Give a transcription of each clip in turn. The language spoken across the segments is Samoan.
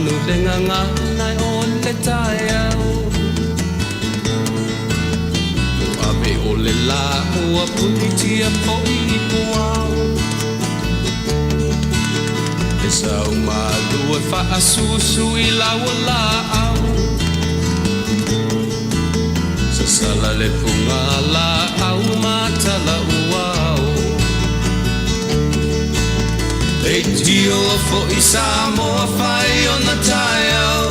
manu le gagana o le taeao. Ua ave o le lā ua punitia foi i puao. Le sau malu e faasusu i lau o laau. Sasala le fuga laau ma tala uao. Leitio foi Samoa fai ona taeao.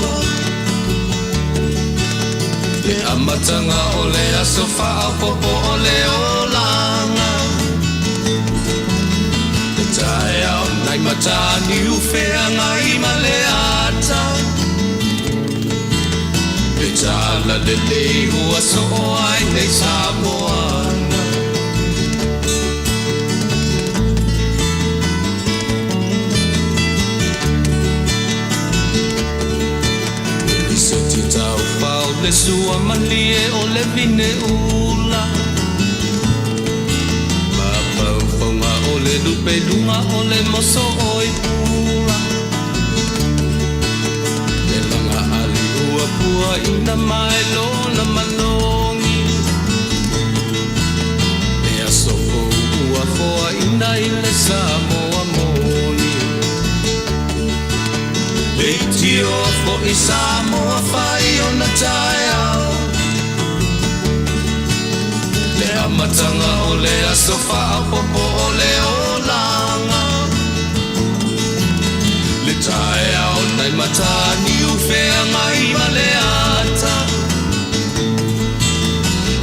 Le amataga o le aso faaopoopo o le olaga. Le taeao nai Mataniu Feagai ma le ata. Le tala lelei ua soo ai nei Samoana. Le lisoti taufao le sua malie o le vine ula. Mafaufauga o le lupeluga o le moso oi pula. Le laga ali ua puaina mai lona malogi. Le aso fou ua foaina i le Samoa moni. Leitio foi Samoa fai ona taeao. Le amataga o le aso faaopoopo o le olaga. Le taeao nai Mataniu Feagai ma le ata.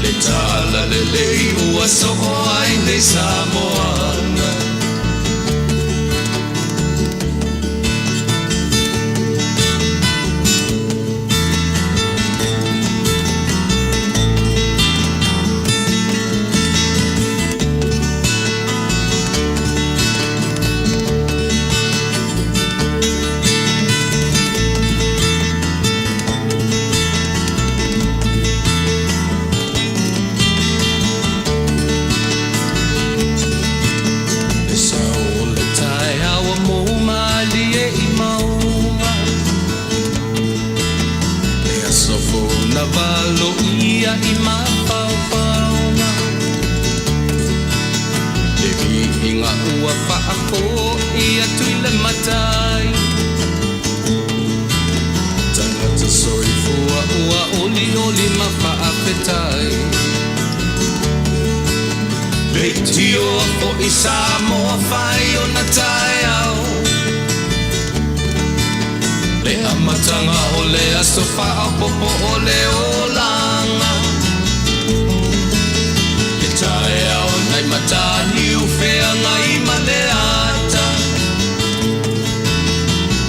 Le tala lelei ua soo ai nei Samoana. Le sao o le taeao ua mou malie i mauga. Le aso fou na valoia i mafaufauga. Le viiga ua faafoi atu i le Matai. Tagata soifua ua olioli ma faafetai. Leitio foi Samoa fai ona taeao. Le amataga o le aso faaopoopo o le olaga. Le taeao nai Mataniu Feagai ma le ata.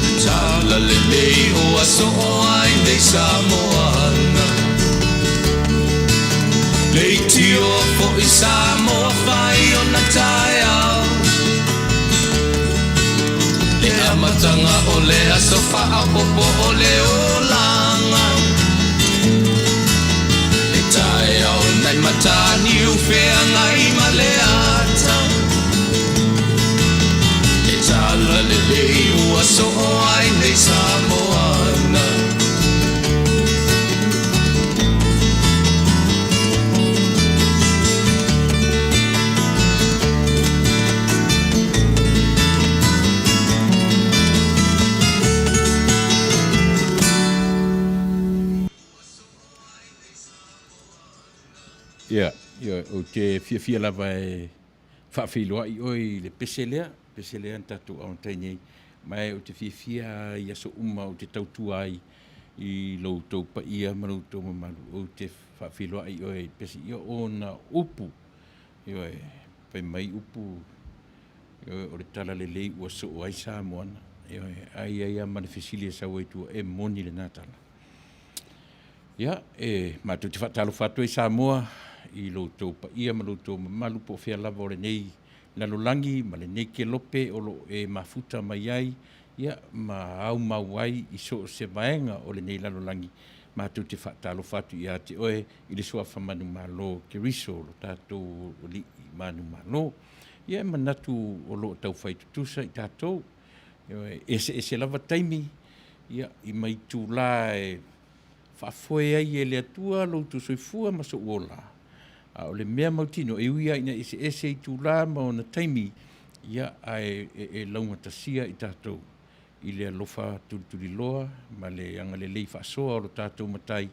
Le tala lelei ua soo ai nei Samoana. Leitio foi Samoa fai ona taeao. Le amataga o le aso faaopoopo o le olaga. Le taeao nai Mataniu Feagai ma le ata. Le tala lelei ua soo ai nei Samoana. Ia, ioe, ou te fiafia lava e faafeiloai oe i le pese lea, pese lea na tatou aotai nei, ma ou te fiafia i aso uma ou te tautua ai i lo outou paia ma lo outou mamalu, ou te faafeiloai oe i le pese, ia ona upu, ioe, fai mai upu, ioe, o le tala lelei ua soo ai Samoana, ioe, ae i ai lava ma le fesili e sau ai i tua, e moni lena tala. Ia, e matou te faatalofa atu ai Samoa i lo outou paia ma lo outou mamalu po o fea lava o lenei lalolagi ma lenei kelope o lo o e mafuta mai ai, ia, ma aumau ai i so o se vaega o lenei lalolagi. Matou te faatalofa atu ia te oe i le Suafa Manumalo o Keriso, lo tatou Alii Manumalo. Ia, e manatu o lo o taufai tutusa i tatou. E eseese lava taimi. ia, i ma itulā e faafoe ai e le Atua lo outou soifua ma sou ola. A o le mea mautinoa, e ui lava ina eseese itulā ma ona taimi, ia, ae e laugatasia i tatou i le alofa tulituliloa ma le agalelei faasoa o lo tatou Matai,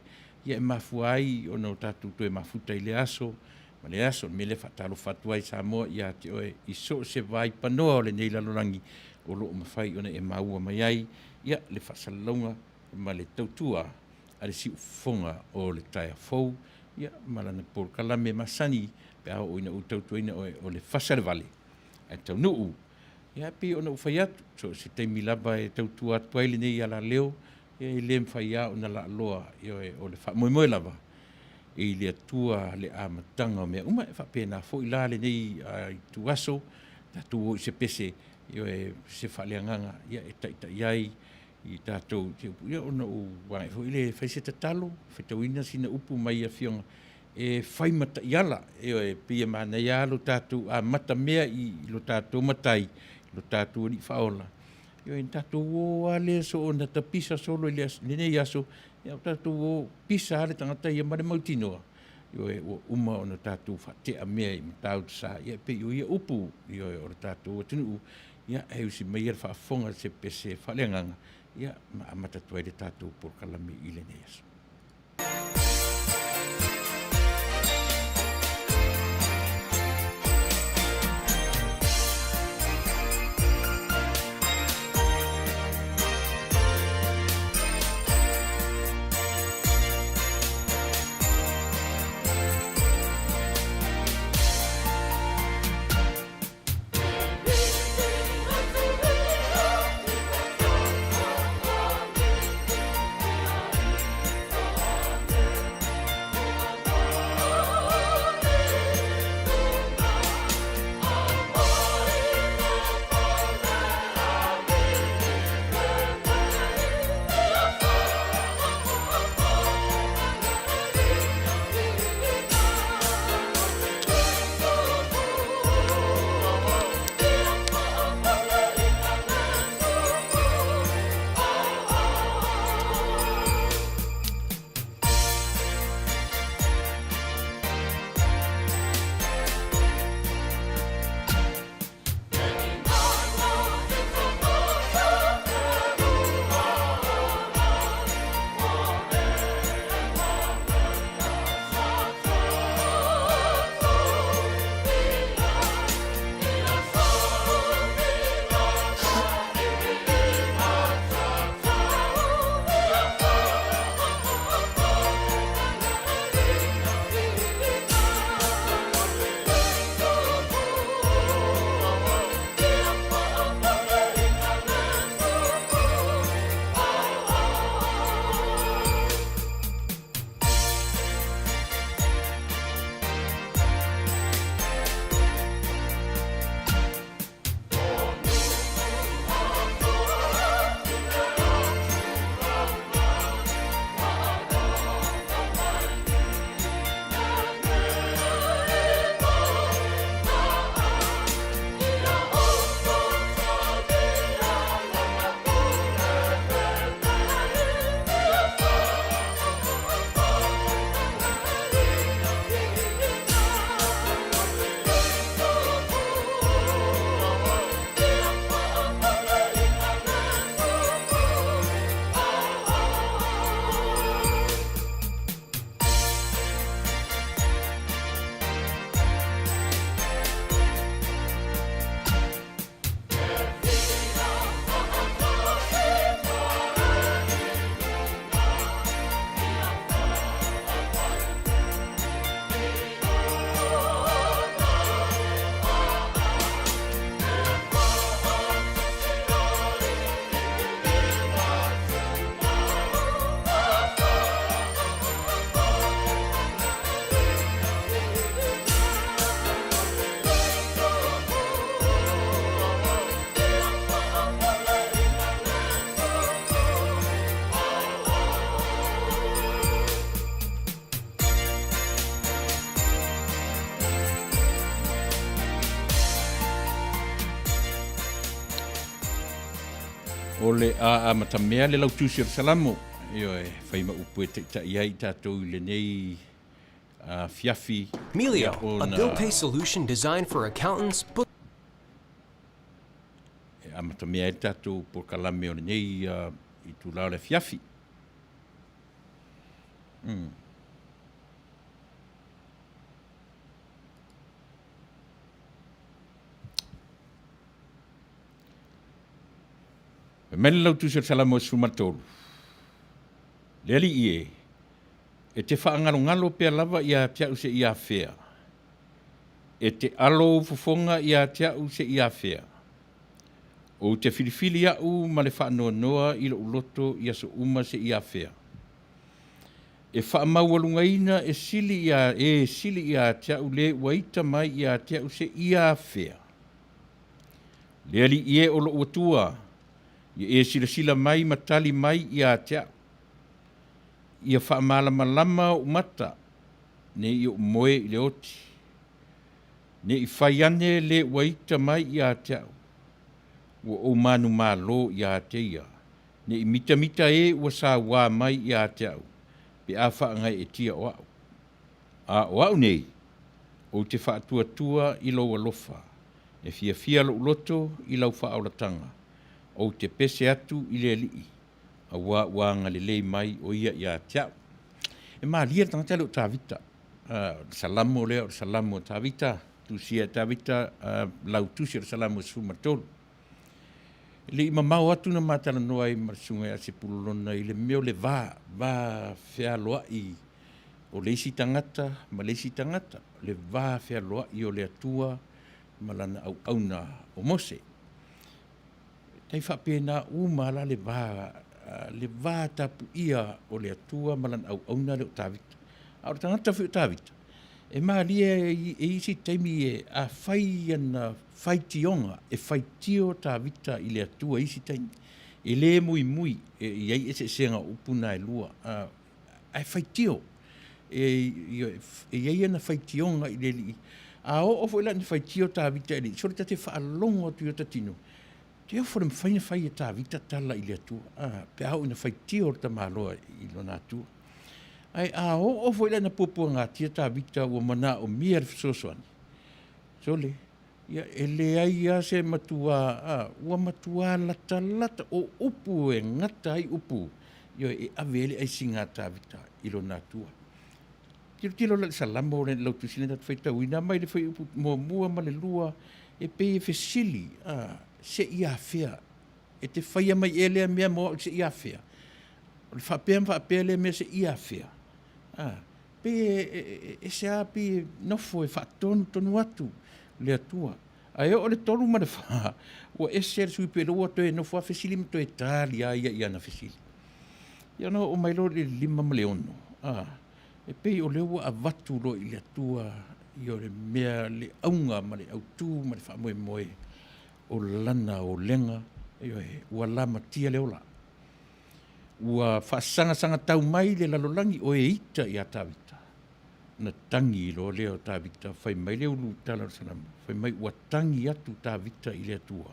ia e mafua ai ona o tatou toe mafuta i lea aso ma lea aso. O le mea lea e faatalofa atu ai Samoa ia te oe i so o se vaipanoa o lenei lalolagi o lo o mafai ona e maua mai ai ia le faasalalauga ma le tautua a le siufofoga o le taeao fou, ia ma lana polokalame masani pe a oo ina ou tautuaina oe o le fasa le vale ae taunuu. Ia e pei ona ou fai atu, so o se taimi lava e tautua atu ai lenei alaleo, ia e le mafai lava ona laaloa, ioe, o le faamoemoe lava i le Atua le amataga o mea uma. E faapena foi la lenei ituaso, tatou o i se pese, ioe, se faaleagaga e taitai ai i tatou, ia ona ou agai foi lea e fai se tatalo, faitauina sina upu mai Afioga e fai ma taiala. Ioe, e pei e manaia lava lo tatou amatamea i lo tatou Matai, lo tatou Alii Faaola, ioe, ona tatou o lava lea soona tapisa solo i lenei aso, ia tatou o pisa lava le tagata ia ma le mautinoa, ioe, ua uma ona tatou faatea mea i Matautusa, ia e pei o ia upu, ioe, o le tatou atunuu. Ia, e usi maia le faafofoga i se pese faaleagaga, ia, ma amata atu ai le tatou polokalame i lenei aso. O le a amatamea le lautusi o le Salamo, ioe, fai ma upu e taitai ai i tatou i lenei afiafi. Melio, a bill pay solution designed for accountants, book. E amatamea ai le tatou polokalame o lenei itula o le afiafi. Fai mai le lautusi o le Salamo e 13, Le Alii e, e te faagalogalo pea lava ia te au seia afea, e te alo ou fofoga ia te au seia afea. Ou te filifili au ma le faanoanoa i lou loto i aso uma seia afea. E faamaualugaina e sili ia e sili ia te au le ua ita mai ia te au seia afea. Le Alii e o lou Atua, ia e silasila mai ma tali mai ia te au. Ia faamalamalama ou mata, ne i ou moe i le oti. Ne i fai ane le ua ita mai ia te au, ua ou manumalo ia te ia. Ne i mitamita e ua sauā mai ia te au, pe a faagaeetia o au. A o au nei, ou te faatuatua i lou alofa, e fiafia lou loto i lau faaolataga, ou te pese atu i le Alii, auā ua agalelei mai o ia ia te au. E malie le tagata lea o Tavita. O le Salamo lea, o le Salamo a Tavita, tusia e Tavita, lau tusi o le Salamo e 13. E le i mamao atu na ma talanoa ai ma le susuga ia Sepulona i le mea o le va, va fealoai o le isi tagata ma le isi tagata, le va fealoai o le Atua ma lana auauna o Mose. Tai faapena uma la le va, le va tapuia o le Atua ma lana auauna lea o Tavita. A o le tagata foi o Tavita, e malie e isi taimi e a fai ana faitioga, e faitio Tavita i le Atua i isi taimi. E le muimui, e i ai eseesega o upu na e lua, ae faitio. E i ai ana faitioga i le Alii. A oo foi la ina faitio Tavita i le Alii, sole ta te faalogo atu i ota tino, te ofo le mafai ona fai e Tavita tala i le Atua, pe a oo ina faitio le tamaloa i lona Atua. Ae a oo foi la ina puapuagatia Tavita ua manaomia le fesoasoani, sole, ia, e leai lava se matua, a, ua matua latalata, o upu e gata ai upu, ioe, e ave ai le aisiga a Tavita i lona Atua. Tilotilo la i le Salamo lea i le lautusi lea na tatou faitauina mai le fuaiupu muamua ma le lua, e pei e fesili, a, se i afea e te faia mai ea lea mea mo au se i afea? O le faapea ma faapea lea mea se i afea? A, pei e ese lava, pei e nofo e faatonutonu atu le Atua. Ae oo i le 3 ma le 4, ua ese le sui pei ua toe nofo lava fesili ma toe tali lava ia i ana fesili. Ia ona oo mai loa i le 5 ma le 6, a, e pei o lea ua avatu loa i le Atua ia le mea, le auga ma le autu ma le faamoemoe o lana olega, ioe, ua lamatia le ola. Ua faasagasagatatau mai le lalolagi o e ita ia Tavita. Ona tagi loa lea o Tavita, fai mai le ulu tala o le Salamo, fai mai ua tagi atu Tavita i le Atua,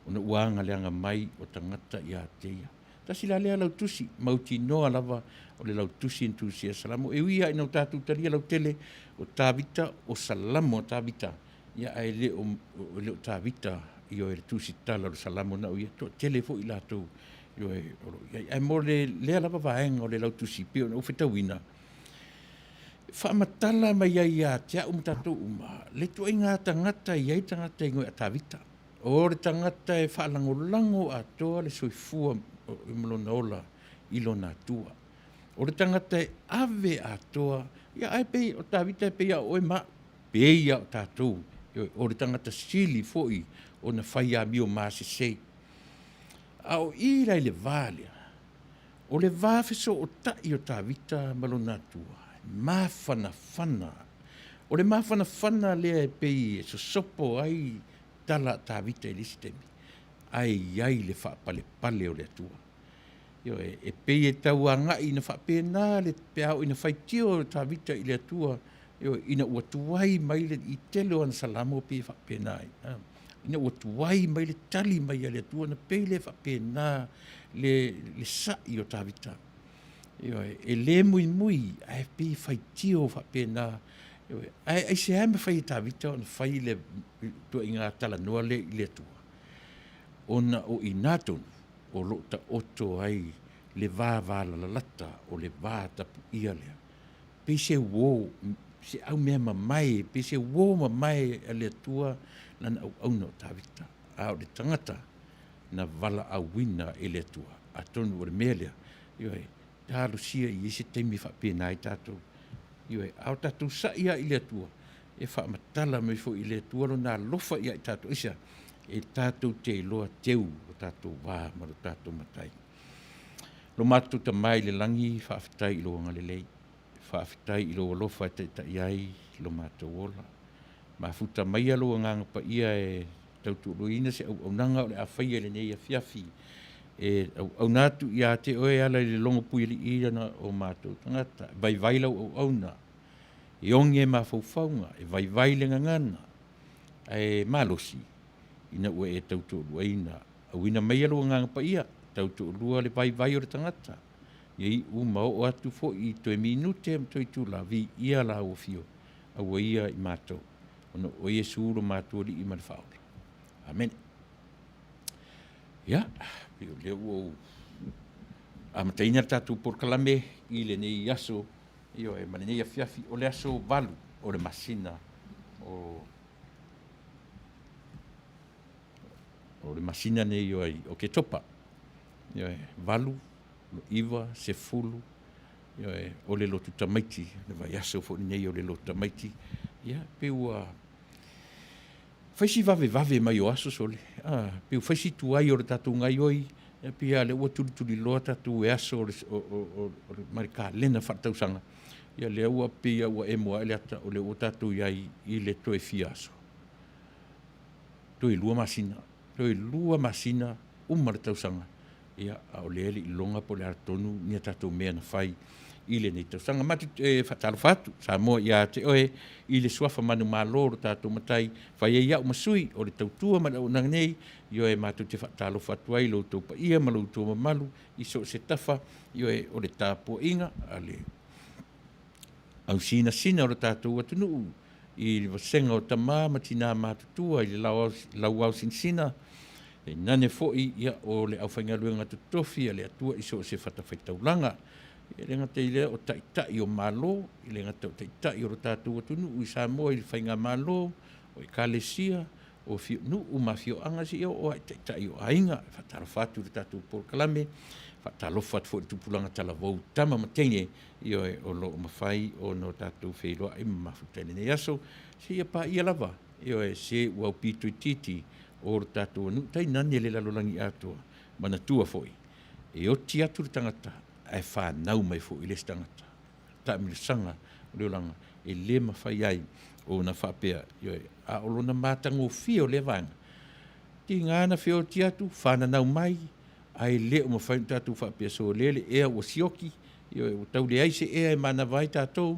ona ua agaleaga mai o tagata ia te ia. Tasi la lea lautusi, mautinoa lava o le lautusi na tusia e Salamo. E ui lava ina o tatou talia lautele o Tavita, o Salamo a Tavita, ia ae le o, le o Tavita ioe le tusitala o le Salamo na o ia, toatele foi i latou ioe o lo o i ai. Ae mo le lea lava vaega o le lautusi pei ona ou fetauina, e faamatala mai ai ia te au ma tatou uma le ituaiga tagata e i ai le tagata e igoa ia Tavita. O le tagata e faalagolago atoa le soifua ma lona ola i lona Atua. O le tagata e ave atoa, ia ae pei o Tavita e pei lava o oe ma au, pei lava o tatou, o le tagata sili foi ona fai amio masese. A o i la i le va lea, o le va fesootai o Tavita ma lona Atua, e mafanafana. O le mafanafana lea e pei e sosopo ai tala a Tavita i le isi taimi, ae i ai le faapalepale o le Atua. Ioe, e pei e tau agai ina faapena le, pe a oo ina faitio Tavita i le Atua, ioe, ina ua tuai mai le, i tele o ana salamo pei e faapena ai. Ina ua tuai mai le tali mai a le Atua, ona pei lea faapena le, le sa'i o Tavita. Ioe, e le muimui, ae pei e faitio faapena. Ioe, ae aisea e mafai e Tavita ona fai le ituaiga talanoa lea i le Atua? Ona o i ina tonu o lo o taoto ai le vavalalalata o le va tapuia lea. Pei se uo, se aumeamamae, pei se uo mamae a le Atua lana auauna o Tavita, a o le tagata na valaauina e le Atua. Atonu o le mea lea, ioe, talosia ia i ai se taimi e faapena ai tatou. Ioe, a o tatou sai lava i le Atua, e faamatala mai foi e le Atua Lona alofa ia i tatou. Aisea? E tatou te iloa teu lo tatou va ma lo tatou Matai. Lo matou Tama i le lagi, faafetai i lou agalelei, faafetai i lou alofa e taitai ai lo matou ola. Mafuta maia lou Agaga Paia e tautualuaina se auaunaga o le a faia i lenei afiafi e auauna atu ia te oe e ala i le logo puialii o matou tagata. E vaivai lau auauna, e oge mafaufauga, e vaivai le gagana, ae malosi ina ua e tautoaluaina. Auina maia lou Agaga Paia, tautoalua le vaivai o le tagata, ia iu ma oo atu foi i toe minute ma toe itula, viia lau afio, auaia i matou, ona o Iesu lo matou Alii ma le Faaola. Amene. Ia, pei o lea ua ou amataina le tatou polokalame i lenei aso, ioe, ma lenei afiafi, o le aso 8 o le masina o o le masina nei o ai Oketopa. Ioe, 8, 9, 10, ioe, o le lotu tamaiti, le vaiaso foi lenei o le lotu tamaiti. Ia, pei ua fai si vavevave mai o aso sole, a, pei ua fai si tuai o le tatou gaioi, ia pei lava o lea ua tulituliloa tatou e aso o le, o, o, o, o le, ma le kalena faaletausaga, ia lea ua pei lava ua emo ae le ata o lea ua tatou i ai i le toe fia aso. Toe lua masina, toe lua masina uma le tausaga, ia, a o lea e le i iloga po o le a tonu ni a tatou mea na fai i lenei tausaga. Matou te faatalofa atu Samoa ia te oe i le suafa manumalo o lo tatou Matai, fai ai au ma sui o le tautua ma le auaunaga nei, ioe, matou te faatalofa atu ai i lo outou paia ma lo outou mamalu i so o se tafa, ioe, o le tapuaiga a le ausinasina o lo tatou atunuu i le vasega o tama ma tina matutua i le lauaosinasina, tainane foi ia, o le aufaigaluega totofi a le Atua i so o se fatafaitaulaga. E le gata i lea o taitai o Malo, e le gata o taitai o lo tatou atunuu i Samoa i le faigamalo, o ekalesia, o nuu ma afioaga seia oo lava i taitai o aiga. E faatalofa atu i le tatou polokalame, faatalofa atu foi i le tupulaga talavou, tama ma teine, ioe, o lo o mafai ona tatou feiloai ma mafuta i lenei aso, seia paia lava, ioe, se ua aupito itiiti o le tatou nuu, tainane le lalolagi atoa. Manatua foi, e oti atu le tagata ae fanau mai foi le isi tagata. Taamilosaga o le olaga e le mafai ai ona faapea, ioe, a o lona matagofie o lea vaega, tiga na feoti atu, fananau mai, ae le o mafai ona tatou faapea sole le ea ua sioki, ioe, ua tau leai se ea e manava ai tatou,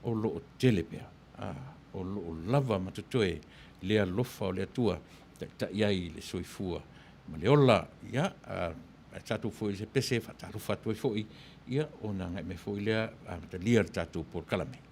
o lo o tele pea, a, o lo o lava ma totoe le alofa o le Atua e taitai ai le soifua ma le ola. Ia, a, ae tatou foi i se pese e faatalofa atu ai foi, ia, ona agai mai foi lea amatalia le tatou polokalame.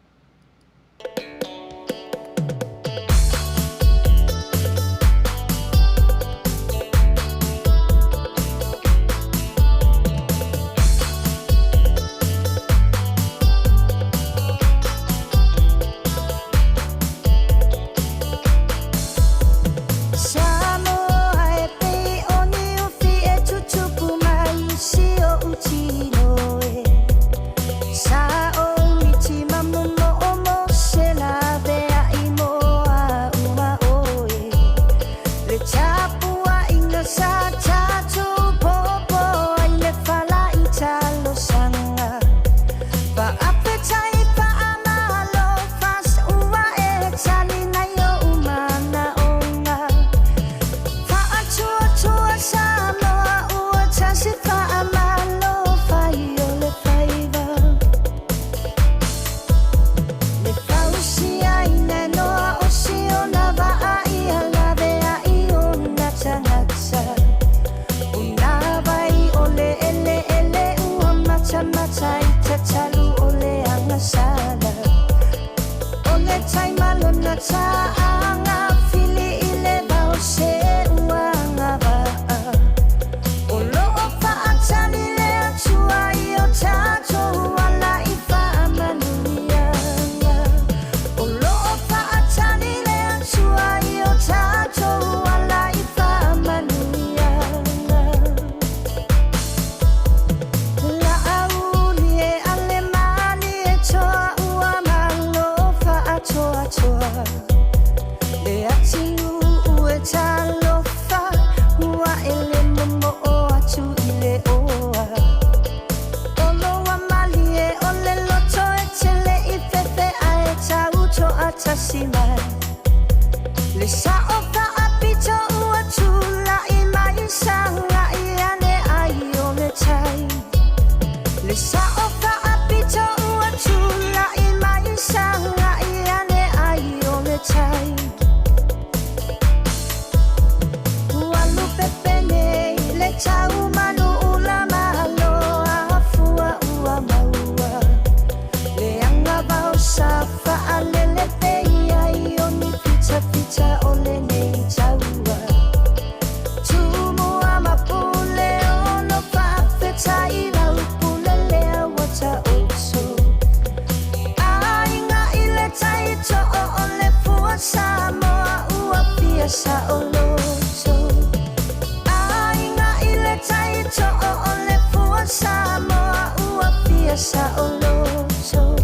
Samoa ua fia saoloto.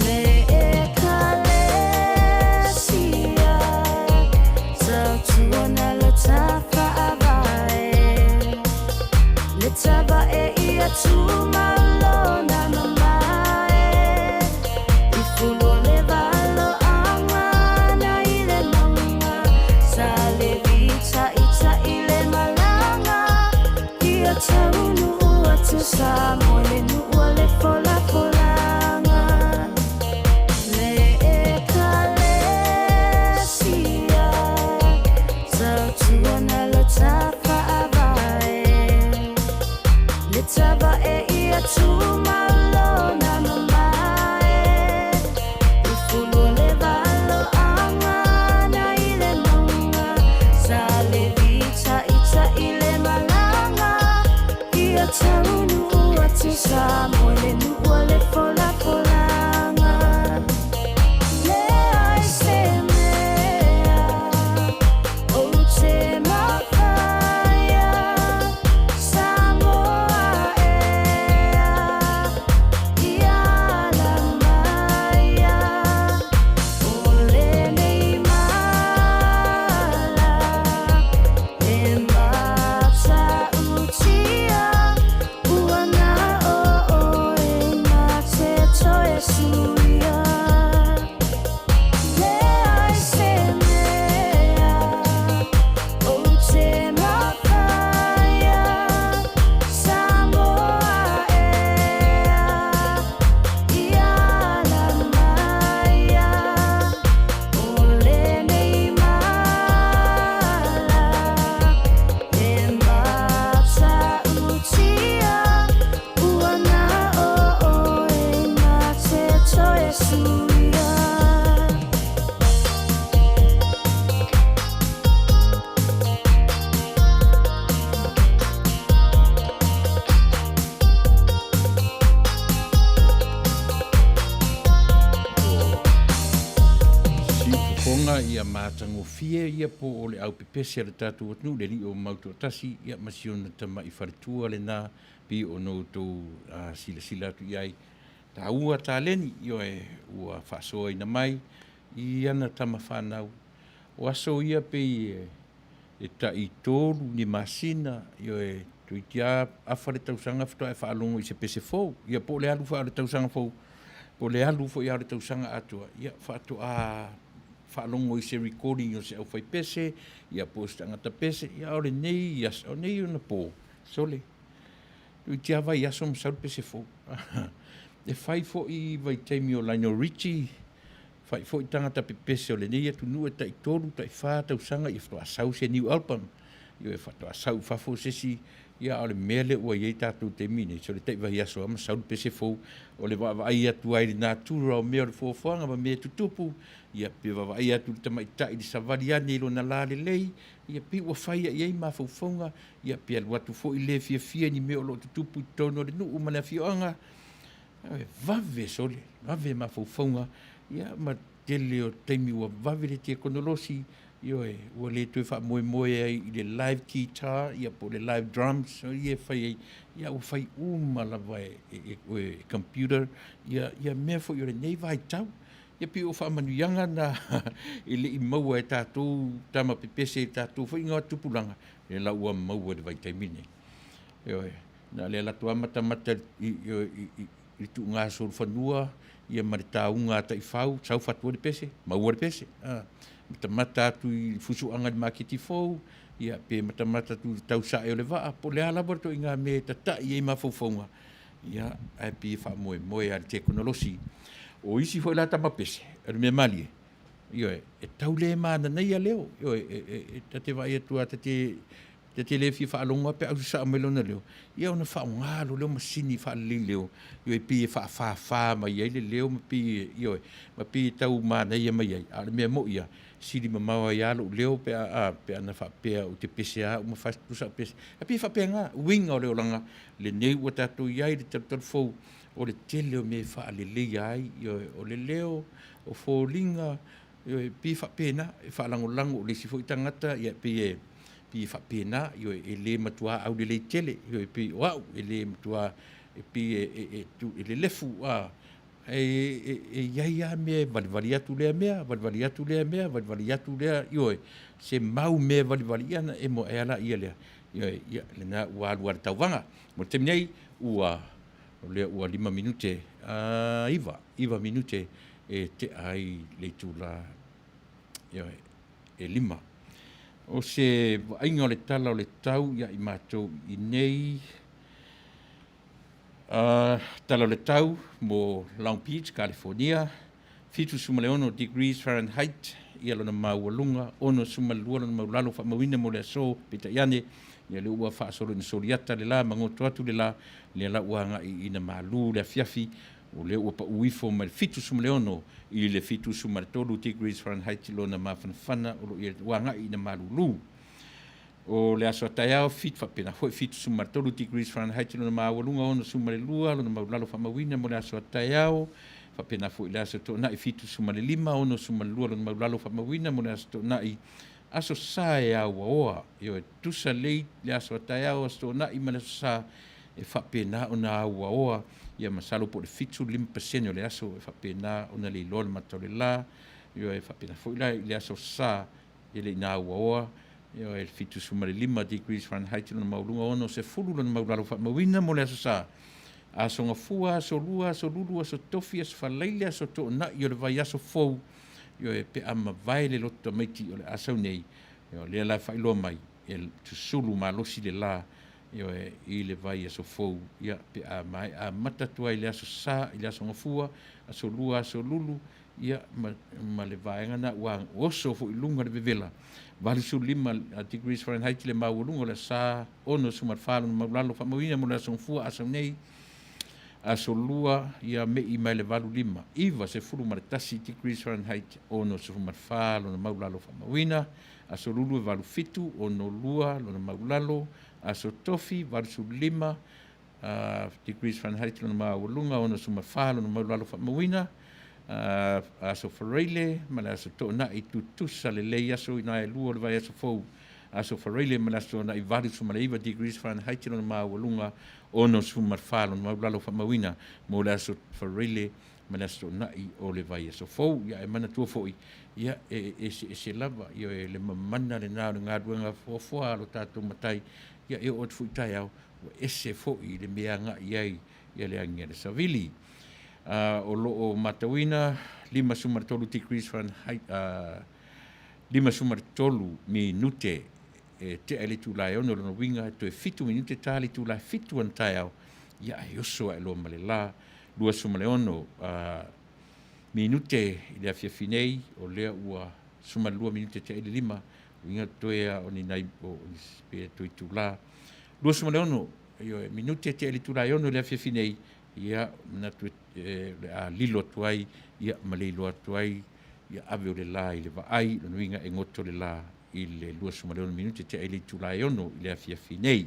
Le Ekalesia tautuana lo tafaavae Le tavae ia tumalona mamae I fulu o le valoaga na i le mauga Sa Levi taʻitaʻi le malaga Ia taunuu atu Samoa i le nuu o le folafolaga Le Ekalesia tautuana lo tafaavae Le tavae ia tumalona mamae I fulu o le valoaga na i le mauga Sa Levi taʻitaʻi le malaga Ia taunuu atu Samoa i le nuu o le folafolaga Leai se mea ou te mafaia Samoa ea ia ala maia O lenei mala e matautia Ua na o oe na te toe suia Leai se mea ou te mafaia Samoa ea ia ala maia O lenei mala e matautia Ua na o oe na te toe suia. Siufofoga ia matagofie ia po o le aupepese a le tatou atunuu, le alii o Mautoatasi, ia ma si ona tama'i faletua lena, pei ona outou silasila atu i ai. Taua taleni, ioe, ua faasoaina mai i ana tama fanau. O aso ia pei e tai tolu ni masina, ioe, toeitiiti lava afa le tausaga faatoa e faalogo i se pese fou, ia po o le alu foi lava o le tausaga fou, po o le alu foi lava o le tausaga atoa, ia faatoa faalogo i se recording o se aufaipese, ia po o se tagata pese, ia a o lenei aso, o nei ona po, sole, toeitiiti lava vaiaso ma sau le pese fou. E fai foi i vaitaimi o Lionel Richie, fai foi tagata pepese o lenei atunuu e tai tolu, tai fa tausaga ia faatoa sau se new album. Ioe, faatoa sau i fafo se isi, ia a o le mea lea ua i ai tatou i le taimi lenei, so le tai vaiaso lava ma sau le pese fou, o le vaavaai atu ai i le natura o mea o le fuafuaga ma mea e tutupu, ia pe vaavaai atu i le tamaitai i le savali ane i lona lalelei, ia pei ua fai i ai mafaufauga, ia pe alu atu foi le fiafia i ni mea o lo o tutupu i totonu o le nuu ma le afioaga, e vave sole, vave mafaufauga, ia ma tele o taimi ua vave le tekonolosi, ioe, ua le toe faamoemoe ai i le live guitar, ia po o le live drums, o ia e fai ai, ia ua fai uma lava e, e, e, e computer, ia, ia mea foi o lenei vaitau. Ia pei o faamanuiaga na e le i maua e tatou tama pepese i tatou foi ngā tupulaga, lea la ua maua i le vaitaimi lenei. Ioe, na o le alu atu lava matamata i, i, i, i le tuuga solofanua ia ma le tauga a taifau, sau fatu ai le pese, maua le pese. A, matamata atu i fusuaga i le maketi fou, ia pe matamata atu i le tausae o le vaa, po o le a lava le ituaiga mea e tatai ai mafaufauga, ia, ae pei e faamoemoe lava i le tekonolosi. O isi foi la tama pese, o le mea malie, ioe, e tau le mananaia leo, ioe, e, e, e, ta te vaai atu lava, ta te, ta te le fia faalogo lava pe a ususaa mai lona leo, ia ona faaaoga loa lea o masini faalelei leo, ioe, pei e faafāfā mai ai le leo ma pei e, ioe, ma pei e tau manaia mai ai. A o le mea moi lava, sili mamao ai lava lou leo pe a, a, pe ana faapea ou te pese lava au ma tusa au pese. Ae pei e faapena uiga o le olaga lenei ua tatou i ai i le talutalu fou, o le tele o mea e faaleleia ai, ioe, o le leo, o foliga, ioe, e pei e faapena, e faalagolago i le isi foi tagata, ia e pei e, pei e faapena, ioe, e le matua aulelei tele, ioe, pei o au, e le matua, e pei e, e lelefu, a, e i ai lava mea e valivali atu lea mea, valivali atu lea mea, valivali atu lea, ioe, se mau mea e valivali, ia ona emo ae lava lea lea, ioe, ia, lena ua alu lava le tauvaga. Mo le taimi nei, ua, o lea ua 5 minute, a, 9, 9 minute e tea ai le itula, ioe, e 5. O se vaaiga o le tala o le tau ia i matou i inei, Tala o le tau mo Long Beach, Kalifornia, 76 degrees Fahrenheit ia lona maualuga, 62 lona maulalo faamauina mo le aso, peitai ane, ia lea ua faasolo ina soliata le la ma goto atu le la, lea la ua agai ina malu le afiafi, o lea ua pau ifo mai le 76 i le 73 degrees Fahrenheit lona mafanafana o lo o ua agai ina malulu. O le aso a taeao, 7 faapena foi, 73 degrees Fahrenheit lona maualuga, 62 lona maulalo faamauina mo le aso a taeao. Faapena foi le aso toonai, 75, 62 lona maulalo faamauina mo le aso toonai. Aso Sa e auaoa, ioe, tusa lei le aso a taeao, aso toonai ma le aso Sa, e faapena ona auaoa, ia masalo po o le 75% o le aso e faapena ona leiloa le mata o le la, ioe, faapena foi la i le aso Sa, E le i naauaoa, ioe, le 75 degrees Fahrenheit lona maualuga, 60 lona maulalo faamauina mo le Aso Sa. Aso Gafua, Aso Lua, Aso Lulu, Aso Tofi, Aso Faraile, Aso Toonai o le vaiaso fou, ioe, pe a mavae le loto tamaiti o le a sau nei, ioe, lea la e faailoa mai, e susulu malosi le la, ioe, i le vaiaso fou, ia, pe a maea amata atu ai le Aso Sa i le Aso Gafua, Aso Lua, Aso Lulu, Ia, ma, ma le vaega na ua oso foi i luga le vevela. 85 degrees Fahrenheit le maualuga o le sa 64 lona maulalo faamauina mo le aso Gafua a sau nei. Aso Lua, ia mei mai le 85, 91 degrees Fahrenheit, 64 lona maulalo faamauina. Aso Lulu e 87, 62 lona maulalo. Aso Tofi, 85 degrees Fahrenheit lona maualuga, 64 lona maulalo faamauina, aso Faraile ma le aso Toonai, tutusa lelei aso ina e lua o le vaiaso fou, aso Faraile ma le aso Toonai, 89 degrees Fahrenheit lona maualuga, 64 lona maulalo faamauina mo le aso Faraile ma le aso Toonai o le vaiaso fou. Ia e manatua foi, ia e eseese lava, ia e le mamana lena o le galuega foafoa a lo tatou Matai, ia e oo atu foi i taeao, ua ese foi le mea agai i ai ia le agi a le savili. O lo o matauina 53 degrees Fahrenheit, 53 minute e tea i le itula e 6, o lona uiga e toe 7 minute ta le itula e 7 ana taeao, ia e oso ae loa ma le la 26 minute i le afiafi nei, o lea ua 12 minute tea i le 5, uiga toe a o ni nai o pe toe itula 26, ioe, minute tea i le itula e 6 i le afiafi nei, ia, manatu e, o le a lilo atu ai, ia, ma le iloa atu ai, ia ave o le la i le vaai, lona uiga e goto le la i le 26 minute tea i le itula e 6 i le afiafi nei.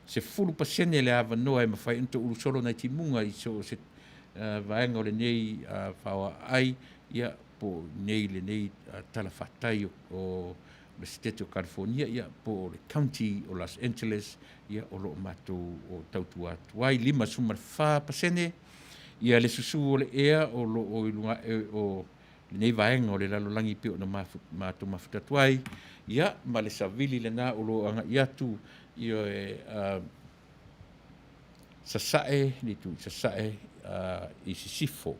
10% le avanoa e mafai ona toulu solo nai timuga i so o se uh, vaega o lenei uh, faoaai, ia, po o nei lenei uh, talafatai o, o le Setete o California, ia, po o le County o Los Angeles, ia, o lo o matou o tautua atu ai. 54% ia le susu o le ea o lo o i luga ae o lenei vaega o le lalolagi pei ona matou mafuta atu ai, ia, ma le savili lena o lo o agai atu, ia, e, uh, sasae, le itu i sasae, uh, i sisifo,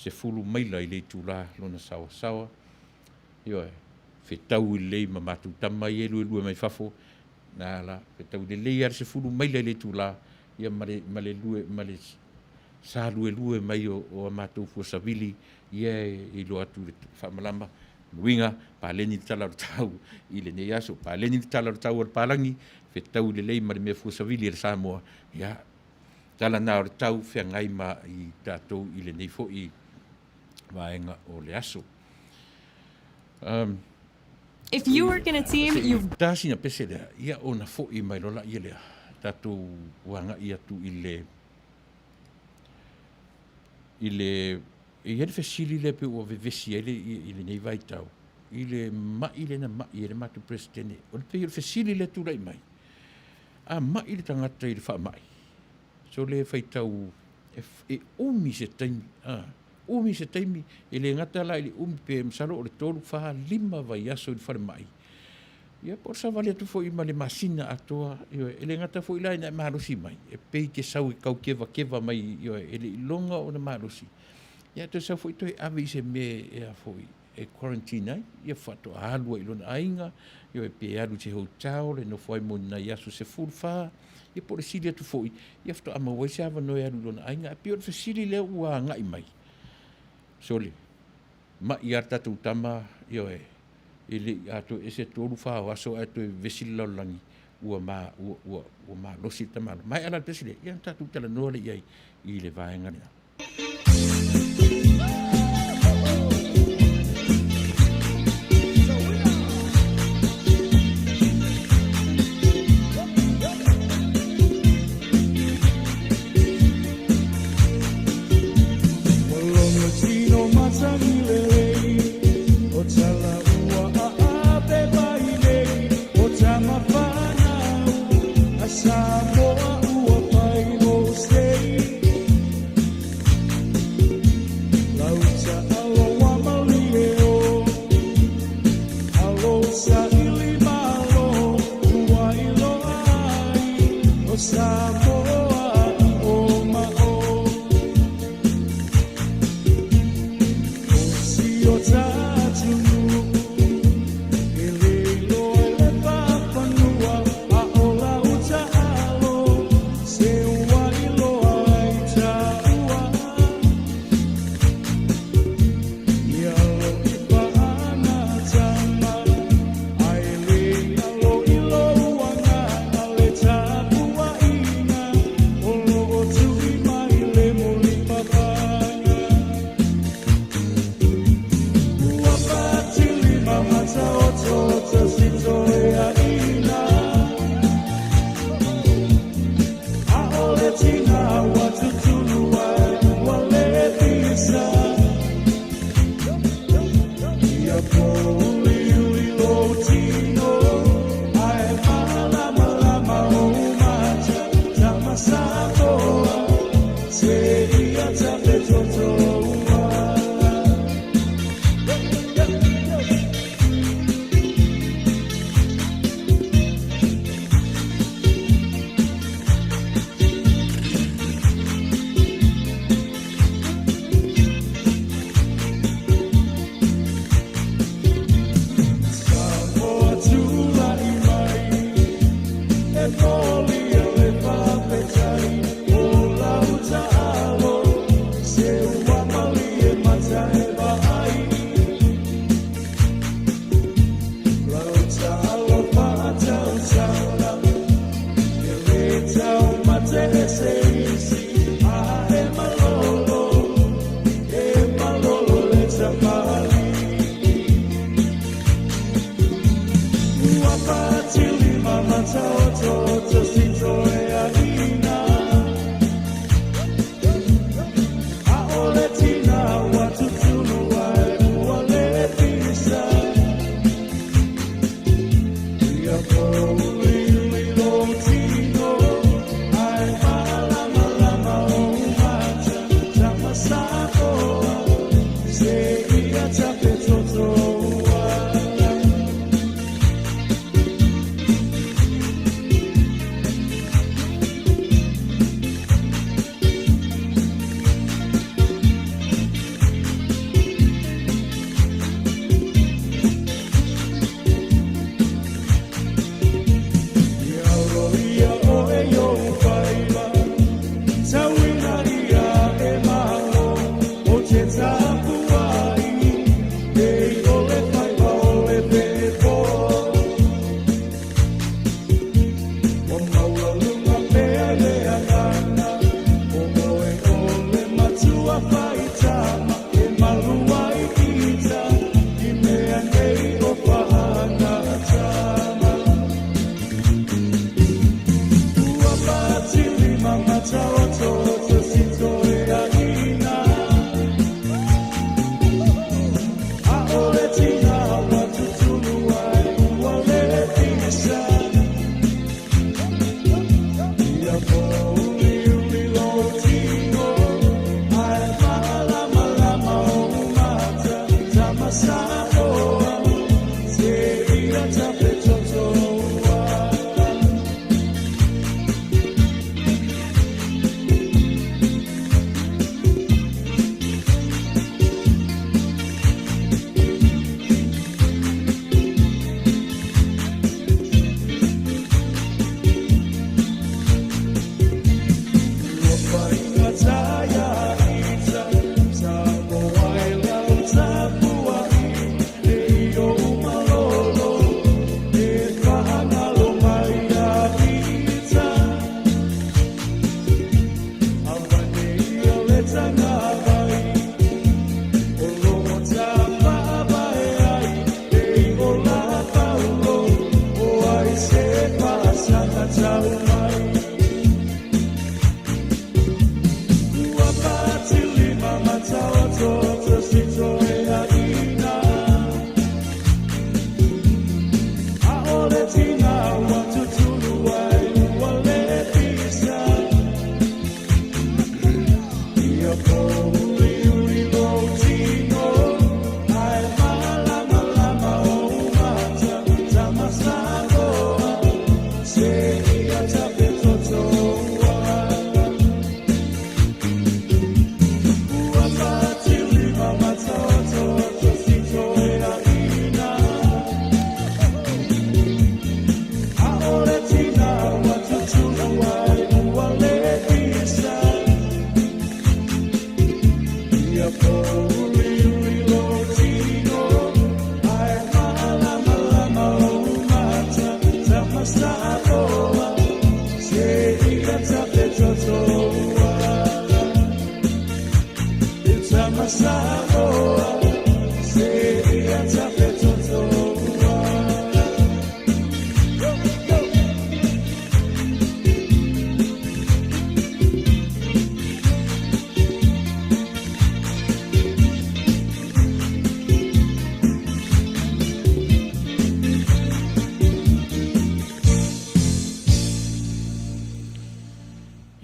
10 maila i le itula lona sawasawa, Ioe, fetaui lelei ma matou tama ia e luelue mai fafo, na la, fetaui lelei lava le 10 maila i le itula, ia ma le, ma le lue, ma le sa luelue mai o, o a matou fua savili, ia e iloa atu le faamalama. Uiga, paleni le tala o le tau i lenei aso, paleni le tala o le tau a le palagi, fetaui lelei ma le mea fua savili a le Samoa, ia, tala na o le tau feagai ma i tatou i lenei foi vaega o le aso. If you work in a team, you've Tā sina pese lea, ia ona foʻi mai loa laia lea, tatou agai atu i le, i le, e i ai le fesili lea pei ua vevesi ai le, i lenei vaitau, i le maʻi lea na maʻi ai le matou Peresetene. O le pei o le fesili lea e tulai mai, a maʻi le tagata i le faamai, so le faitau e, e umi se taimi, a, umi se taimi, e le gata la i le umi pe masalo o le 3, 4, 5 vaiaso i le falemai. Ia po o le savali atu foi ma le masina atoa, ioe, e le gata foi la ina e malosi mai, e pei te sau e tau kevakeva mai, ioe, e le i iloga ona malosi. Ia toe sau foi toe ave i se mea e a foi, e quarantine ai, ia faatoa alu ai i lona aiga, ioe, pe alu i se hotel e nofo ai mo ni nai aso 14, ia po o le sili atu foi, ia faatoa maua ai se avanoa e alu i lona aiga. Ae pei o le fesili lea ua agai mai, sole, maʻi lava le tatou tama, ioe, e le i atoa ese 3, 4 o aso ae toe vevesi le lalolagi, ua, ma, ua, ua, ua malosi le tamaloa. Maea la le pese lea, ia ona tatou talanoa lea i ai i le vaega lea.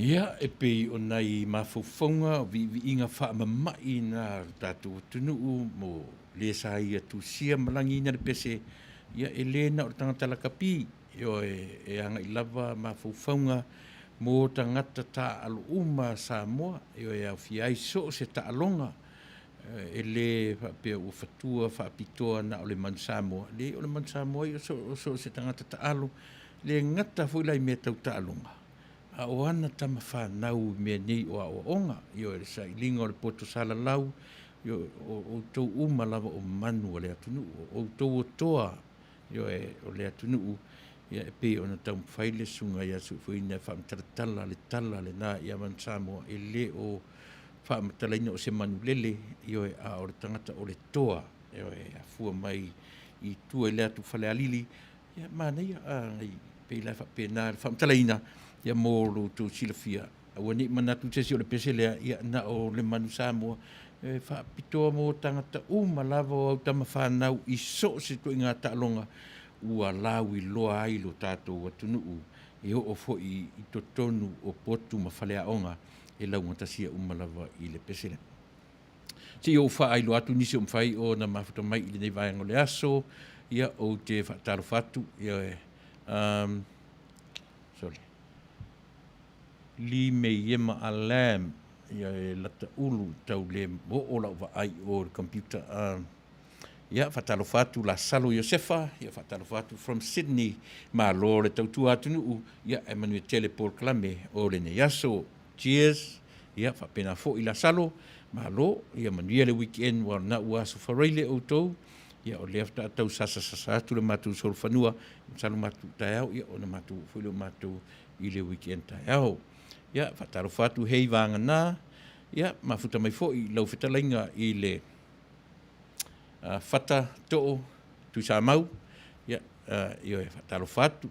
Ia, e pei o nai mafaufauga o viiviiga faamama'i na o le tatou atunuu mo le sa ia tusia ma lagiina le pese, ia e le na o le tagata lakapi, ioe, e agai lava mafaufauga mo tagata taaalo uma a Samoa, ioe, e aofia ai so o se taaloga, e le faapea ua fatua faapitoa na o le Manu Samoa, leai o le Manu Samoa ia o so o se tagata taalo, le gata foi la i mea tau taaloga, a o ana tama fanau i mea nei o aoaoga, ioe, le sailiga o le poto salalau, ioe, o outou uma lava o manu a le atunuu, o outou o toa, ioe, o le atunuu, ia e pei ona taumafai le Susuga ia Suefueina e faamatalatala le tala lena ia Manu Samoa, e le o faamatalaina o se manulele, ioe, a o le tagata o le toa, ioe, e afua mai i tua i le atu Falealili, ia manaia, a, pei la e faapena le faamatalaina, ia mo lo outou silafia, aua ne i manatu se isi o le pese lea, ia na o le Manu Samoa, e faapitoa mo tagata uma lava o au tama fanau i so o se ituaiga taaloga ua lauiloa ai lo tatou atunuu e oo foi i totonu o potu ma faleaoga e laugatasia uma lava i le pese lea. Se i ou faailoa atu nisi o mafai ona mafuta mai i lenei vaega o le aso, ia ou te faatalofa atu, ia, sorry, Li Meiema Alam, ia e lata ulu tau le oo lau vaai i o i le computer. Ia, faatalofa atu Lasalo Iosefa, ia faatalofa atu from Sydney, malo le tautua atunuu, ia e manuia tele polokalame o lenei aso. Cheers. Ia faapena foi Lasalo, malo, ia manuia le weekend ua na ua aso faraile outou. Ia o lea faatoa tau sasasasa atu le matou solofanua, masalo matou taeao, ia ona matou oo foi lea o matou i le weekend taeao. Ia faatalofa atu hei vagana, ia mafuta mai foi lau fetalaiga i le Fata Too Tuisamau, ia, ioe, faatalofa atu,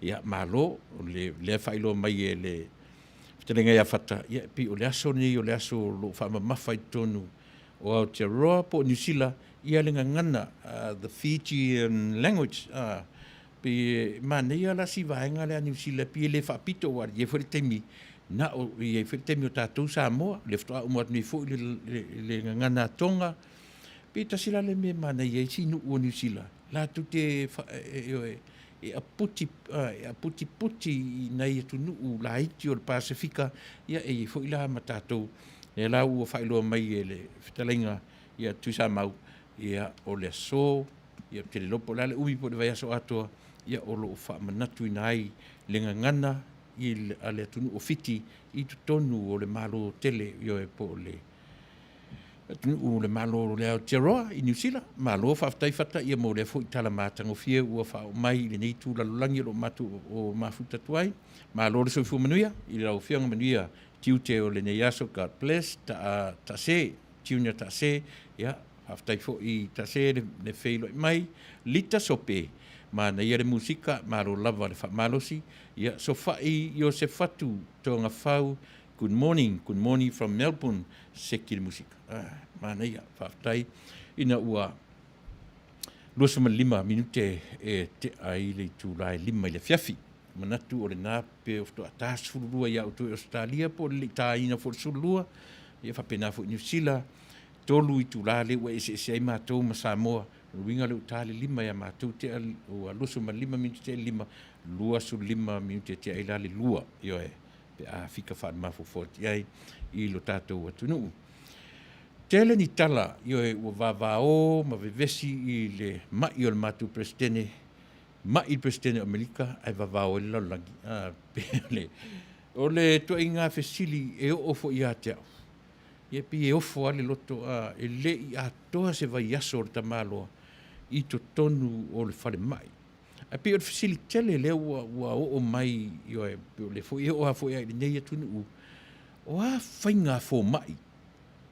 ia, malo, o lea faailoa mai e le Fetalaiga ia Fata, ia e pei o le aso lenei o le aso o lo o faamamafa i totonu o Aotearoa po o Niu Sila, ia le gagana, the Fijian language, pei e manaia la si vaega lea a Niu Sila, pei e le faapito aua e i ai foi le taimi na o, e i ai foi le taimi o tatou Samoa, lea faatoa uma atu nei foi le gagana a Tonga, pei tasi la lea mea e manaia ai si nuu o Niu Sila, latou te, ioe, e aputi, e aputiputi i nai atunuu laiti o le Pasefika, ia e i ai foi la ma tatou. Lea la ua faailoa mai e le fetalaiga ia Tuisamau, ia o le aso, ia ou te le iloa po o le a le umi po o le vaiaso atoa, ia o lo o faamanatuina ai le gagana i le, a le atunuu o Fiti i totonu o le Malo tele, ioe, po o le atunuu o le Malo o le Aotearoa i Niu Sila. Malo faafetai Fata ia mo lea foi tala matagofie ua faaoo mai i lenei itu lalolagi o lo o matou o mafuta atu ai. Malo le soifua manuia i lau Afioga, manuia tiute o lenei aso. God bless. Ta, Tase, Junior Tase, ia, faafetai foi Tase le, le feiloai mai. Lita Sope, manaia le musika, malo lava le faamalosi. Ia, Sofai Iosefatu Togafau, Good morning, good morning from Melbourne, seki le musika. Ah, manaia, faafetai ina ua 25 minute e tea ai le itula e 5 i le afiafi. Manatu o lena pe o faatoa ta 12 ia outou i Ausetalia po o le le i taina foi le 12, ia faapena foi i Niu Sila, tolu itula lea ua eseese ai matou ma Samoa. O le uiga lea ua ta le 5 ia matou tea ua 25 minute tea le 5, 25 minute tea ai la le 2, ioe, pe a fika faale-mafaufau atu i ai i lo tatou atunuu. Tele ni tala, ioe, ua vavao ma vevesi i le ma'i o le matou Peresetene, ma'i le Peresetene o Amerika ae vavao ai le lalolagi. A, pe o le, o le ituaiga fesili e oo foi ia te au, ia pei e ofo lava le loto, a, e le i atoa se vaiaso o le tamaloa i totonu o le falemai. Ae pei o le fesili tele lea ua, ua oo mai, ioe, pei o lea foi e oo lava foi i lenei atunuu, o a faiga a fomai?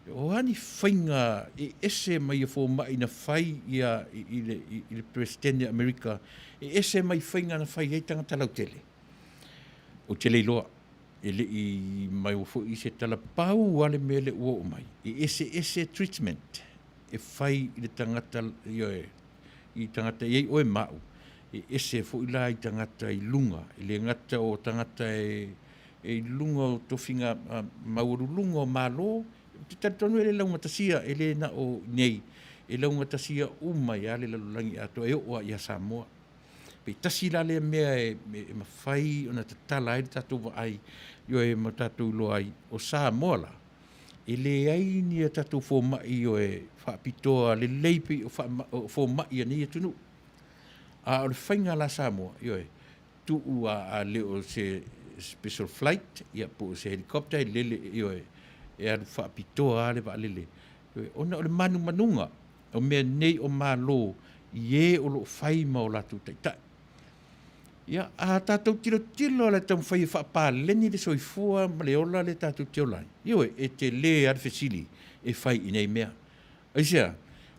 O a ni faiga e ese mai a fomai na fai ia i, le, i le Peresetene o Amerika, e ese mai faiga na fai ai tagata lautele? Ou te le iloa. E le i maua foi se tala pau lava le mea lea ua oo mai, e eseese treatment e fai i le tagata, ioe, i tagata e i ai oe ma au, e ese foi la i tagata i luga, e le gata o tagata e, e i luga o tofiga maualuluga o Malo, ou te talitonu e le laugatasia, e le na o nei, e laugatasia uma ai lava le lalolagi atoa e oo lava ia Samoa. Pe tasi la lea mea e, e mafai ona tatala ai le tatou vaai, ioe, ma tatou iloa ai, o Samoa la, E leai ni a tatou fomai e faapitoa lelei pei o fomai a nei atunuu. A o le faiga la Samoa, ioe, tuu a, a le o se special flight, ia po o se helicopter e lele, ioe, e alu faapitoa lava le vaalele. Ioe, ona o le manumanuga o mea nei o Malo i e o lo o fai ma o latou taitai. Ia, a tatou tilotilo lava i le taumafai e faapaleni le soifua ma le ola lea tatou te ola ai, ioe, e tele lava le fesili e fai i nei mea. Aisea?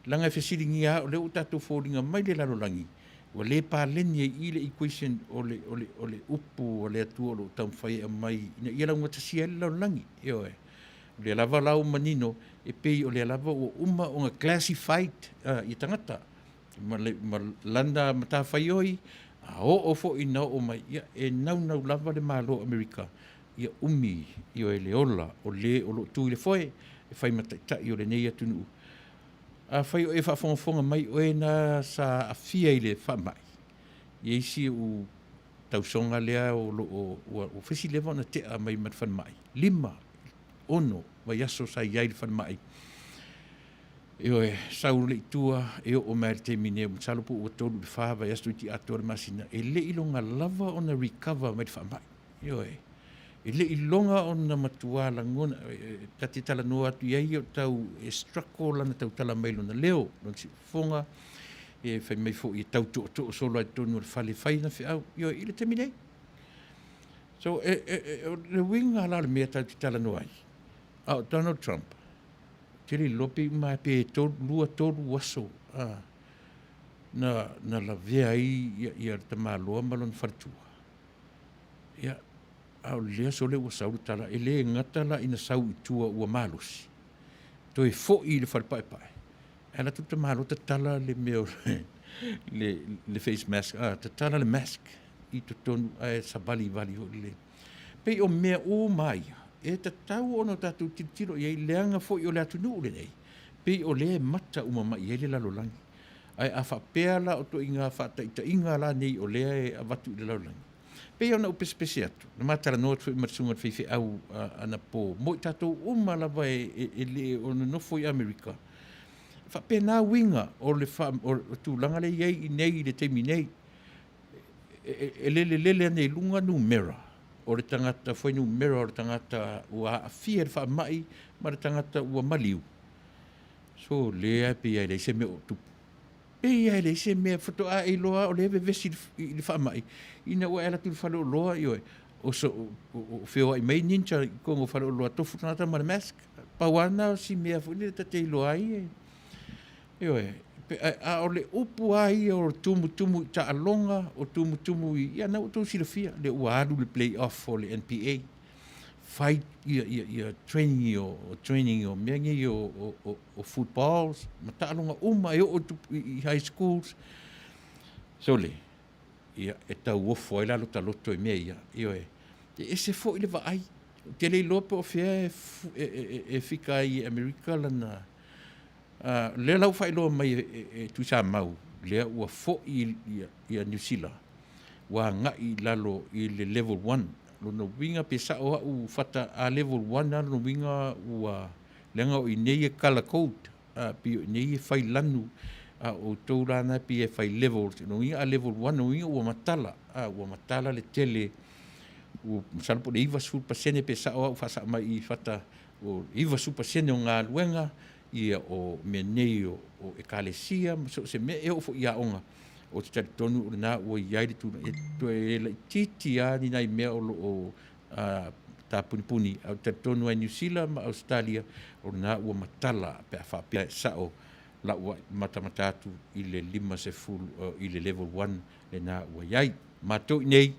Leaga e fesiligia lava o lea ua tatou foliga mai le lalolagi ua le paleni ai i i le equation o le, o le, o le upu a le Atua o lo o taumafai e aumai ina ia laugatasia ai le lalolagi. Ioe. O lea lava la ua manino, e pei o lea lava ua uma ona classified ia tagata. ma, le, ma lana matafaioi, a oo foi ina oo mai, ia, e naunau lava le Malo o Amerika ia umi ioe le ola o le o lo o tu i le foe e fai ma taitai o lenei atunuu. Afai o e faafogafoga mai oe na sa aafia i le faamai, i isi ou tausoga lea o lo o ua, ua fesi leva ona tea mai ma le falemai, 5, 6 vaiaso sa i ai i le falemai. Ioe, sau le i tua e oo mai le taimi nei, masalo po ua 3 i le 4 vaiaso toeitiiti atoa le masina, e le i iloga lava ona recover mai le faamai. Ioe, e le i iloga ona matua lagona, ta te talanoa atu i ai o tau e struggle lana tautala mai lona leo, lona siufofoga, e fai mai foi e tau tootoo solo ai totonu o le fale e fai ana feau, ioe, i le taimi nei. So, e, e, e, o le uiga la o le mea tatou te talanoa ai, a o Donald Trump, te le iloa pe uma pe tolu, lua, tolu aso a, na, na lavea ai ia, ia le tamaloa ma lona faletua. Ia, A o le aso lea ua sau le tala, e le gata la ina sau i tua ua malosi, toe foi i le fale paepae, ae alu atu le tamaloa tatala le mea o le, le face mask, a, tatala le mask i totonu ae savalivali foi le. Pei o mea uma ia, e tatau ona tatou tilotilo i ai, leaga foi o le atunuu lenei, pei o lea e mata uma mai i ai le lalolagi. Ae a faapea la o ituaiga faataitaiga la nei o lea e avatu i le lalolagi, pei ona ou pesepese atu, na ma talanoa atu foi ma le susuga i le faifeau anapo, mo i tatou uma lava e le o nonofo i Amerika, e faapena uiga o le tulaga lea e i ai i inei i le taimi nei. E lele lele ane i luga numera o le tagata fuainumera o le tagata ua aafia i le faamai ma le tagata ua maliu, So lea e pei lava e leai se mea o tupu. Pei lava e leai se mea, faatoa e iloa o lea e vevesi i le faamai, ina ua e alu atu i le faleoloa, ioe, o, so, o, o feoai mai ninja i totonu o faleoloa, tofu le tagata ma le mask. Pau lava lena o si mea foi lea ta te iloa ai e, ioe, a o le upu lava ia o tumutumu i taaloga, o tumutumu i, ia na ua outou silafia, lea ua alu le play off o le NBA. Fai ia, ia, ia training o, training o mea nei o, o, o, o footballs, ma taaloga uma e oo i, i high schools. Sole, ia, e tauofo ai la lo ta loto i mea ia. Ioe, e ese foi le vaai. Ou te le iloa po o fea e, e, e, e fika ai i Amerika lana, uh, lea la ua faailoa mai e, e, e Tuisamau, lea ua foi ia, ia Niu Sila, ua agai i lalo i le level one. Lona uiga pe sao au fata a level one lava lona uiga ua leaga o i inei e colour code, a pei o i inei e fai lanu, a o outou la na pei e fai levels. Lona uiga a level one lona uiga ua matala, a ua matala le tele, ua masalo po o le 90% pe sao au faasao mai i fata, o 90% o galuega ia o mea nei o, o ekalesia ma so o se mea e oo foi i aoga. Ou te talitonu o lena ua i ai le tulaga e toe laitiiti lava ni nai mea o lo o tapunipuni, ae ou te talitonu lava i Niu Sila ma Ausetalia, o lena ua matala pe a faapea e sao lau matamata atu i le 50, i le level 1 lena ua i ai. Matou i inei,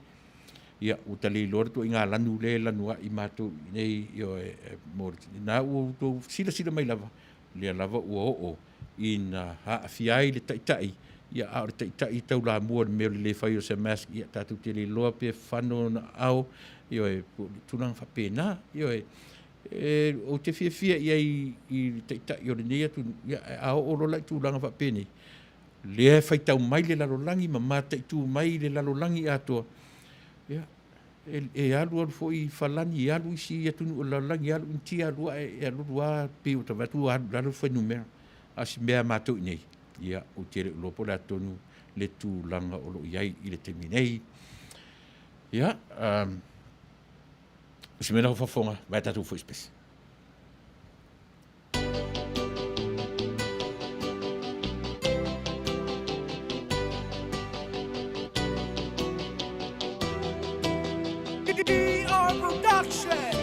ia, ua ta le iloa le ituaiga lanu lea e lanu ai matou i inei, ioe, mo lena ua outou silasila mai lava, lea lava ua oo ina aafia ai le taitai, ia a o le taitai e taulamua i le mea o le le fai o se mask, ia tatou te le iloa pe fano ona aao, ioe, po o tulaga faapena, ioe. E, ou te fiafia i ai i le taitai o lenei atunuu, ia a oo loa la i tulaga faapenei, lea e faitau mai le lalolagi ma mataitu mai le lalolagi atoa, ia, e, e alu alu foi i Falani, e alu isi atunuu o le lalolagi, e alu Initia, alu ae, e alu alu lava, pei ua ta vaai atu ua alu i lalo le fuainumera. A o si mea a matou i inei, ia, ou te le o iloa po o le a tonu le tulaga o lo o i ai i le taimi nei. Ia, um, o si mea na faafofoga, vai tatou foi se DR Production.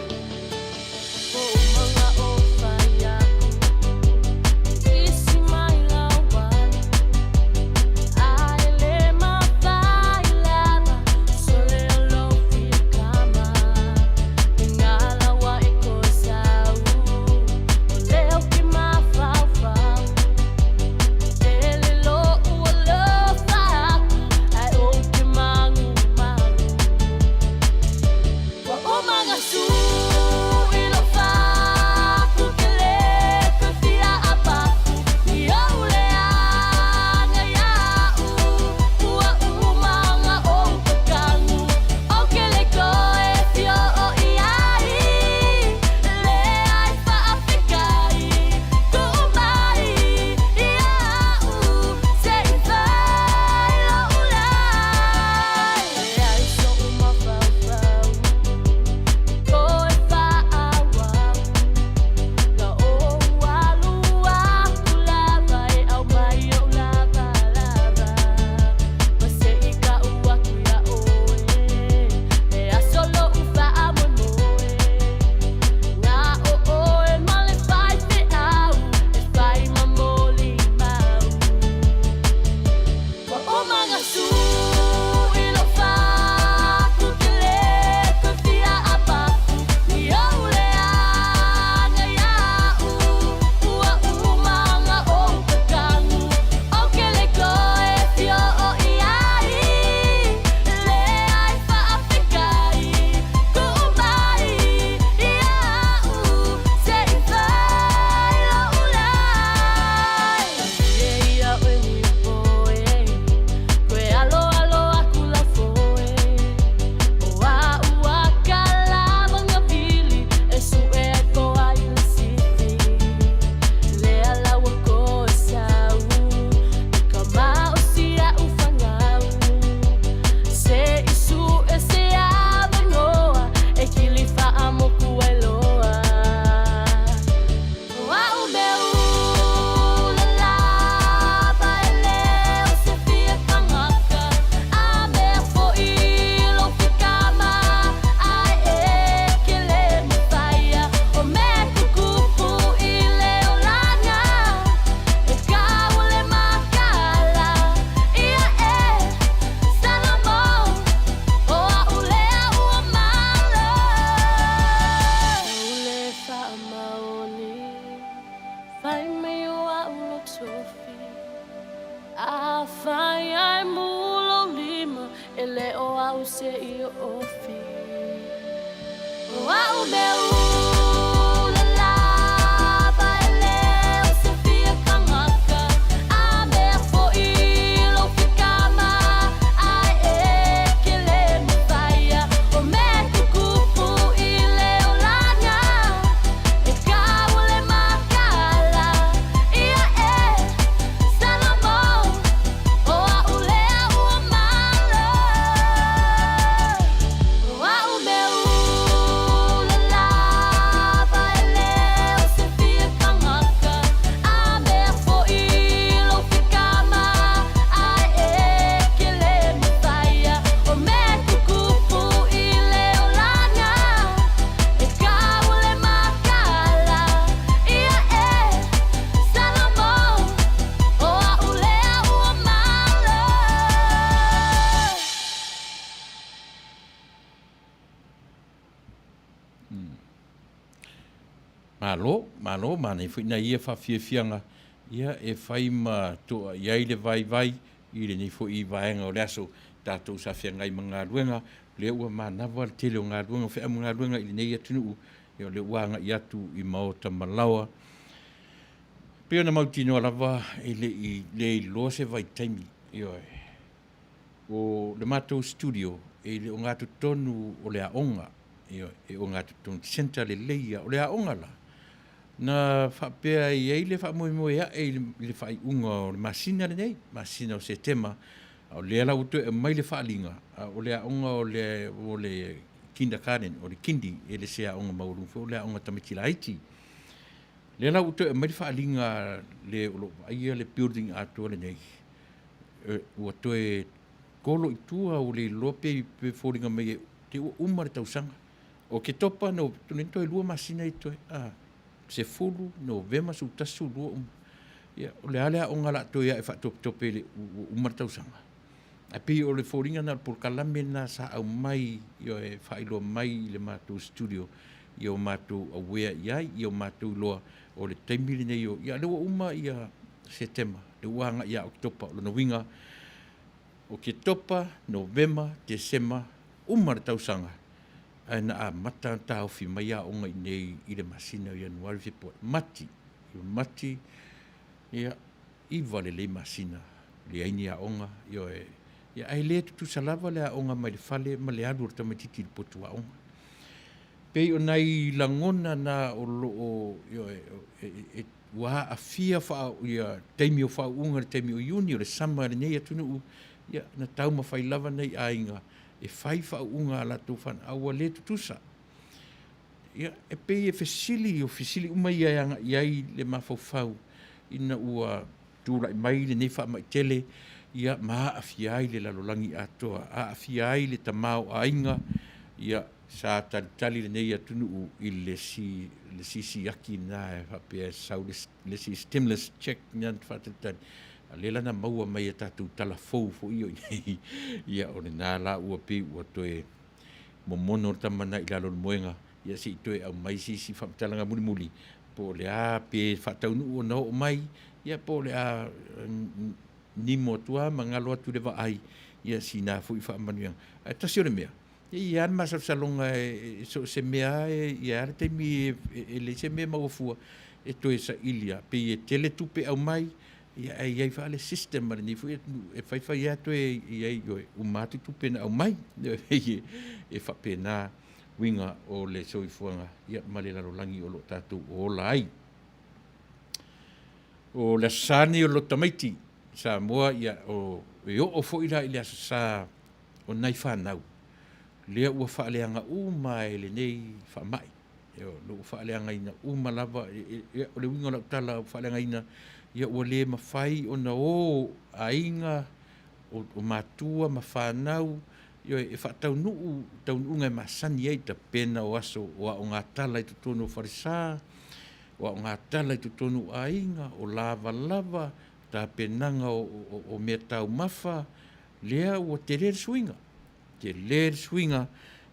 au se i ofi. O a'u mea ula lava e le o se fia kangaka A mea fo'i lou fikama ae e ke le mafaia O mea tukupu i le olaga e kau le makala Ia e Salomon O a'u lea ua malo O a'u mea ula lava e le o se fia kangaka A mea fo'i lou fikama ae e ke le mafaia O mea tukupu i le olaga e kau le makala Ia e Salomon O a'u lea ua malo. Malo, malo, manaia foi nai ia faafiafiaga, ia e fai ma to'a i ai le vaivai i lenei foi vaega o le aso. Tatou sa feagai ma galuega, lea ua manava le tele o galuega, o feau ma galuega i lenei atunuu, ia o lea ua agai atu i maota ma laoa. Pei ona mautinoa lava e le i le iloa se vaitaimi, ioe. O le matou studio e le ogatotonu o le aoga, ioe, e ogatotonu centre lelei lava. O le aoga la, na faapea e i ai le faamoemoe ae i le faaiuga o le masina lenei, masina o Setema, a o lea la ua toe aumai le faaaliga, a o le aoga o le, o le kindergarten, o le kindy, e le o se aoga maualuga foi, o le aoga a tamaiti laiti. Lea la ua toe aumai le faaaliga a le o lo o vaaia le building atoa lenei, ua toe kolo i tua, ua le iloa pe foliga mai te i ua uma le tausaga. O Oketopa, toe 2 masina ia totoe, a, 10, Novema, 11, 12 uma. Ia, o le a le aoga o le a toe ae faatopetope ua uma le tausaga? Ae pei o le foliga lena o le polokalame lena sa aumai, ioe, faailoa mai i le matou studio ia o matou aware i ai, ia o matou iloa o le taimi lenei o, ia o lea ua uma ia Setema, lea ua agai ia Oketopa. O lona uiga, Oketopa, Novema, Tesema, uma le tausaga, ae na amata ona taofi mai aoga i inei i le masina o Ianuari, Fepuari, Mati, Mati, ia, 9 lelei masina, leai ni aoga, ioe. Ia, ae le tutusa lava le aoga mai le fale ma le alu o le tamaitiiti i le potu aoga. Pei o nai lagona na o lo o, ioe, e, ua aafia faa, ia, taimi o faauuga i le taimi o Iuni, o le sama i lenei atunuu, ia, na taumafai lava nai aiga e fai faauuga a latou fanau, a ua le tutusa. Ia, e pei e fesili, o fesili uma ia e agai ai le mafaufau ina ua tulai mai lenei faamai tele, ia, ma aafia ai le lalolagi atoa, aafia ai le tamaoaiga, ia, sa talitali lenei atunuu i le si, le siisiaki lena e faapea e sau le, le isi stimulus check lena na faatalitali, a o lea la na maua mai e tatou tala fou foi ia o i nei, ia, o lena la ua pei ua toe momono le tama lena i lalo o le moega, ia se i toe aumai se isi faamatalaga mulimuli, po o le a, pe faataunuu ona oo mai, ia po o le a nimo atu lava ma galo atu i le vaai, ia sina foi faamanuiaga. Ae tasi o le mea, e i ai lava le masalosaloga e so o se mea lava e i ai lava le taimi e leai se mea e maua fua, e toe saili lava. Pei e tele tupe aumai, ia ae i ai foi le system a lenei foi atunuu e fai fai lava toe i ai, ioe, uma atu tupe na aumai. Ioe, e faapena uiga o le soifuaga ia ma le lalolagi o lo o tatou ola ai. O le Aso Sa lenei o le Loto Tamaiti i Samoa, ia, o, e oo foi la i le Aso Sa o nai fanau, lea ua faaleaga uma e lenei faamai. Ioe, o lo o faaleagaina uma lava, o le uiga o lau tala ua faaleagaina, ia ua le mafai ona o aiga, o matua ma fanau, ioe, e faataunuu taunuuga e masani ai, tapena o aso o aogatala i totonu o falesa, o aogatala i totonu o aiga, o lavalava, tapenaga o meataumafa, lea ua tele le suiga. Tele le suiga,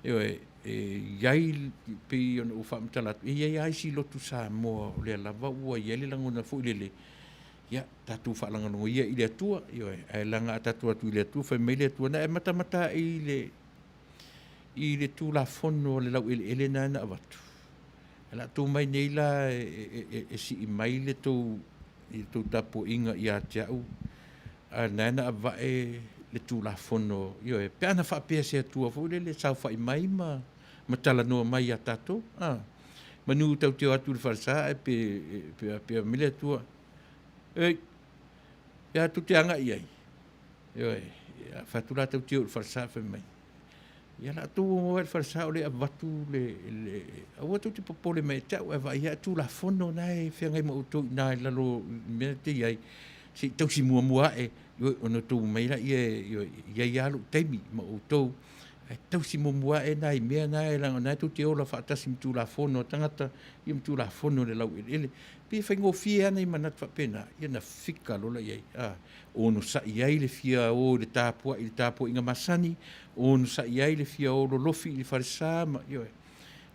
ioe, e i ai, pei ona ou faamatala atu, e i ai lava isi lotu Samoa o lea lava ua i ai le lagona foi lele, Ia, tatou faalagolago ia i le Atua, ioe, ae leaga a tatou atu i le Atua, fai mai le Atua, na e matamata i le, i le Tulafono a le laueleele na na avatu. E la tou mai nei la e, e, e, e sii mai le tou, i le tou tapuaiga ia te au, a na na avae le Tulafono, ioe, pe ana faapea se Atua foi lele saofai mai ma, ma talanoa mai ia tatou, a. Manu tatou te o atu i le falesa ae pe, pe, pe mai le Atua, Ei, pe a tou te agai i ai? Ioe, a fai atu la tatou te o i le falesa fai mai. Ia la tou o i le falesa o le avatu le, le aua tou te popole mai te au e vaai ia Tulafono na e feagai ma outou i na i lalo i mea te i ai. Se i tausi muamua ae, ioe, ona outou mai laia, ioe, i ai lava lou taimi ma outou. Ae tausi muamua ae nai mea na e leaga o na tou te ola faatasi ma Tulafono a tagata ia ma Tulafono a le laueleele. Pei e faigofie lava nai manatu faapena, ia na fika loa la i ai, a, onosai ai le fia o i le tapuai i le tapuaiga masani, onosai ai le fia o lolofi i le falesa ma, ioe.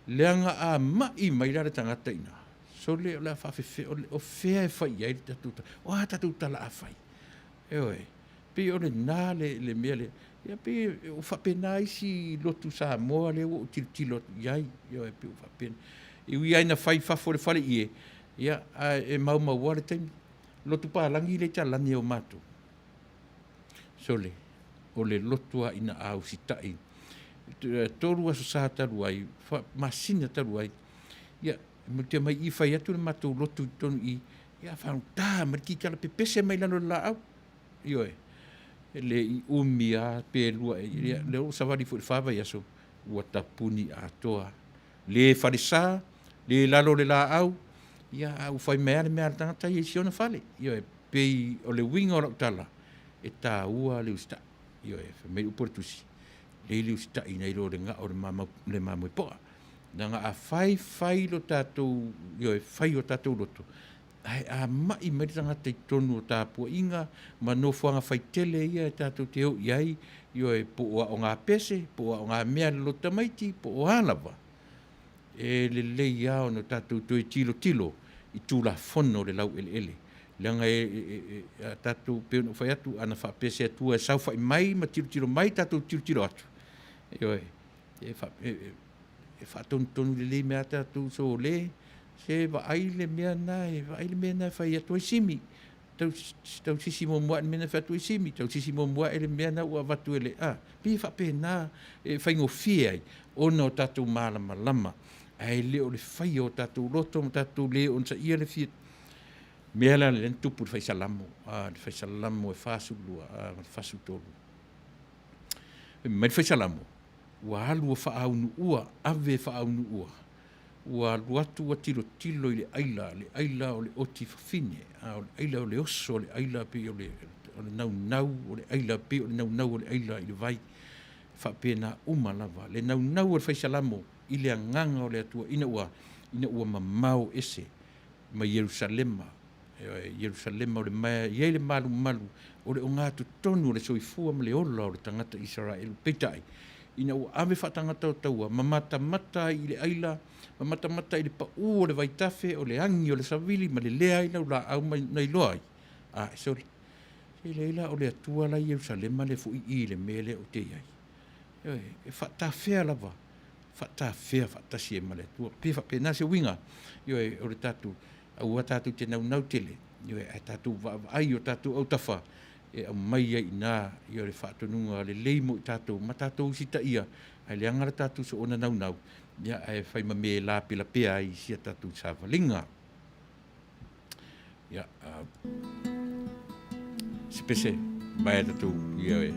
Leaga a mai mai la le tagata i ina, sole o le a faafefea, o fea e fai i ai le tatou, o a tatou tala a fai? Ioe. Pei o lena le, le mea lea. Ia pei o faapena isi lotu Samoa lea ua ou tilotilo atu i ai. Ioe, pei o faapena. E ui lava ina fai i fafo o le fale ie, ia, ae e maumau lava le taimi. Lotu palagi lea i talane o matou. Sole, o le lotu lava ina a usitai. 3 aso sa talu ai, masina talu ai, ia, e te mai i fai atu le matou lotu i totonu i, ia, fagota mai le kitala pepese mai lalo o le laau. Ioe, e le i umi lava pe lua, ia, lea ua savali foi i le fa vaiaso, ua tapuni atoa. Le falesa, le lalo o le laau, ia, a ua fai mai lava le mea a le tagata ia i si ona fale. Ioe, pei o le uiga o lau tala, e taua le usitai. Ioe, fai mai le upu a le Tusi, lei le usitai nai lo le gao o le mamoe poa. Leaga a fai fai lo tatou, ioe, fai o tatou loto, Ae a mai mai le tagata i totonu o tapuaiga ma nofoaga faitele ia e tatou te o i ai, ioe, po o aoga pese, po o aoga mea a le loto tamaiti, po o a lava, e lelei lava ona tatou toe tilotilo i Tulafono o le laueleele, leaga e, e, e, a tatou, pei ona ou fai atu, ana faapea se Atua e saofai mai ma tilotilo mai, tatou tilotilo atu, ioe, e, fa, e, e, e faatonutonu lelei mai lava tatou sole, se vaai le mea lena e vaai le mea lena e fai atu ai Simi. Tau, tau sisi muamua ae le mea lena e fai atu ai Simi, tau sisi muamua ae le mea lena ua avatu e le, a, pei e faapena e faigofie ai ona o tatou malamalama, ae le o le faia o tatou loto ma tatou le onosaia le fia mea la lea na tupu i le fai Salamo, a, le fai Salamo e 42, a, ma le 43. Fai mai le fai Salamo, ua alu ua faaunuua, ave faaunuua, ua alu atu ua tilotilo i le aila, le aila o le oti fafine, a o le aila o le oso o le aila pei o le, o le naunau o le aila, pei o le naunau o le aila i le vai. E faapena uma lava le naunau o le fai Salamo i le agaga o le Atua ina ua, ina ua mamao ese mai Ierusalema. Ioe, Ierusalema o le mea e i ai le malumalu o le ogatotonu o le soifua ma le ola o le tagata Isaraelu. Peitai, ina ua ave faatagata o taua ma matamata ai i le aila, ma matamata i le paū o le vaitafe, o le agi o le savili ma le lea ai laulaau ma na iloa ai, a, sole, se leai la o le Atua la i Ierusalema lea foi i i le mea lea ou te i ai. Ioe, e faatafea lava faatafea faatasi ai ma le Atua. Pe faapena se uiga, ioe, o le tatou, aua tatou te naunau tele, ioe, ae tatou vaavaai i o tatou autafa e aumai ai i ina, ioe, le faatonuga lelei mo i tatou ma tatou usitaia, ae leaga le tatou soona naunau, ia, ae fai ma mea e lapelapea ai i si a tatou savaliga. Ia, se pese mai a tatou, ia, e,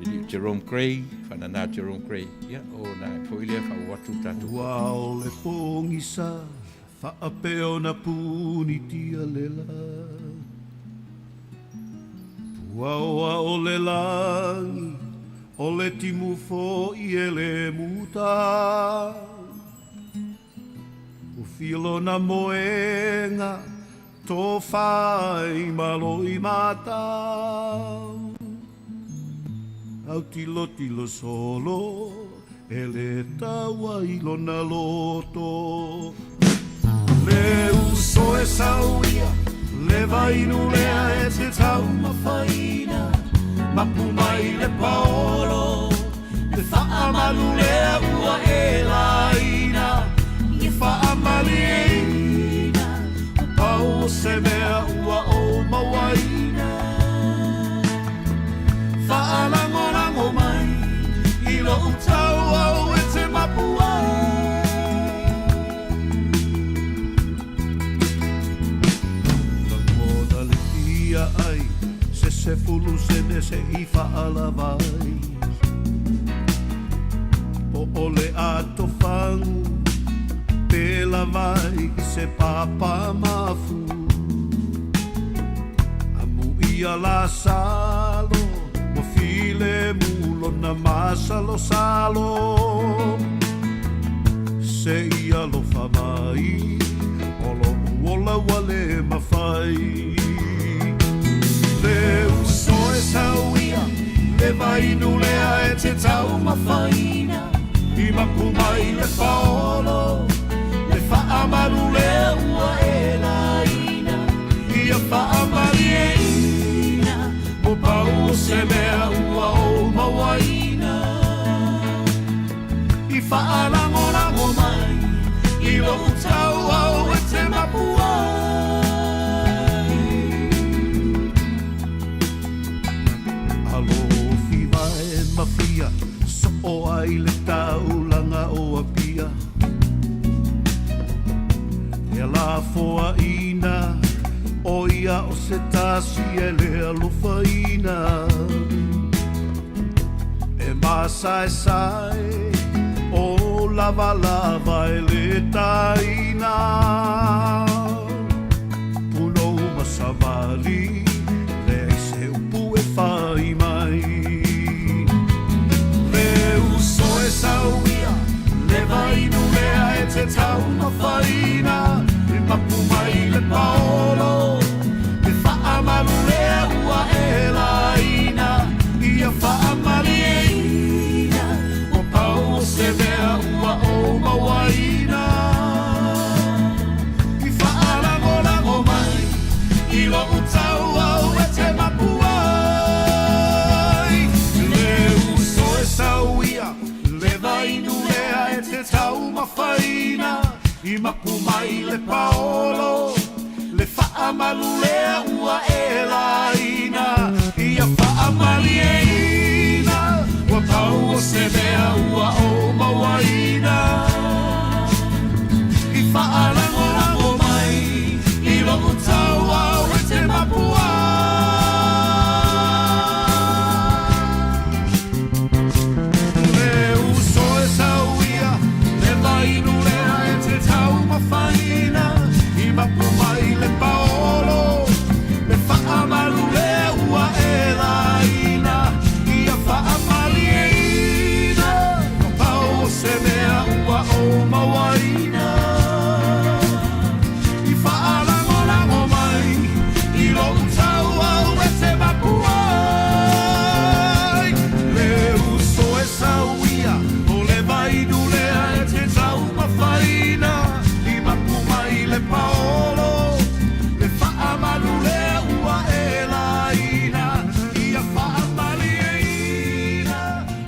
le Jerome Gray, whanana Jerome Gray, ia, o nā foi lea wha atu tatou. Ua o le pogisa faapea ona punitia le la. Puaoa o le lagi, o le timu foi e le muta. Ufi lona moega, tofa i malo i matau. Autilotilo solo, e le taua i lona loto. Le uso e sau ia, Le vainu lea e te taumafaina Mapu mai le paolo Le faamalu lea ua e laina I faamalieina Ua pau o se mea ua ou mauaina Faalagolago mai i lou tau au e te mapu ai Lagona le fia ai se sefulu sene se i faalava ai Po o le atofagu pe lava ai se papa mafu Amuia Lasalo ua filemu lona masalosalo Se i alofa mai o loʻu ola ua le mafai Le uso e sau ia le vainu lea e te taumafaina I mapu mai le paolo le faamalu lea ua e laina Ia faamalieina ua pau o se mea ua ou mauaina I faalagolago mai i lou tau au e te mapu ai Alofi vae mafia soo ai le taulaga o Apia E lafoaina o ia o se tasi e le alofaina E masaesae o lavalava e le taina Punou ma savali leai se upu e fai mai Le uso e sau ia le vainu lea e te taumafaina E mapu mai le paolo Le faamalu lea ua e laina Ia faamalieina Ua pau o se mea ua ou mauaina I faalagolago mai i lou tau au e te mapu ai Le uso e sau ia le vainu lea e te taumafaina I mapu mai le paolo le faamalu lea ua e laina Ia faamalieina ua pau o se mea ua ou mauaina I faalagolago mai i lou tau au e te mapu ai Le uso e sau ia le vainu lea e te taumafaina I mapu mai le paolo le faamalu lea ua e laina Ia faamalieina ua pau o se mea ua ou mauaina I faalagolago mai i lou tau au e te mapu ai Le uso e sau ia o le vainu lea e te taumafaina I mapu mai le paolo le faamalu lea ua e laina Ia faamalieina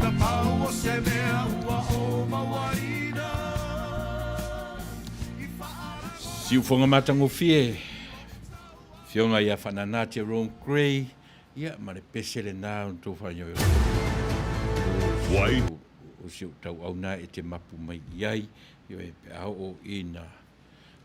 na pau o se mea ua ou mauaina I Siufoga matagofie, Afioga ia Faanana Jerome Grey, ia ma le pese lena o le tou faaioi o si ou tauau na e te mapu mai i ai, ioe, pe a oo ina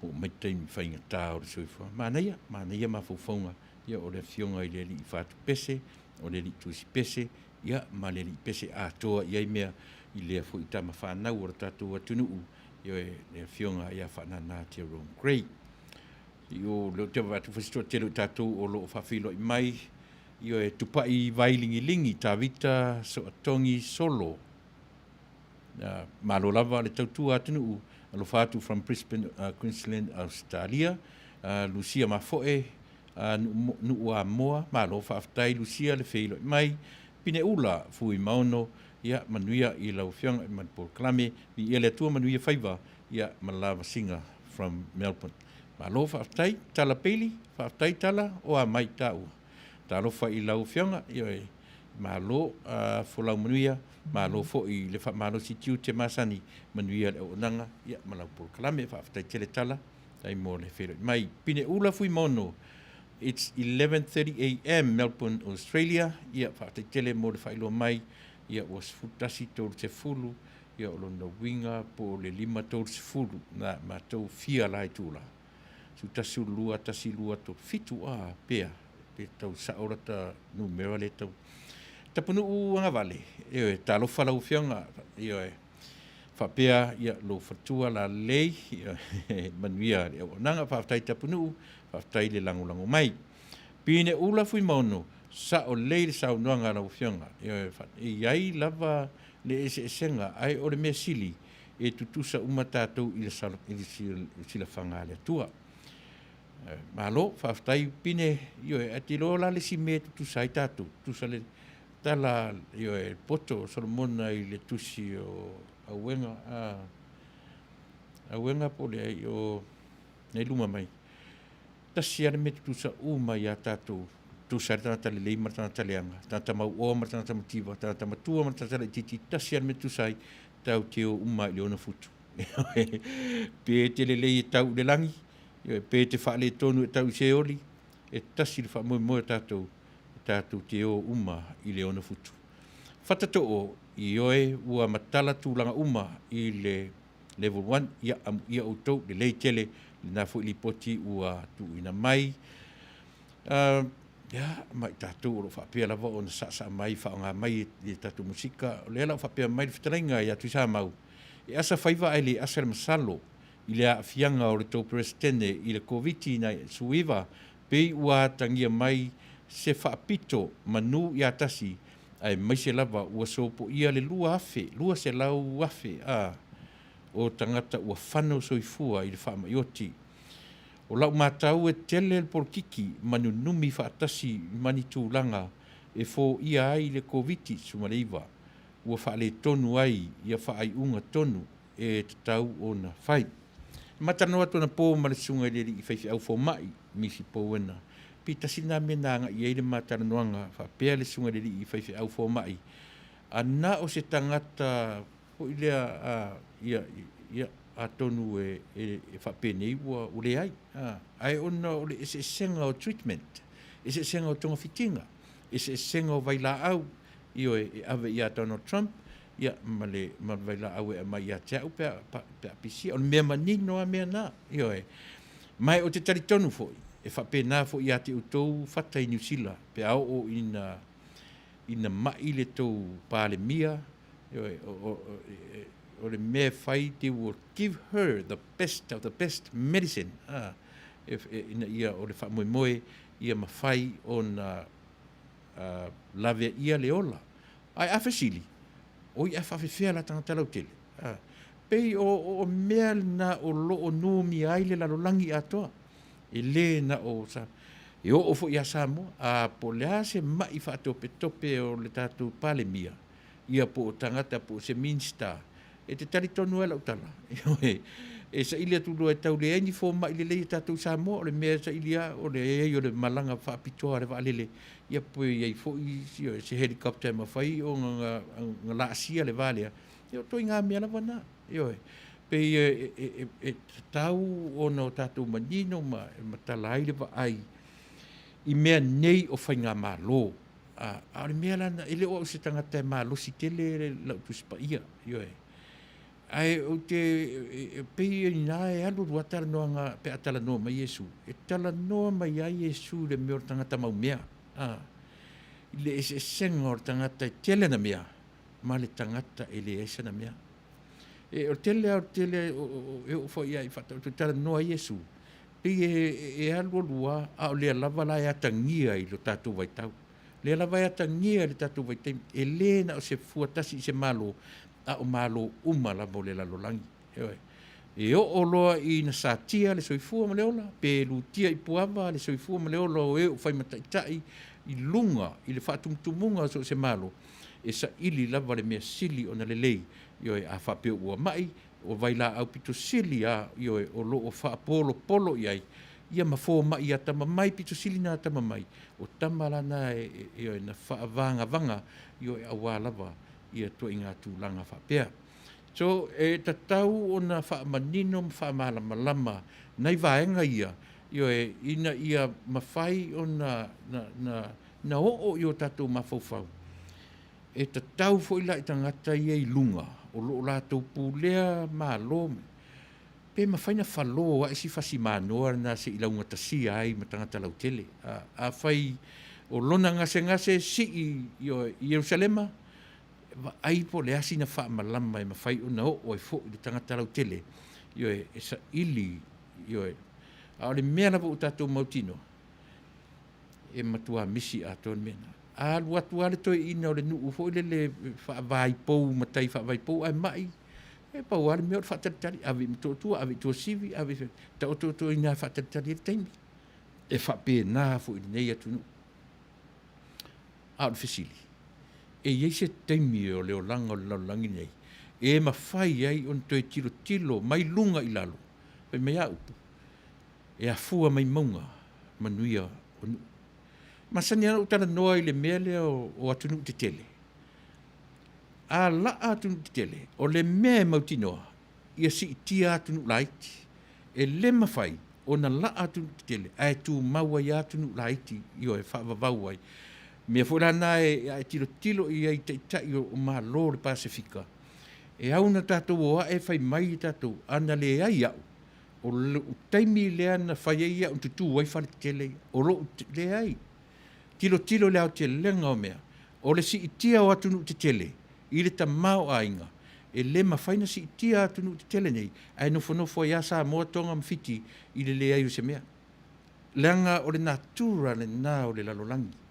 oo mai taimi faigata o le soifua. Manaia, manaia mafaufauga, ia o le afioga i le alii Fatu Pese, o le alii Tusi Pese, ia ma le alii Pese atoa i ai mea i lea foi tama fanau o le tatou atunuu, ioe, le afioga ia Faanana Jerome Grey. Io, lea ou te vaai atu foi se toatele o tatou o lo o faafeiloai mai, ioe, Tupai Vailingilingi, Tavita Soatogi Solo. Malo lava le tautua atunuu, alofa atu from Brisbane, Queensland, Australia. Lucia Mafoe, Nuuamoa, malo faafetai Lucia le feiloai mai. Pineula Fuimaono, ia manuia i lau afioga i ma le polokalame, viia le Atua manuia faiva, ia ma le lavasiga from Melbourne. Malo faafetai Tala Peili, faafetai Tala o a mai taua. Talofa i lau Afioga, ioe, malo folau manuia, malo foi i le faamalosi tiute masani, manuia le auaunaga ia ma lau polokalame. Faafetai tele Tala, faafetai mo le feiloai mai. Pineula Fuimaono, It's 11:30 am Melbourne Australia, ia faafetai tele mo le faailoa mai, ia ua 11:30, ia o lona uiga po o le 5:30 na matou fia la itula. 11, 12, 1, 2, 3, 7 a pea pe tau sao lata numera lea tau Tapunuu Agavale, ioe, talofa lau Afioga, ioe, faapea ia lou faletua lalelei, ioe, manuia le auaunaga, faafetai Tapunuu, faafetai le lagolago mai. Pineula Fuimaono, sao lelei le saunoaga a lau Afioga, ioe, e i ai lava le eseesega, ae o le mea sili, e tutusa uma tatou i le silafaga a le Atua. Malo, faafetai Pine, ioe, ae te iloa la le isi mea e tutusa ai tatou, tutusa le tala, ioe, poto o Solomona i le tusi o Auega, a, Auega po o le ai, o, nei luma mai, tasi lava le mea e tutusa uma ia tatou, tutusa ai le tagata lelei ma le tagata leaga, tagata mauoa ma le tagata mativa, tagata matua ma le tagata laitiiti, tasi lava le mea e tutusa ai, tatou te o uma lava i le 6 futu. Pe te lelei e tau i le lagi, pe te faaletonu e tau i Seoli, e tasi le faamoemoe o tatou, tatou te o uma i le 6 futu. Fatatoo, ioe, ua matala tulaga uma i le level 1, ia amuia outou, lelei tele lena foi lipoti ua tuuina mai. Ia, ma i tatou o lo o faapea lava ona saasaa mai, faaaoga mai i tatou musika. O lea la ua faapea mai le fetalaiga ia Tuisamau, e asa faiva ae le asa le masalo i le aafiaga o le tou Peresetene i le Koviti-19, pei ua atagia mai se faapito manu ia tasi, aemaise lava ua sopoia le 2,000, 200,000 a, o tagata ua fano soifua i le faamai oti. O lau matau e tele le polokiki ma nunumi faatasi ma ni tulaga e foia ai le Koviti-19 ua faaletonu ai ia faaiuga tonu e tatau ona fai. E matalanoa atu anapo ma le susuga i le alii faifeau fomai, Misi Powena, pei tasi lena mea na agai i ai le ma talanoaga faapea le susuga i le alii faifeau fomai, a na o se tagata foi lea a, ia, ia, atonu e, e, e faapenei ua, ua leai, a, ae ona o le eseesega o treatment, eseesega o togafitiga, eseesega o vailaau, ioe, e ave ia Donald Trump, ia, ma le, ma le vailaau e aumai ia te au pe a, pe a pisia. O le mea manino lava mea na, ioe. Ma ou te talitonu foi, e faapena foi ia te outou fata i Niu Sila, pe a oo ina, ina mai le tou Palemia, ioe, o, o, o le mea e fai, they will give her the best of the best medicine, a, e, e, ina ia o le faamoemoe ia mafai ona uh, lavea ia le ola. Ae a fesili, oi ae faafefea la tagata lautele? A, pei o, o, o mea lena o lo o numia ai le lalolagi atoa. E le na o sa, e oo foi ia Samoa, a po o le a se mai faatopetope o le tatou Palemia, ia po o tagata po o se Minista, e te talitonu ai lau tala, ioe, e saili atu loa e tau leai ni fomai lelei a tatou i Samoa, o le mea e saili lava o le i ai o le malaga faapitoa a le vaalele, ia pe i ai foi se helicopter e mafai ona laasia le va lea, ia o ituaiga mea lava na, ioe. Pei e tatau ona o tatou manino ma e matala ai le vaai i mea nei o faigamalo. A, a o le mea la lena, e le o au se tagata e malosi tele lau Tusi Paia, ioe. Ae ou te, e pei inā e alu alu lava talanoaga pe a talanoa mai Iesu, e talanoa mai ai Iesu i le mea o le tagata maumea, a, i le eseesega o le tagata e tele ana mea ma le tagata e leai sana mea. E, o le tele lava o le tele e oo foi i faataoto e talanoa ai Iesu, pei e, e alu alu lava, a o lea lava la e atagia i lo tatou vaitau. Lea lava e atagia i le tatou vaitaimi, e le na o se fua tasi i se Malo, a o Malo uma lava o le lalolagi. Ioe. E oo loa ina satia le soifua ma le ola, pe lutia i puava le soifua ma le ola o e o fai ma taitai i luga i le faatumutumuga o so o se Malo, e saili lava le mea sili ona lelei. Ioe, a faapea ua mai, O vailaau pito sili a, ioe, o lo o faapolopolo i ai, ia ma fomai atamamai pito sili na atamamai, o tama la na e, ioe, na faavagavaga, ioe, auā lava ia ituaiga tulaga faapea. So, e tatau ona faamanino ma faamalamalama nai vaega ia, ioe, ina ia mafai ona na, na, na oo i o tatou mafaufau. E tatau foi la i tagata ia i luga o lo o latou pulea Malo, pe mafai na falo ae si fasi manoa lena se i laugatasia ai ma tagata lautele. A, afai o lona gasegase sii i Ierusalema, vaai po o le a sina faamalama e mafai ona oo ai foi le tagata lautele, ioe, e saili, ioe. A o le mea lava ua tatou mautinoa, e matua misi atoa le mea lena. A alu atu lava le toeaina o le nuu foi lele faavaipou, matai faavaipou ae mai, e pau lava le mea o le faatalitali, ave i Motootua, ave i Tuasivi, ave i... taoto i ina e faatalitali ai le taimi. E faapena foi i lenei atunuu. A o le fesili, e i ai se taimi o le olaga o le lalolagi lenei e mafai ai ona toe tilotilo mai luga i lalo, fai mai a upu, e afua mai mauga manuia o nuu. E masani lava ona ou talanoa i le mea lea o atunuu tetele. A laa atunuu tetele, o le mea e mautinoa, ia siitia atunuu laiti. E le mafai ona laa atunuu tetele ae tumau ai lava atunuu laiti, ioe, e faavavau ai. O mea foi la na a e tilotilo i ai i taitai o Malo o le Pasefika, e au ina tatou o ae fai mai tatou, ana leai au, o lou taimi lea na fai ai au na tutu ai fale tetele ia. O lou, leai, tilotilo i le aotelega o mea, o le siitia o atunuu tetele i le tamaoaiga, e le mafai ona siitia atunuu tetele nei ae nofonofo ai lava Samoa, Toga ma Fiti i le leai o se mea. Leaga o le natura lena o le lalolagi.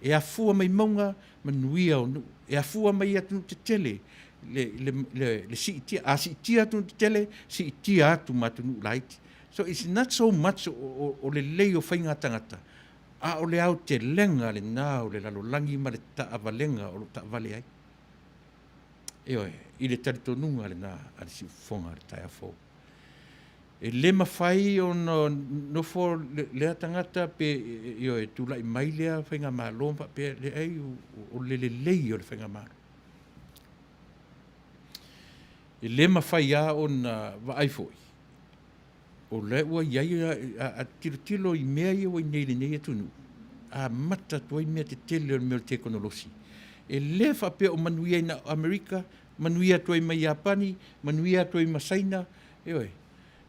E afua mai mauga manuia o nuu, e afua mai atunuu tetele le, le, le, le siitia. A siitia atunuu tetele, siitia atu ma atunuu laiti. So it's not so much o, o, o lelei o faiga tagata, a o le aotelega lena o le lalolagi ma le taavalega o lo o taavale ai. Ioe, i le talitonuga lena a le siufofoga o le taeao fou. E le mafai ona nofo lea tagata pe, ioe, tulai mai lea faigamalo ma faapea, leai, o le lelei o le faigamalo. E le mafai lava ona vaai foi, o lea ua i ai, a tilotilo i mea ia ua i inei i lenei atunuu, amata atu ai mea tetele o le mea o le tekonolosi. E le faapea o manuia ai na o Amerika, manuia atu ai ma Iapani, manuia atu ai ma Saina, ioe,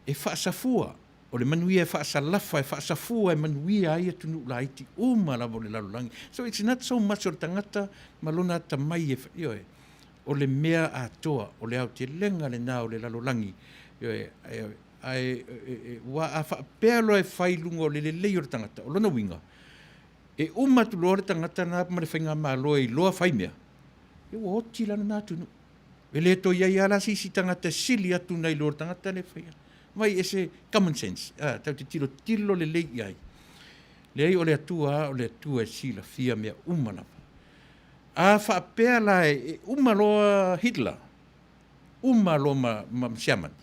e faasafua, o le manuia e faasalafa, e faasafua e manuia ai atunuu laiti uma lava o le lalolagi. So it's not so much o le tagata ma lona atamai e, ioe, o le mea atoa, o le aotelega lena o le lalolagi, ioe, ae aua a faapea loa e fai i luga o le lelei o le tagata, o lona uiga, e uma atu loa le tagata lena ma le faigamalo e iloa fai mea, ia ua oti la lena atunuu. E le toe i ai lava la se isi tagata e sili atu nai lo le tagata lea e faia. Vai e se common sense, a, tatou te tilotilo lelei i ai. Leai, o le Atua lava, o le Atua e silafia mea uma lava. A faapea la e uma loa Hitler, uma loa ma, ma Siamani,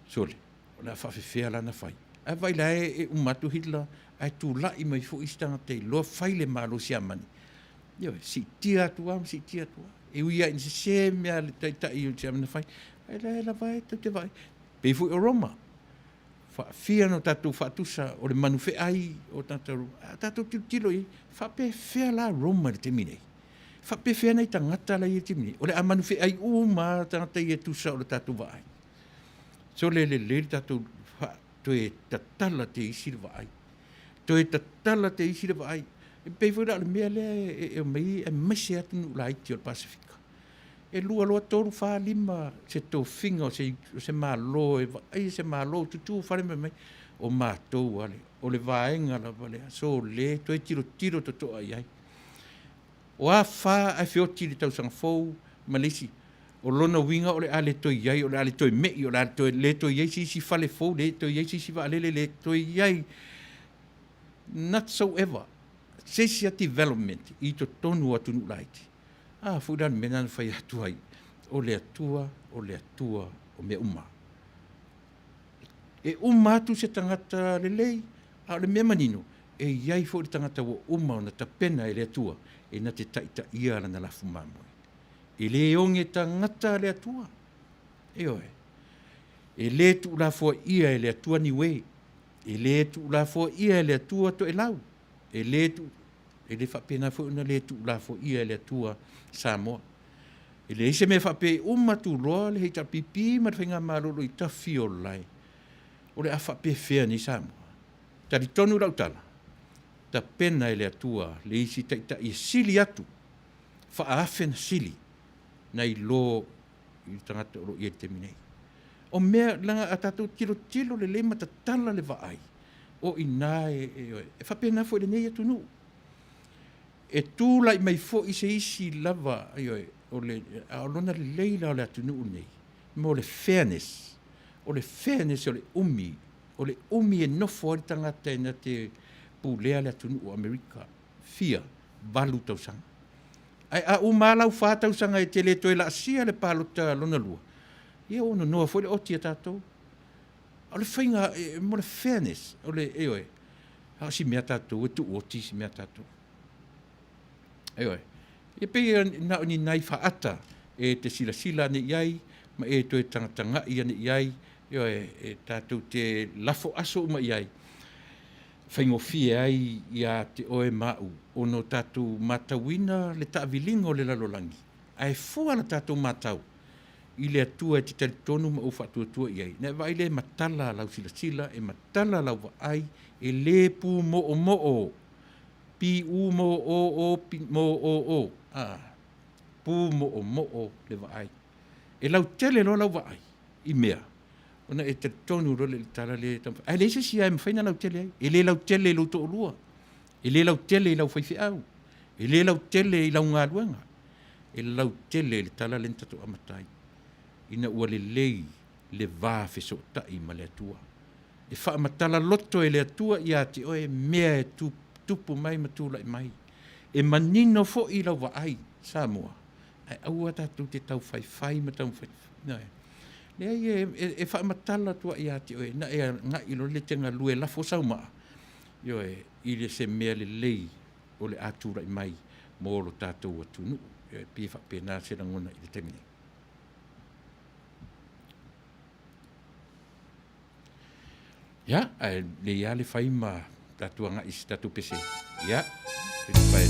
sole, o le a faafefea la ona fai? Ae vaai la e uma atu Hitler, ae tulai mai foi isi tagata iloa fai le Malo Siamani. Ioe, siitia atu lava ma siitia atu lava. E ui lava ina sese mea a le taitai o Siamani na fai, ae la e lava e tou te vaai. Pei foi o Roma, faafia ona tatou faatusa o le manu feai o tagata Roma. A tatou tilotilo i ai, faapefea la Roma i le taimi nei? Faapefea nai tagata la i le taimi nei? O le a manu feai uma lava tagata ia e tusa o le tatou vaai. Sole lelei le tatou toe tatala te isi le vaai. Toe tatala te isi le vaai. E pei foi la o le mea lea e aumai aemaise atunuu laiti o le Pasefika. E lua loa, tolu, fa, lima se tofiga o se, o se Malo e vaaia se Malo tutū fale ma mai, o matou ale, o le vaega lava lea, sole toe tilotilo totoa i ai. O a fa ae feoti i le tausaga fou ma le isi, o lona uiga o le a le toe i ai, o le a le toe me'i, o le a toe, le toe i ai se isi fale fou, le toe i ai se isi vaalele, le toe i ai not so ever se isi a development i totonu o atunuu laiti. A foi la le mea lena na fai atu ai. O le Atua, o le Atua o mea uma. E uma atu se tagata lelei, a o le mea manino, e i ai foi le tagata ua uma ona tapena e le Atua e na te taitaia lana lafu mamoe. E le oge tagata le Atua. Ioe. E le tuulafoaia e le Atua Niue. E le tuulafoaia e le Atua Toelau. E le tu, e le faapena foi ona le tuulafoaia e le Atua Samoa. E leai se mea faapea e uma atu loa le HRPP ma le Faigamalo o lo o i Tafiola e, o le a faapefea nei Samoa? Talitonu lau tala, tapena e le Atua le isi taitai e sili atu, faaafe na sili nai lo i le tagata o lo o i ai i le taimi nei. O mea, leaga a tatou tilotilo lelei ma tatala le vaai, o i ina e, e, e faapena foi i lenei atunuu. E tulai mai foi se isi lava, ioe, o le, a o lona lelei la o le atunuu lenei, mo le fairness, o le fairness o le umi, o le umi e nofo ai le tagata e na te pulea le atunuu o Amerika, fia valu tausaga. Ae a uma lava lau fa tausaga e te le toe laasia le palota lona lua, ia ua nonoa foi le oti a tatou. O le faiga, mo le fairness, o le, ioe, a o si mea tatou e tuu oti si mea tatou. Ioe. E pei e na o ni nai faata e te silasila ane i ai ma e toe tagatagai ane i ai, ioe, e tatou te lafo aso uma i ai, faigofie ai ia te oe ma au ona o tatou matauina le taaviliga o le lalolagi, ae fua la tatou matau i le Atua e te talitonu ma ou faatuatua i ai, na e vaai lea e matala lau silasila, e matala lau vaai, e le pumoomoo, P-u-m-o-o-m-o-o, a, pumoomoo le vaai. E lautele loa lau vaai i mea, ona e talitonu loa lea i le tala lea e taumafai. Ae leai se isi e mafai ona lautele ai. E le lautele i lou toalua, e le lautele i lau faifeau, e le lautele i lau galuega. E lautele i le tala lea na tatou amata ai, ina ua lelei le va fesootai ma le Atua. E faamatala loto e le Atua ia te oe mea e tupu mai ma tulai mai. E manino foi lau vaai, Samoa, ae aua tatou te taufaifai ma taumafai. Leai, e, e, e faamatala atu ai ia te oe, na e agai loa le te galue lafo sau maa, ioe, i le se mea lelei o le a tulai mai mo lo tatou atunuu. Ioe, pei e faapena se lagona i le taimi nei. Ia, ae lei lava le fai ma tatou agai i se tatou pese. Ia, e te pai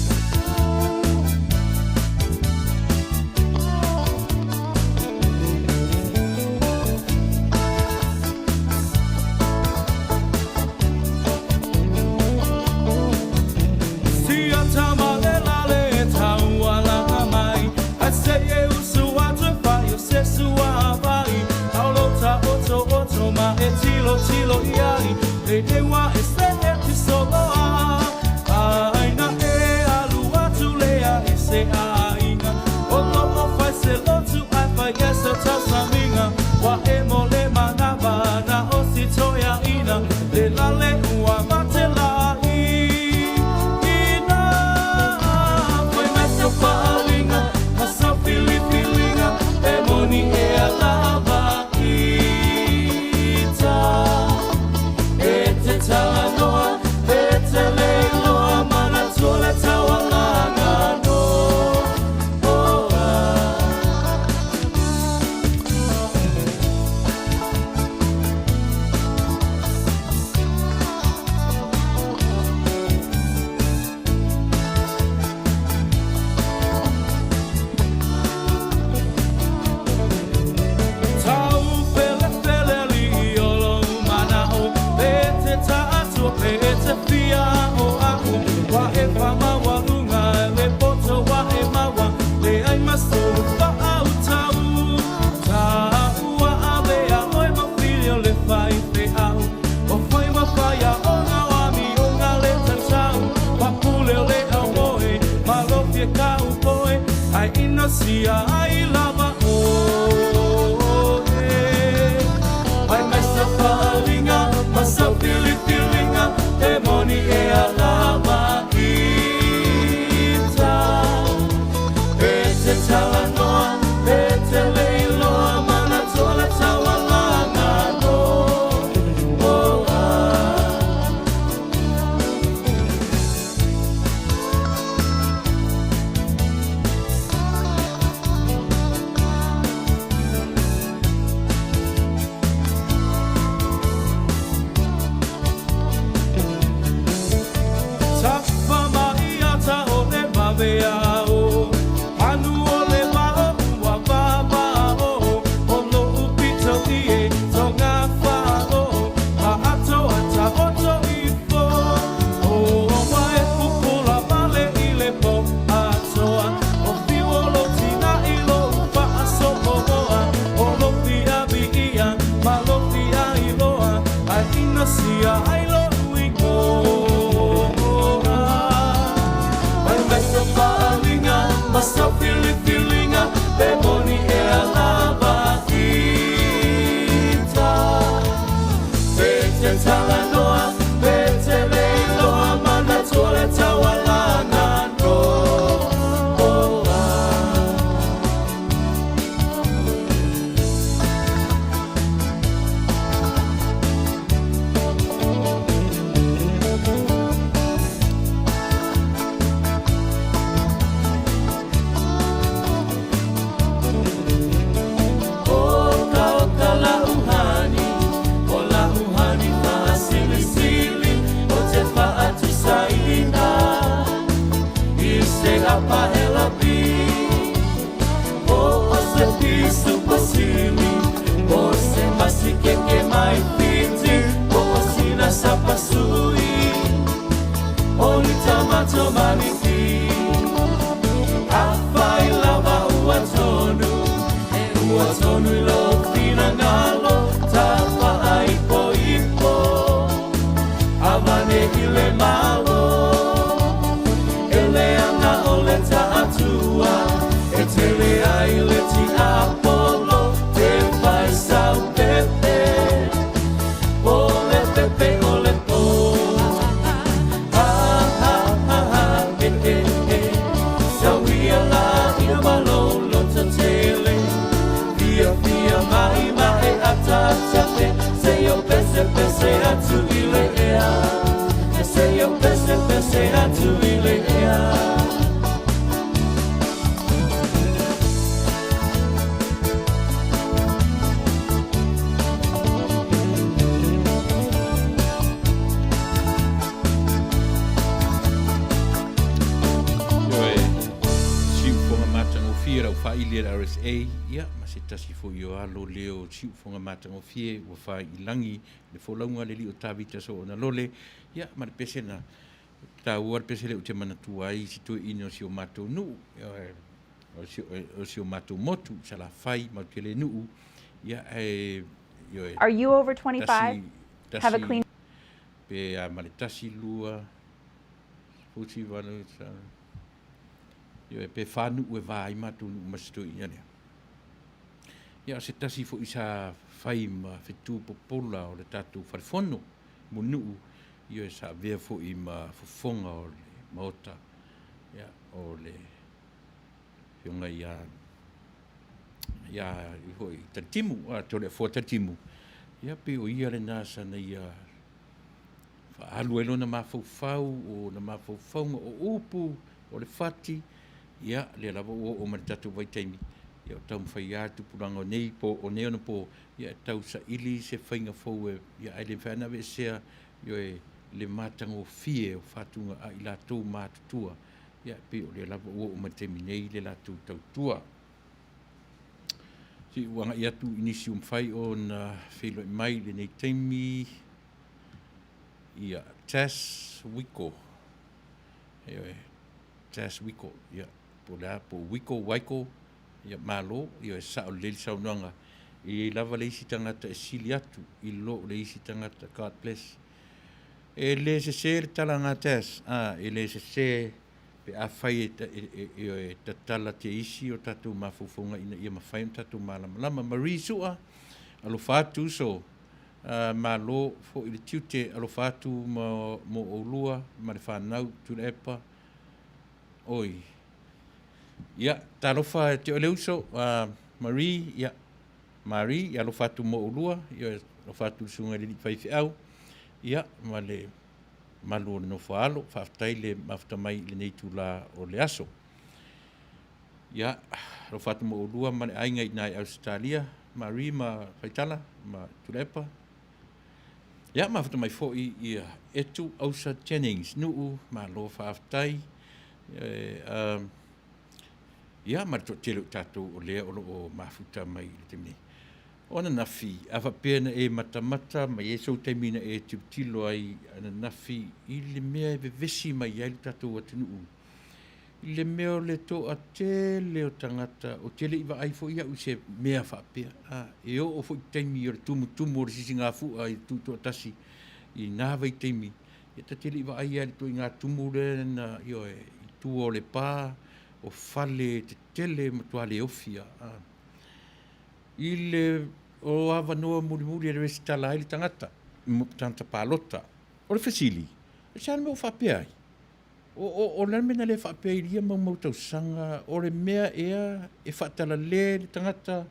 pasili O se masikeke mai Fiti Po o sina sapasui O ni tamato maliki Afai lava ua tonu E ua tonu i lou finagalo Tapa'a ipoipo Avane i le Malo E leaga o le ta'atua E tele ai le tiapolo Te fai sau pepe O le pepe o le po Ha ha ha ha e e e Sauia la ina ma lou loto tele Fiafia ma'ima'i ataata e Seia pesepese atu i le ea Seia pesepese atu i le ea. Ioe, siufoga matagofie lau faaili e le RSA, ia, ma se tasi foi o alo lea o siufoga matagofie ua faailagi le folauga a le alii o Tavita Soonalole, ia, ma le pese na taua le pese lea ou te manatua ai i si toeaina o si o matou nuu, ioe, o si o matou motu i Salafai, matou te le nuu, ia, ae, ioe, Are you over 25? tasi, Have a clean pe a ma le tasi, lua, fusi, valu, sa, ioe, pe fa nuu e va ai matou nuu ma si toeaina lea. Ia, o se tasi foi sa fai ma fetu popola o le tatou falefono mo nuu, ioe, sa avea foi ma fofoga o le Maota, ia, o le Afioga ia, ia foi Talitimu, a Toleafoa Talitimu, ia, pei o ia lena sa na ia faaalu ai lona mafaufau, o ona mafaufauga, o upu, o le fati, ia, lea lava ua oo mai le tatou vaitaimi, ia o taumafai lava le tupulaga o nei po, o nei onapo, ia e tau saili se faiga fou e, ia ae le mafai lava ona aveesea, ioe, le matagofie o fatuga a i latou matutua, ia e pei o lea lava ua oo mai le taimi nei le latou tautua. Se i ou agai atu i nisi ua mafai ona feiloai mai i lenei taimi. Ia, Tess Wiko. Ioe, Tess Wiko. Ia, po o le a, po o Wiko, Waiko. Ia, malo. Ioe, sao lelei le saunoaga. E i ai lava le isi tagata e sili atu i lo le isi tagata. God bless. E le sese le tala a Tess. Ah, e le sese pe afai e, e, e, e, e tatala te isi o tatou mafaufauga ina ia mafai ona tatou malamalama. Marie Sua, alofa atu uso. Malo foi le tiute, alofa atu mo oulua ma le fanau Tuilaepa. Oi. Ia, talofa te oe le uso, Marie, ia, Marie, ia alofa atu mo oulua, ia alofa atu i le susuga i le alii faifeau, ia, ma le malu o le nofo a alo. Faafetai le mafuta mai i lenei itula o le aso. Ia, alofa atu mo oulua ma le aiga i ina i Ausetalia, Marie ma Faitala ma Tuilaepa. Ia, mafuta mai foi ia Etu Ausa Jennings, Nuu, malo faafetai. E, um, ia, ma le toatele o tatou o lea o lo o mafuta mai i le taimi nei. O ananafi, a faapea na e matamata ma i ai sou taimi na e tilotilo ai ananafi i le mea e vevesi mai ai le tatou atunuu, i le mea o le toatele o tagata, ou te le i vaai foi au i se mea faapea, a, e oo foi i taimi o le tumutumu o le sisigafua i le tutoatasi i na vaitaimi, ia ta te le i vaai lava i le ituaiga tumu lea na, ioe, i tua o le pa, o fale tetele matua le ofi lava, a. I le o avanoa mulimuli e resitala ai le tagata, tagata palota. O le fesili, e se a le mea ua faapea ai? O, o, o le a le mea na le faapea i ia maumau tausaga, o le mea ea e faatalale le tagata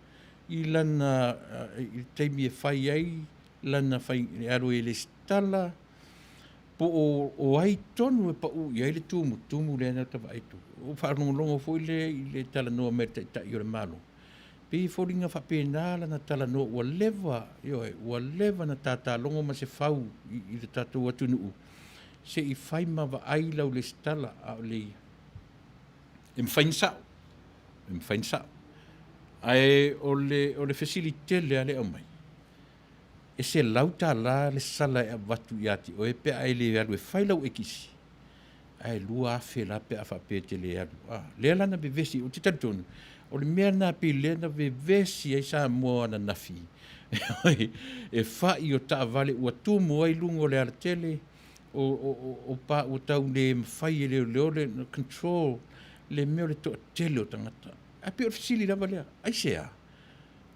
i lana, i le taimi e fai ai lana fai, e alu ai e resitala, po o, o ai tonu e pau i ai le tumutumu lea na ta vaai atu. Ua faalogologo foi lea i le talanoa mai a le Taitai o le Malo, Pei e foliga faapena lana talanoa ua leva, ioe, ua leva na tatalogo ma se fau i, i le tatou atunuu, se i fai ma vaai lau lesitala, a o le ia. E mafai na sao, e mafai na sao. Ae o le, o le fesili tele lava lea e aumai, e $100 le sala e avatu ia te oe pe a e le alu e fai lau ekisi, ae $2,000 la pe a faapea e te le alu. A, lea la na vevesi, ou te talitonu, o le mea lena pei lea na vevesi ai Samoa ananafi, e fai o taavale ua tumu ai luga o le alatele, o, o, o, o pa ua tau le mafai e leoleo le control le mea o le toatele o tagata. Ae pei o le fesili lava lea, aisea?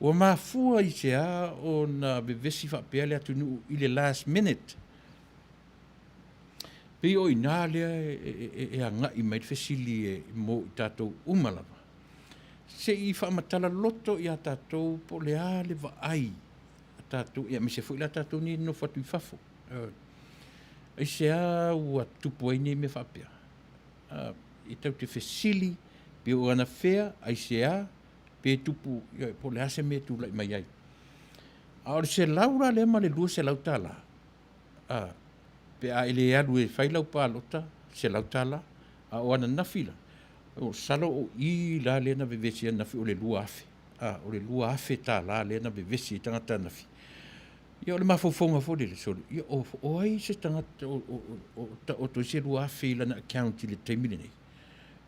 Ua mafua i se a ona vevesi faapea le atunuu i le last minute? Pei o i ina lea e agai mai le fesili e mo i tatou uma lava. Se i faamatala loto ia tatou po o le a le vaai a tatou, ia aemaise foi la tatou nei e nonofo atu i fafo. Aisea ua tupu ai nei mea faapea? E tatou te fesili pe o anafea, aisea, pe tupu, po o le a se mea e tulai mai ai. A o le $100 la lea ma le $200, a, pe a e le alu e fai lau palota, $100, a o ananafi la, masalo o i la lea na vevesi ai ananafi o le $2,000, a, o le $2,000 lea na vevesi ai tagata ananafi. Ia o le mafaufauga foi lele, sole, ia o, o ai se tagata o, o, o, o taoto ai se $2,000 i lana account i le taimi lenei?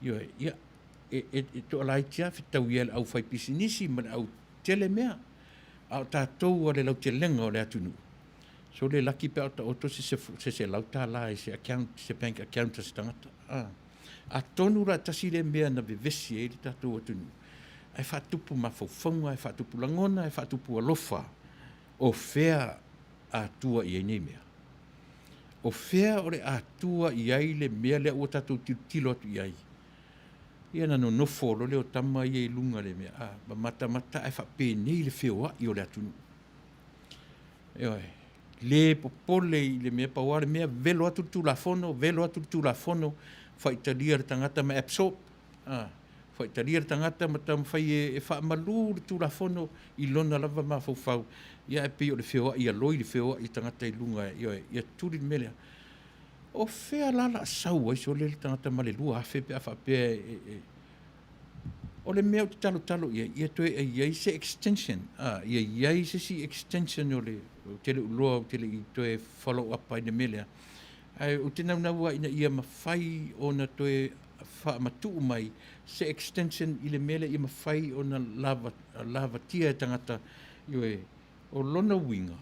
Ioe, ia, e, e, e toalaiti lava fetaui ai le aufaipisinisi ma le au tele mea, a o tatou a le lautelega o le atunuu, sole laki pe a o taoto se se $100 i se account, se bank account a se tagata. A, atonu la tasi lea mea na vevesi ai le tatou atunuu, ae faatupu mafaufauga, ae faatupu lagona, ae faatupu alofa, o fea atua i ai nei mea? O fea o le atua i ai le mea lea ua tatou tilotilo atu i ai? Ia na nonofo loa lea o tama ia i luga le mea, a, ma matamata ae faapenei le feoai o le atunuu. Ioe, le popole i le mea, pau lava le mea, velo atu le Tulafono, velo atu le Tulafono, faitalia le tagata ma absorb, a, faitalia le tagata ma taumafai e, e faamalu le Tulafono i lona lava mafaufau, ia ae pei o le feoai a loi le feoai o tagata i luga, ioe, ia tuli le mea lea. O fea la la sau ai sole le tagata ma le 2,000 pe a faapea e, e, o le mea ou te talotalo i ai, ia toe i ai se extension, a, ia i ai se isi extension o le, ou te le o iloa, ou te le i toe follow up ai i le mea lea, ae ou te naunau lava ina ia mafai ona toe faamatuu mai se extension i le mea lea ia mafai ona lava, lavatia e tagata, ioe, o lona uiga,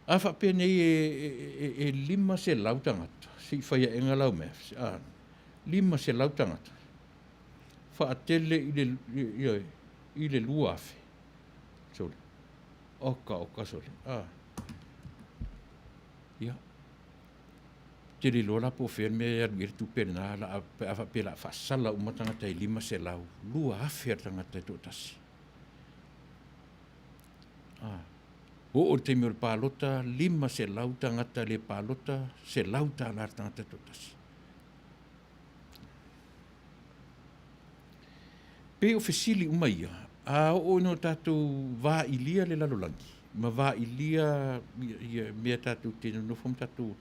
a faapea nei e, e, e, e 500 tagata, se i fai aega lau maths, a, 500 tagata, faatele i le, ioe, i le 2,000, sole, oka oka sole, a, ia, te le iloa la po o fea le mea e alu i ai le tupe lena, la, pe a faapea o le a faasala uma tagata e 500, 2,000 a le tagata e toatasi. A, oo i le taimi o le palota, 500 tagata le palota, $100 le tagata e toatasi. Pei o fesili uma ia, a oo ina o tatou vailia le lalolagi, ma vailia ia mea tatou te nonofo ma tatou,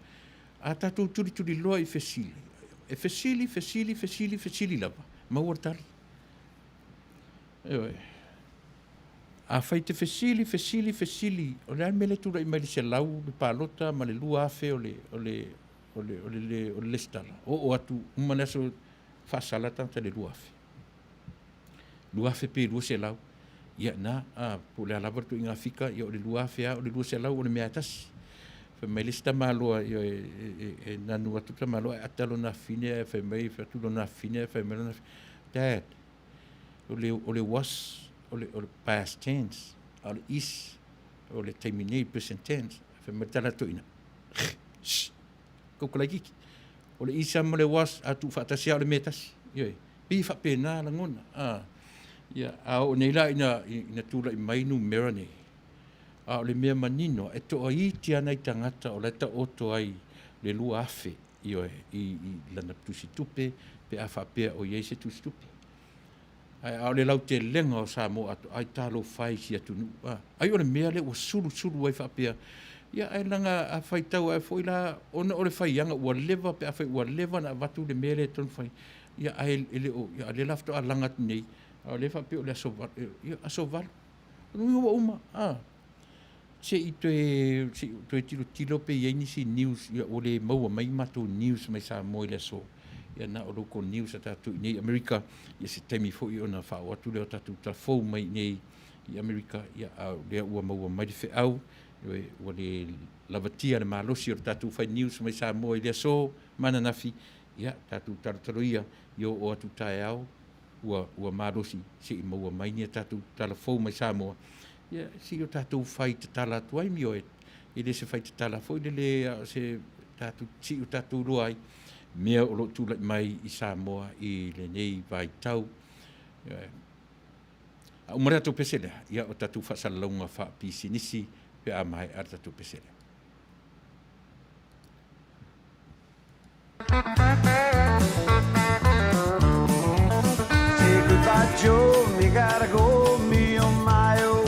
a tatou tulituliloa i fesili, e fesili, fesili, fesili, fesili lava, maua le tali. Ioe. Afai e te fesili, fesili, fesili, o le a le mea lea e tulai mai i le 100 le palota ma le 2,000 o le, o le, o le, o le, le, o le lesitala, oo atu uma le aso faasala tagata i le 2,000. 2,000 pe 200, ia na, a, po o le a lava le ituaiga fika, ia o le 2,000 lava, o le 200 o le mea lava e tasi. Fai mai le isi tamaloa, ia, e, e, e nanu atu le tamaloa ae ata lona afafine ae fai mai, fai atu lona afafine ae fai mai lona afafine, Dad, o le, o le was, o le, o le past tense, a o le is, o le taimi nei, present tense. Fai mai le tala toeaina, Shh, kauka laitiiti. O le is ma le was, a tuufaatasi lava o le mea e tasi. Ioe. Pei e faapena lagona. A, ia, a oo nei la ina, ina tulai mai numera nei, a o le mea manino, e toaiti lava nai tagata o la e taoto ai le 2,000, ioe, i, i lana tusitupe, pe a faapea o i ai se tusitupe. Ae a o le lautelega o Samoa atoa, ai talofa e i si atunuu, a. Ai o le mea lea ua sulusulu ai faapea, ia ae leaga a faitau ae foi la ona o le faiaga ua leva pe afai ua leva ona avatu le mea lea e taumafai, ia ae e le o, ia a o lea la faatoa laga atu nei. A o lea e faapea o le aso 8, ia, aso 8. O lona uiga ua uma, a. Se i toe, se i toe tilotilo pe i ai nisi news, ia ua le maua mai matou news mai Samoa i le aso. Ia na o local news a tatou i inei i Amerika, ia se taimi foi ona faaoo atu lea o tatou tala fou mai i inei i Amerika, ia a o lea ua maua mai le feau, ioe, ua le lavatia le malosi o le tatou fai news mai Samoa i le aso ma ananafi, ia tatou talotalo ia, ia oo atu taeao ua, ua malosi se i maua mai ni a tatou tala fou mai Samoa, ia se i o tatou fai tatala atu ai, ioe, e le se fai tatala foi lele, a o se tatou, se i o tatou iloa ai mea o lo o tulai mai i Samoa i lenei vaitau. Ioe. A uma le tatou pese lea, ia o tatou faasalalauga faapisinisi pe a maea le tatou pese lea. Say goodbye, Joe, me gotta go, me oh my oh.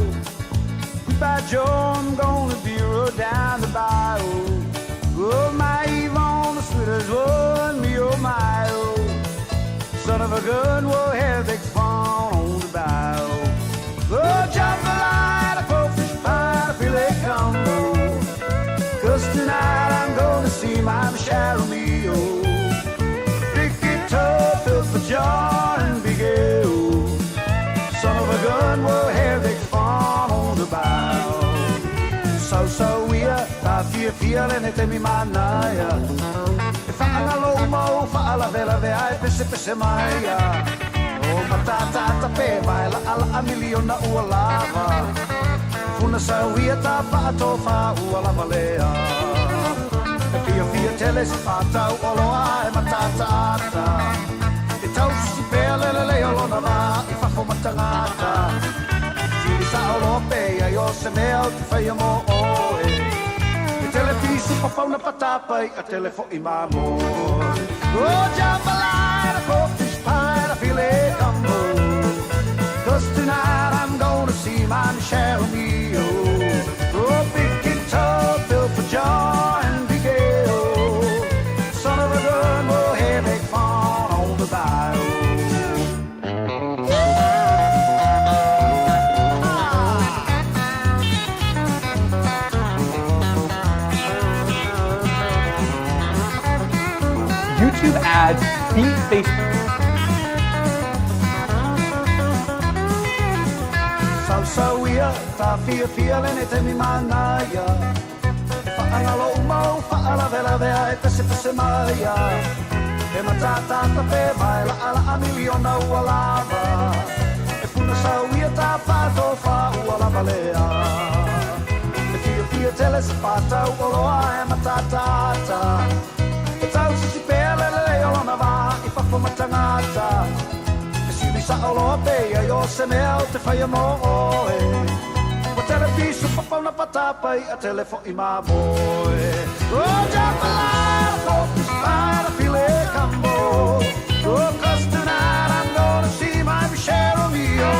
Goodbye, Joe, I'm gonna be rode down the bayou. Oh, my Yvonne, the sweetest one, me oh my oh. Son of a gun, we'll have big fun on the bayou. Oh, jambalaya, crawfish pie, filet combo. Cause tonight I'm gonna see my Michelle Romeo. Big guitar built for John and Big L. Son of a gun, we'll have big fun on the bayou. So, so we are, ta fia fia le ne temi manaia. E whaangalo mau, whaalavelave ai pese pese mai ia. O matata pe vai la ala a miliona ua lava. Funa sauia ta whaatofa ua lava lea. E fia fia tele se whātau o loa e matata ata. E tausi pea lele le o lona vā i fafo matangata. Tiri sa o loa pe ai o se mea o te whaia mō oe. E tele pisu papauna patapai a tele fo i mamoe. Oh, jambalaya, crawfish pie, a filet gumbo. Cause tonight I'm gonna see my Michelle Mio. Oh, big guitar built for John and Big L. Son of a gun, we'll have big fun on the bayou. YouTube ads beat Facebook. Sau ia, ta fia fia le ne temi manaia. E whaangalo umau, whaalavelave ai pese pese maia. E matata pe vai la ala a miliona ua lava. E puna sau ia ta whaatofa ua lava lea. E fia fia tele se whātau o loa e matata. E tau sisi pea lele le o lona vā i fafo matangata. E sili sa o loa pe ia i o se mea o te whaia mō oe. Ua tele pisu papauna patapai a tele fo i mamoe. Oh, jambalaya, crawfish pie, a filet combo. Oh, cause tonight I'm gonna see my Michelle Romeo.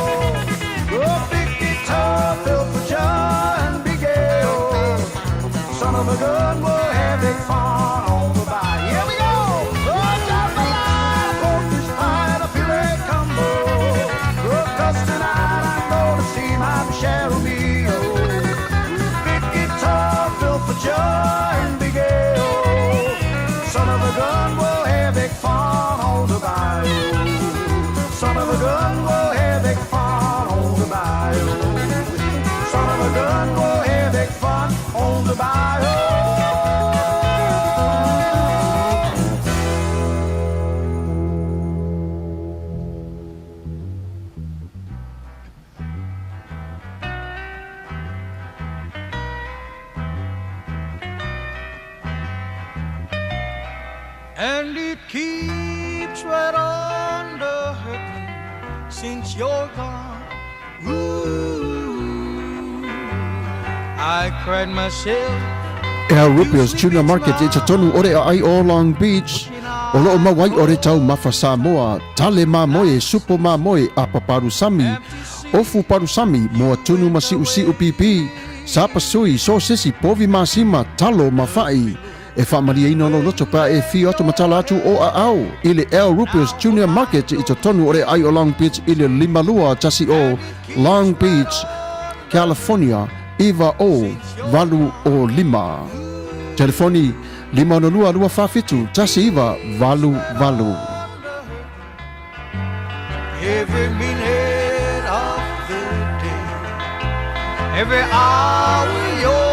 Oh, big guitar built for John and Big L. Son of a gun, we'll have big fun on the bayou. Here we go! Oh, jambalaya, crawfish pie, a filet combo. Oh, cause tonight I'm gonna see my Michelle Romeo. Big guitar built for John and Big L. Son of a gun, we'll have big fun on the bayou. Son of a gun, we'll have big fun on the bayou. Son of a gun, we'll have big fun on the bayou. And it keeps right on the hurting since you're gone. Ooh, I cried myself. E Al Rupio's Tuna Market e totonu ore a ai o Long Beach. O loo mau ai ore tau mafa Samoa, tale mamoe, supo mamoe, apa parusami, ofu parusami, moa tunu ma siusiu pipi, sapa sui, sosesi, povi masima, talo ma fa'i. E faamalieina lou loto pe a e afio atu ma tala atu o aao i le El Rupios Junior Market i totonu o le aai o Long Beach i le 5210 Long Beach, California 90805. Telefoni 562 247 1988. Every minute of the day, every hour you're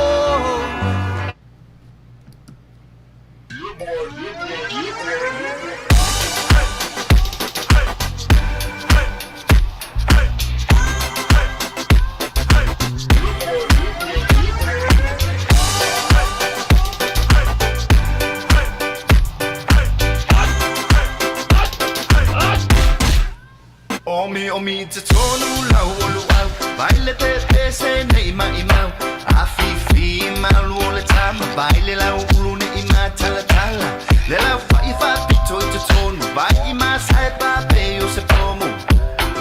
Omi omi te tonu lau o luau Vai le te pese nei mai mau A fifi malu o le tama Vai le lau ulu nei ma tala tala Le lau fai fa pito i te tonu Vai i ma sai pa pe o se pomu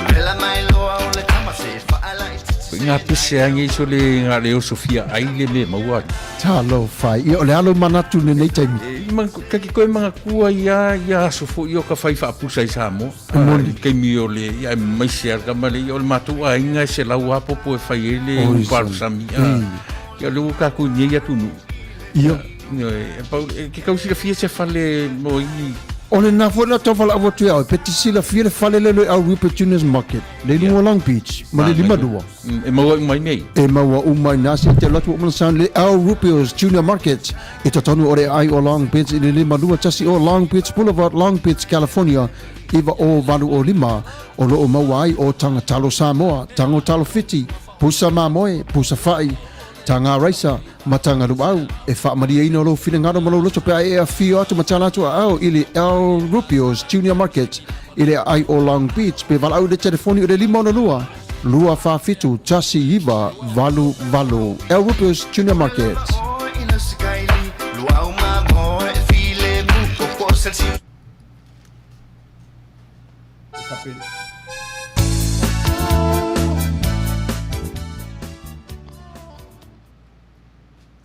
Vela mai loa o le tama se whaala i te Ko ngā pese ange iso le ngā leo Sofia ai le me maua atu. Talofa, ia o le alo manatu lenei taimi. E, ma, ka ki koe mangakua ia, ia aso foi o ka whai whaapusa i Samoa. Moni. Kaimi o le, ia e maise al ka male, ia o le mātou aiga e se lau apopo e whai e le uparu sami. Ia le ua kākou nei atu nu. Ia. E, pau, e, ke kau silafia se fale mo i... O le nā foi la tau whalaau atu e au, pe te silafia le fale le le au Rupert Junior's Market, le lunga Long Beach, ma le lima lua. E maua uma i nei. E maua uma i nā se te lotu o mana sound le Al Rupio's Junior Market i totonu o le ai o Long Beach i le lima lua tasi o Long Beach Boulevard, Long Beach, California, iwa o valu o lima, o loo maua ai o Tanga Talo Samoa, Tango Talo Fiti, Pusa Mamoe, Pusa Fa'i, Tanga Raisa, ma Tanga Luau, e faamalieina lou finagalo ma lou loto pe a e afio atu ma tala atu aao i le Al Rupio's Junior Market i le aai o Long Beach pe valaau i le telefoni o le 562 247 1988. Al Rupio's Junior Market.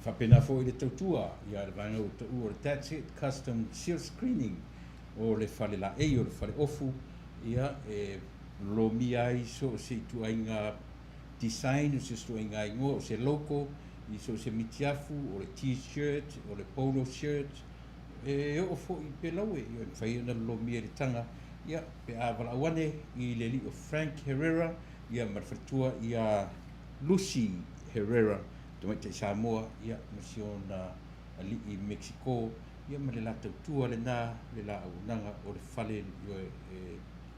Faapena foi le tautua ia le vaega ua taua o le That's It Custom Seal Screening o le fale laei o le fale ofu ia e lomia ai so o se ituaiga design o se ituaiga igoa o se logo i so o se mitiafu o le t-shirt o le polo shirt E oo foi i Pelaue, e mafai ona lolomia i le taga, ia, pe a valaau ane i le alii o Frank Herrera, ia, ma le faletua ia Lucy Herrera, tamaitai Samoa, ia, ma si ona alii Mexico, ia, ma le la tautua lena, le la auaunaga o le fale e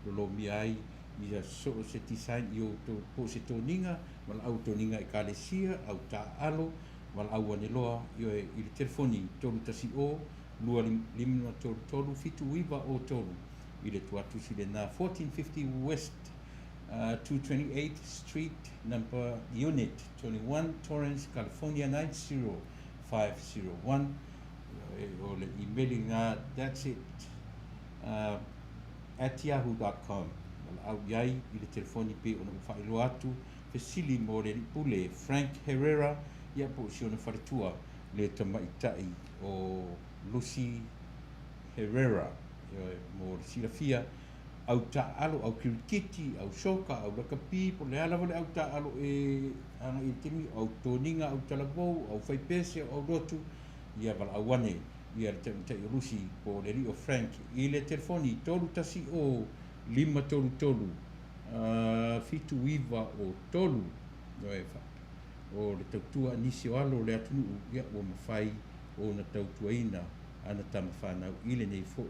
lolomia ai ia so o se design i outou, po o se toniga, valaau toniga Ekalesia, au taaalo, Valaau ane loa, ioe, i le telefoni 310 253 7903 i le tuatusi lena 1450 West 228th Street Number Unit 21 Torrance California 90501. Ioe, o le imeli lena that's it at yahoo dot com. Valaau i ai i le telefoni pei ona ou faailoa atu Fesili mo le alii pule Frank Herrera, ia po o si ona faletua le tamaitai o Lucy Herrera, ioe, mo le silafia, au taaalo, au kirikiti, au soka, au lakapi, po o le a lava le au taaalo e agai i le taimi, au toniga, au talavou, au faipese, au lotu, ia valaau ane ia le tamaitai o Lucy po o le alii o Frank i le telefoni 310 533 793 o le tautua a nisi o alo o le atunuu, ia ua mafai ona tautuaina ana tama fanau i lenei foi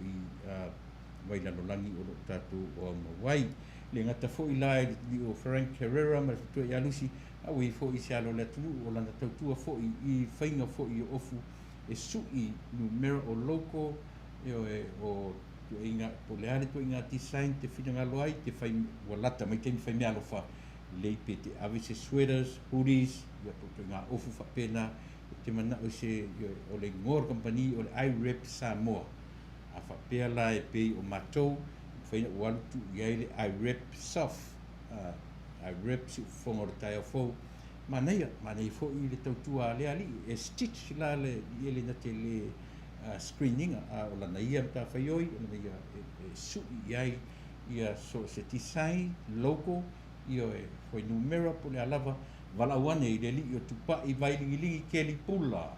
vailalolagi o lo o tatou oaumau ai. Le gata foi la i le alii o Frank Herrera ma le faletua ia Lucy, a ua i ai foi se alo o le atunuu o lana tautua foi i faiga foi o ofu e sui numera o loko, ioe, o Tuaiga, po o le a le tuaiga design te finagalo ai, te whai, ua lata mai taimi whai mea alofa, lei pe te ave se sweaters, hoodies, ia po o tuaiga ofu faapena, e te manao i se, ia, o le igoa o le kamupani o le iRep Samoa. A faapea la e pei o matou, e mafai ona ou alu tuu i ai le iRep Soft, a, iRep Siufofoga o le Taeao Fou, manaia, manaia foi le tautua a lea alii, e stitch la le, i ele na te le, screen ina, a o lana ia matafaioi o lana ia e suʻi i ai ia so o se design, logo, ioe, fuainumera po o le a lava, valaau ane i le alii o Tupai Vailigiligi Keli Pula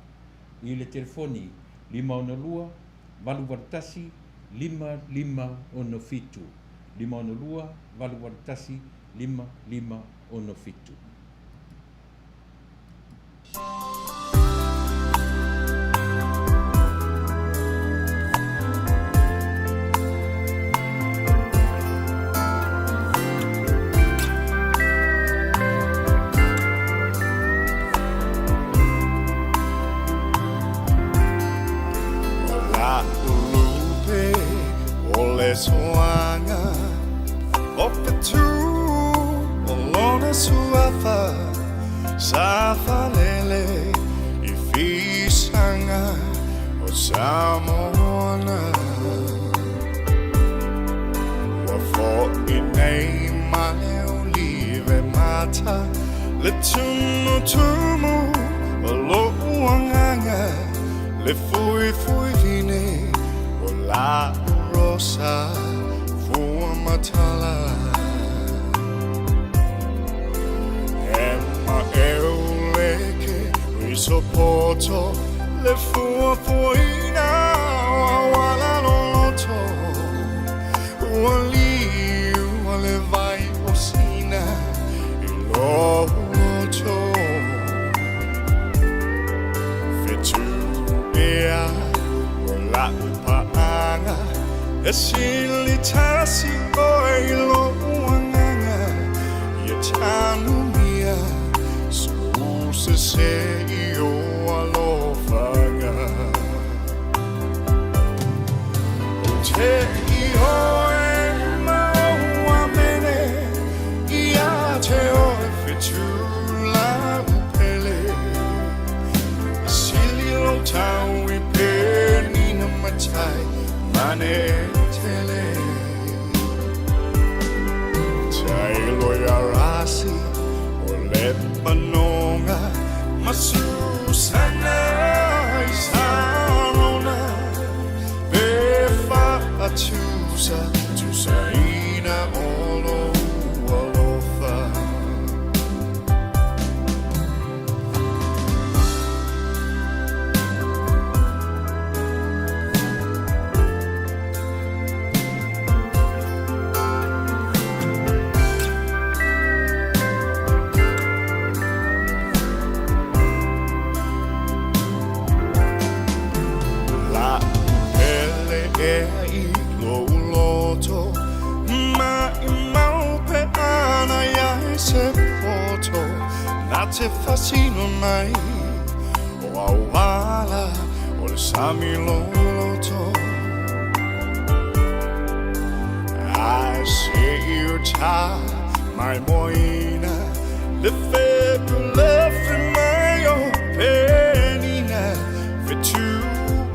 i le telefoni 562 881 5567, 562 881 5567. O la'u lupe o le soaga O Fetu o lona suafa Sa faalele i fisaga o Samoana. Ua fo'i nei ma le olive mata Le tumutumu o lo'u agaga Le fuifuivine o la'u rosa fua matala. E maʻeu le ke risopoto Le fuafuaina o auala loloto Ua liua le vai o Sina i lou loto. Fetu ea o la'u paaga E sili tasi oe i lo'u agaga Ia tanumia sou sese i ou alofaga. Ou te ioe ma ou amene Ia te oe Fetu la'u pele E sili lou tau i penina matai mane tele. Tailo ia rasi o le manoga Ma Susana i Sarona Pe faatusa tusaina o lou alofa. La'u pele ea i lou loto Maʻimau pe ana i ai se poto Na te faasino mai o auala o le sami loloto. Ae seʻi uta maimoaina Le fepulefe mai o Penina Fetu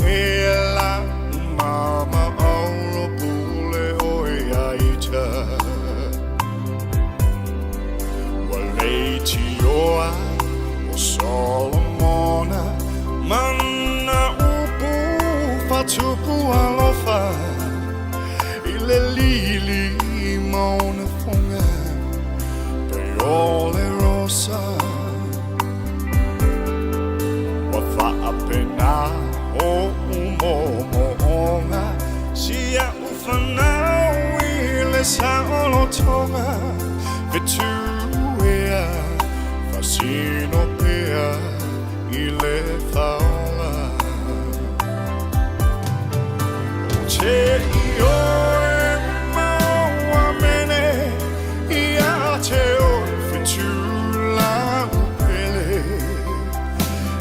ea la'u mama auro pule oe ia ita. Ua leitioa o Solomona Ma ana upu faatupu alofa I le lili ma ona foga Pei o le rosa. Ua faapena o'u moomooga Si a'u fanau i le saolotoga Fetu ea faasino pea i le faola. Ou te ioe ma ou amene Ia te oe Fetu la'u pele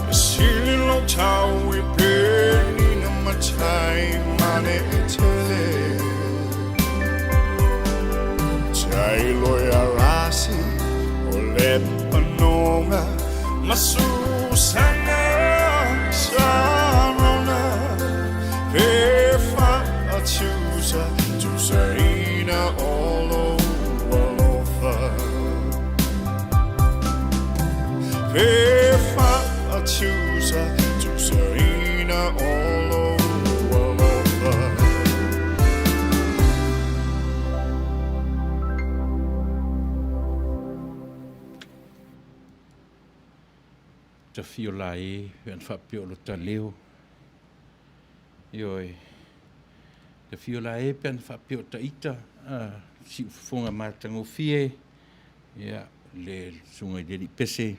E sili lou tau i penina matai mane tele. Tailo ia rasi o le panoga Ma Susana i Sarona Pe faatusa tusaina o lou alofa. Pe faatusa tusaina o lou Tafio la e pe ana faapea o lota leo. Ioe. Tafio la e pe ana faapea o ta ita, a, siufofoga matagofie, ia, le susuga i le Alii Pese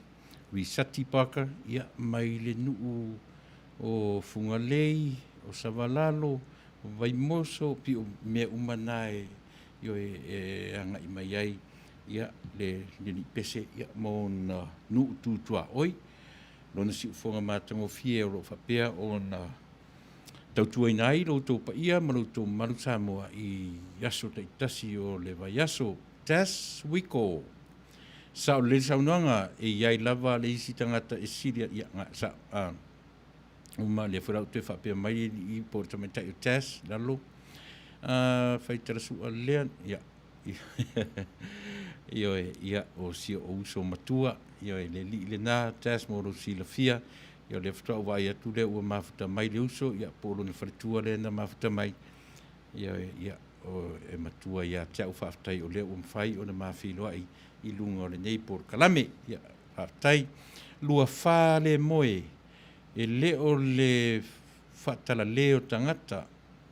Risati Parker, ia, mai le nuu o Fugalei, o Savalalo, o Vaimoso, pei o mea uma na e, ioe, e agai mai ai, ia, le Alii Pese, ia, ma ona nuu tu tuaoi. Lona siufofoga matagofie o lo o faapea ona tautuaina ai lo outou paia ma lo outou mamalu Samoa i aso taitasi o le vaiaso. Tess Wiko. Sao lelei le saunoaga, e i ai lava le isi tagata e sili ia, nga, sa, a, uma lea foi la ua toe faapea mai le alii po o le tamaitai o Tess, lalo, a, fai talasua lea, ia, Ioe, ia, o si ou uso matua, ioe, le alii lena, Tess, mo lou silafia, ia, o lea faatoa ou vaai atu lea ua mafuta mai le uso, ia, po o lona faletua lea na mafuta mai, ioe, ia, o, e matua ia te au, faafetai o lea ua mafai ona ma feiloai i luga o lenei polokalame. Ia, faafetai. 24 le moe, e le o le faatalale o tagata,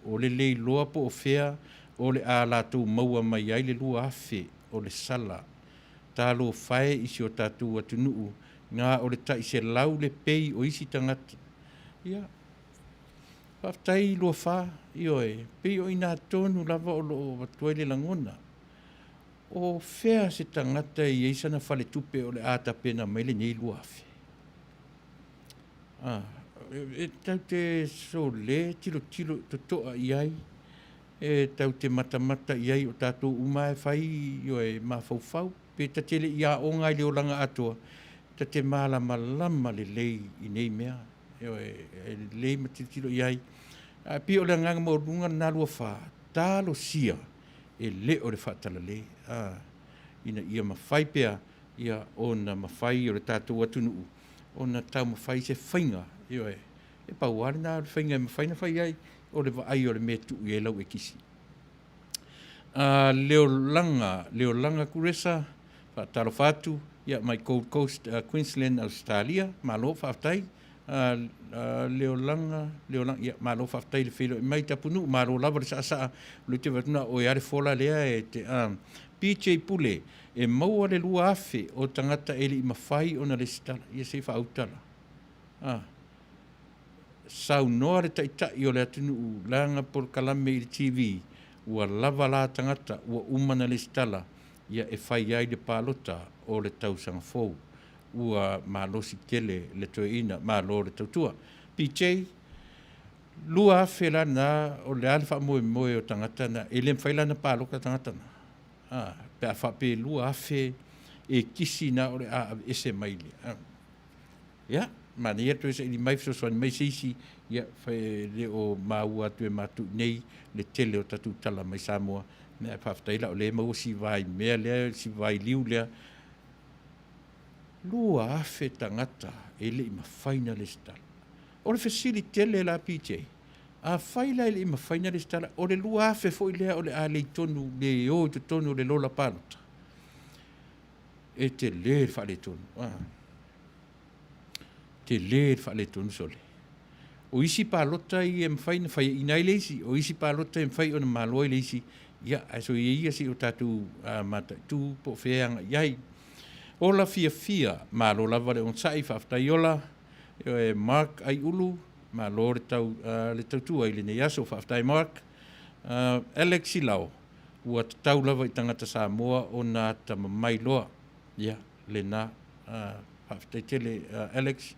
o le le iloa po o fea o le a latou maua mai ai le 2000 o le sala. Talofa e i si o tatou atunuu, na o le tai 100 le pei o isi tagata. Ia, faafetai 24, ioe, pei o i ina tonu lava o lo o avatu ai le lagona. O fea se tagata e i ai sana faletupe o le a tapena mai lenei 2000? A, e tatou te sole tilotilo totoa i ai, e tatou te matamata i ai, o tatou uma lava e fai, ioe, mafaufau, pe ta te le i aoga i le olaga atoa, ta te malamalama lelei i nei mea, ioe, e lelei ma tilotilo i ai. Ae pei o le agaga maualuga lena 24, talosia e le o le faatalale, a, ina ia mafai pea ia ona mafai o le tatou atunuu ona taumafai se faiga, ioe, e pau lava lena o le faiga e mafai ona fai ai, o le vaai o le mea e tuu i ai lau ekisi. A, Leolaga, Leolaga Kuresa, faatalofa atu, ia, mai Gold Coast, Queensland, Ausetalia, malo faafetai. A, Leolaga, Leolaga, ia, malo faafetai i le feiloai mai Tapunuu, malo lava le saasaa, o lea ou te vaai atu na o oe lava le fola lea e te, a, PJ Pule, E maua le 2000 o tagata e le i mafai ona lesitala. Ia se i faauta la. A. Saunoa le Taitai o le atunuu lana polokalame i le TV, ua lava la tagata ua uma na lesitala ia e fai ai le palota o le tausaga fou. Ua malosi tele le toeaina. Malo le tautua. PJ, 2000 la na o le a le faamoemoe o tagata na? E le mafai la na palota tagata na? A, pe a faapea e 2000 e kisi na o le a aveese mai le, a. Ia, manaia toe saili mai fesoasoani mai se isi, ia, e le o maua atu e matou i nei le tele o tatou tala mai Samoa, ae faafetai la o lea e maua si vai mea lea, si vai liu lea. 2000 tagata e le i mafai ona resitala. O le fesili tele la PJ, Afai la e le i mafai ona resitala, o le 2000 foi lea o le a lei tonu le o i totonu o le lola palota? E tele le faaletonu. Ah. Tele le faaletonu sole. O isi palota ia e mafai ona faiaina ai le isi, o isi palota e mafai ona malo ai le isi, ia, ae soia ia se i o tatou mataitu po o fea e agai i ai. Ola fiafia, malo lava le onosai, faafetai Ola. Ioe, Mark Aiulu, Malo le tau le tautua i lenei aso. Faafetai Mark. Alex Silao, ua tatau lava i tagata Samoa ona atamamai loa. Ia, lena. Faafetai tele Alex.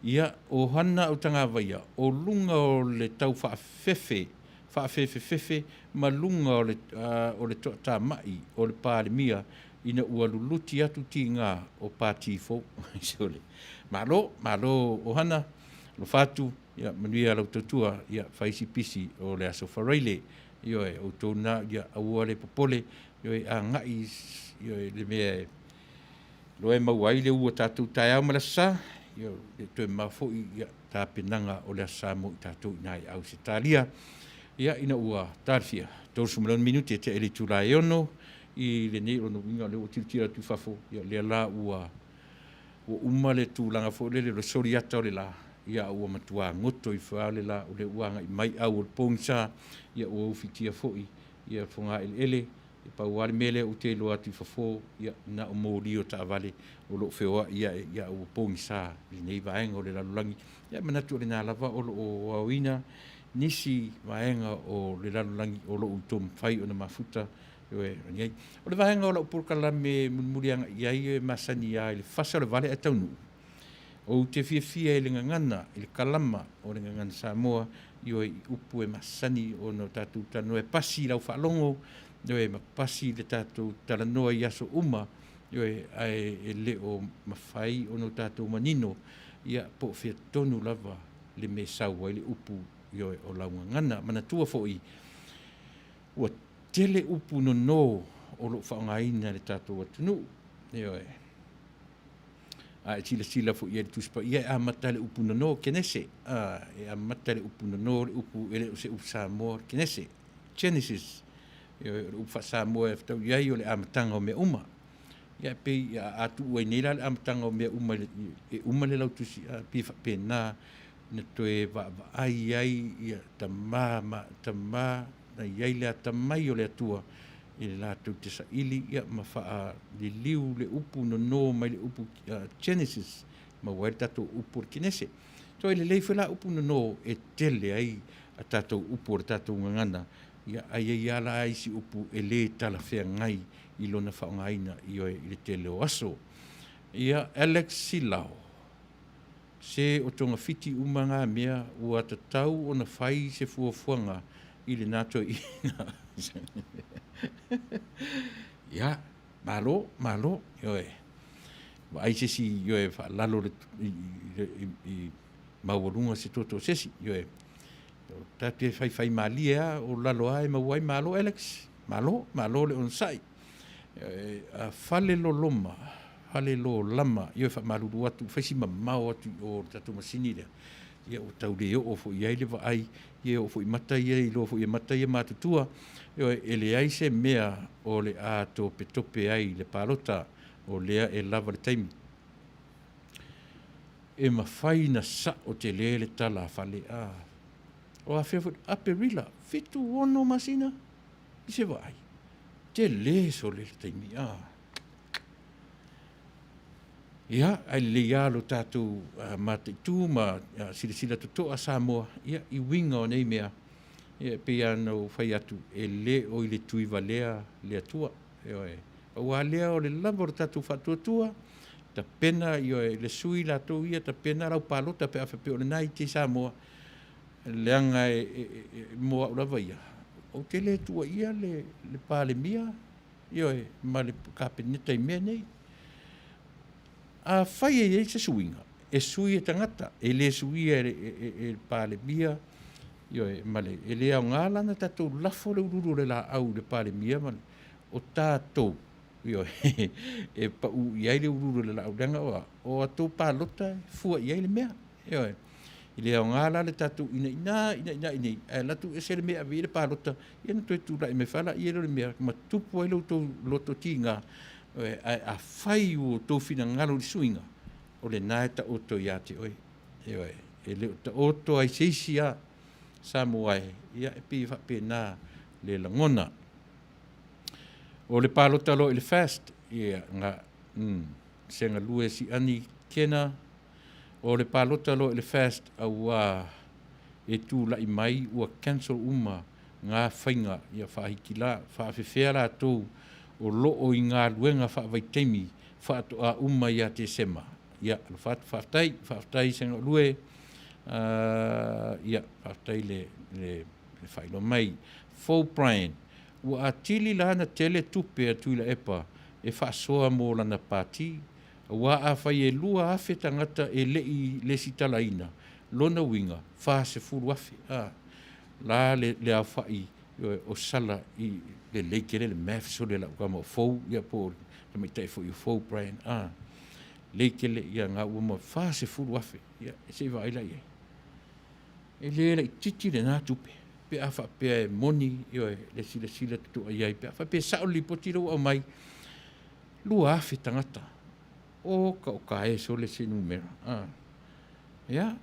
Ia, o Hana Autagavaia, o luga o le tau faafefe, faafefefefe ma luga o le o le toatamai o le Palemia ina ua luluti atu tiga o Pati fou. Malo, malo Ohana. Alofa atu, ia manuia lau tautua, ia fai si pisi o le Aso Faraile. Ioe, outou na, ia aua le popole, ioe, agai, ioe, le mea e loa e maua ai le ua tatou taeao ma le Aso Sa, ia, le toe mamao foi, ia, tapenaga o le Aso Sa mo i tatou i ina i Ausetalia. Ia, ina ua talafia, 36 minute e tea i le itula e 6 i lenei, o lona uiga o lea ua tilotilo atu i fafo, ia, lea la ua. Ua uma le tulaga foi lele o le soliata o le la, ia a ua matua goto ifo lava le la, o lea ua agai mai au o le pogisa, ia ua ufitia foi ia fogaeleele, e pau lava le mea lea ou te iloa atu i fafo, ia na o moli o taavale o lo o feoai ae, ia a ua pogisa i lenei vaega o le lalolagi. Ia e manatu o lena lava o lo o aoina nisi vaega o le lalolagi o lo o outou mafai ona mafuta O le vaega o lau polokalame e mulimuli agai i ai e masani lava i le fasa o le vale ae taunuu. Ou te fiafia i le gagana, i le kalama o le gagana Samoa, ioe, i upu e masani ona o tatou talanoa e pasi i lau faalogo, ioe, ma pasi i le tatou talanoa i aso uma, ioe, ae e le o mafai ona o tatou manino, ia, po o fea tonu lava le mea e sau ai le upu, ioe, o lau gagana. Manatua foi, Ua tele upu nono o lo o faaaogaina e le tatou atunuu. Ioe. A e silasila foi i ai i le Tusi Paia, e amata i le upu nono, Kenese. A, e amata i le upu nono, le upu e le o se upu Samoa, le Kenese, Genesis. Ioe, o le upu faa-Samoa e fetau i ai o le amataga o mea uma. Ia e pei a tuu ai nei la le amataga o mea uma e uma le lautusi, a pei e faapena na toe vaavaai ai ia tama ma tama na i ai le atamai o le Atua i le latou te saili ia ma faaliliu le upu nono mai le upu Genesis maua ai le tatou upu o le Kenese. Toe lelei foi la upu nono e tele ai a tatou upu o le tatou gagana, ia ae i ai lava la isi upu e le talafeagai i lona faaaogaina ioe i le tele o aso. Ia Alex Silao. Se o togafiti uma nga mea ua tatau ona fai se fuafuaga i lena toeaina. Ia, malo, malo, ioe. Vaai se isi, ioe, faalalo le, i, i, i, i maualuga se toto o se isi, ioe. Ta te faifai malie lava, o lalo lava e maua ai. Malo Alex, malo, malo le onosai. A fale loloma, fale lolama, ioe, faamalulu atu, fai si mamao atu i o le tatou masini lea, ia ua tau le oo foi i ai le vaai, ia e oo foi i mata ia, iloa foi e mata ia matutua, ioe, e leai se mea o le a topetope ai le palota, o lea e lava le taimi. E mafai na sao tele le tala a fale, a o afea foi, Aperila, 76 masina i se vaai. Tele sole le taimi, a. Ia, ae lelei lava lo tatou mataitu ma silasila totoa Samoa, ia, i uiga o nei mea, ia, e pei lava ona ou fai atu, e le o i le tuivalea le Atua. Ioe. Aua lea o le lava o le tatou faatuatua, tapena, ioe, le sui latou ia, tapena lau palota pe a faapea o lena i te Samoa, leaga e, e, e, mo au lava ia, ou te le tuuaia le, le Palemia, ioe, ma le Kapeneta i mea nei. Afai e i ai se suiga, e sui e tagata, e le suia e, e, e, e le Palemia, ioe, ma le, e le aoga la na tatou lafo le ululu o le laau i le Palemia ma le, o tatou, ioe, e pau i ai le ululu o le laau, leaga o a, o a tou palota e fua i ai le mea. Ioe. E le aoga la le tatou inaina, inaina i nei, ae alu atu ese le mea e ave i ai le palota, ia ona toe tulai mai fa laia lea o le mea ma tupu ai lo outou loto tiga. Ioe. Ae afai ua outou finagalo i le suiga, o lena e taoto ia te oe. Ioe. E le o taoto ai se isi a Samoa e, ia e pei e faapena le lagona. O le palota loa i le FAST, ia, nga, se galue siani kena, O le palota loa i le FAST auā e tula'i mai ua cancel uma ngā faiga ia faahikila, faafefea latou o lo'o i galuega faavaitaimi faato'a uma ia Tesema. Ia, alofa atu, faafetai, faafetai Segaulue, ia, faafetai le, le, le faailoa mai. Fou Brian, ua atili la na tele tupe a Tuilaepa e faasoa mo lana pati Aua afai e 2,000 tagata e le i lesitalaina, lona uiga, 40,000, a, la le, le aofa'i o sala i lelei tele le maths o le lau tama o Fou, ia po o le tamaitai foi o Fou Brian, a, lelei tele, ia nga ua ma 40,000, ia, se i vaai la i ai. E le laitiiti lena tupe, pe a faapea e moni, ioe, le silasila toto'a i ai, pe a faapea e sa'o le lipoti lea ua aumai, 2,000 tagata. Oka o ka e sole se numera. A. Ia,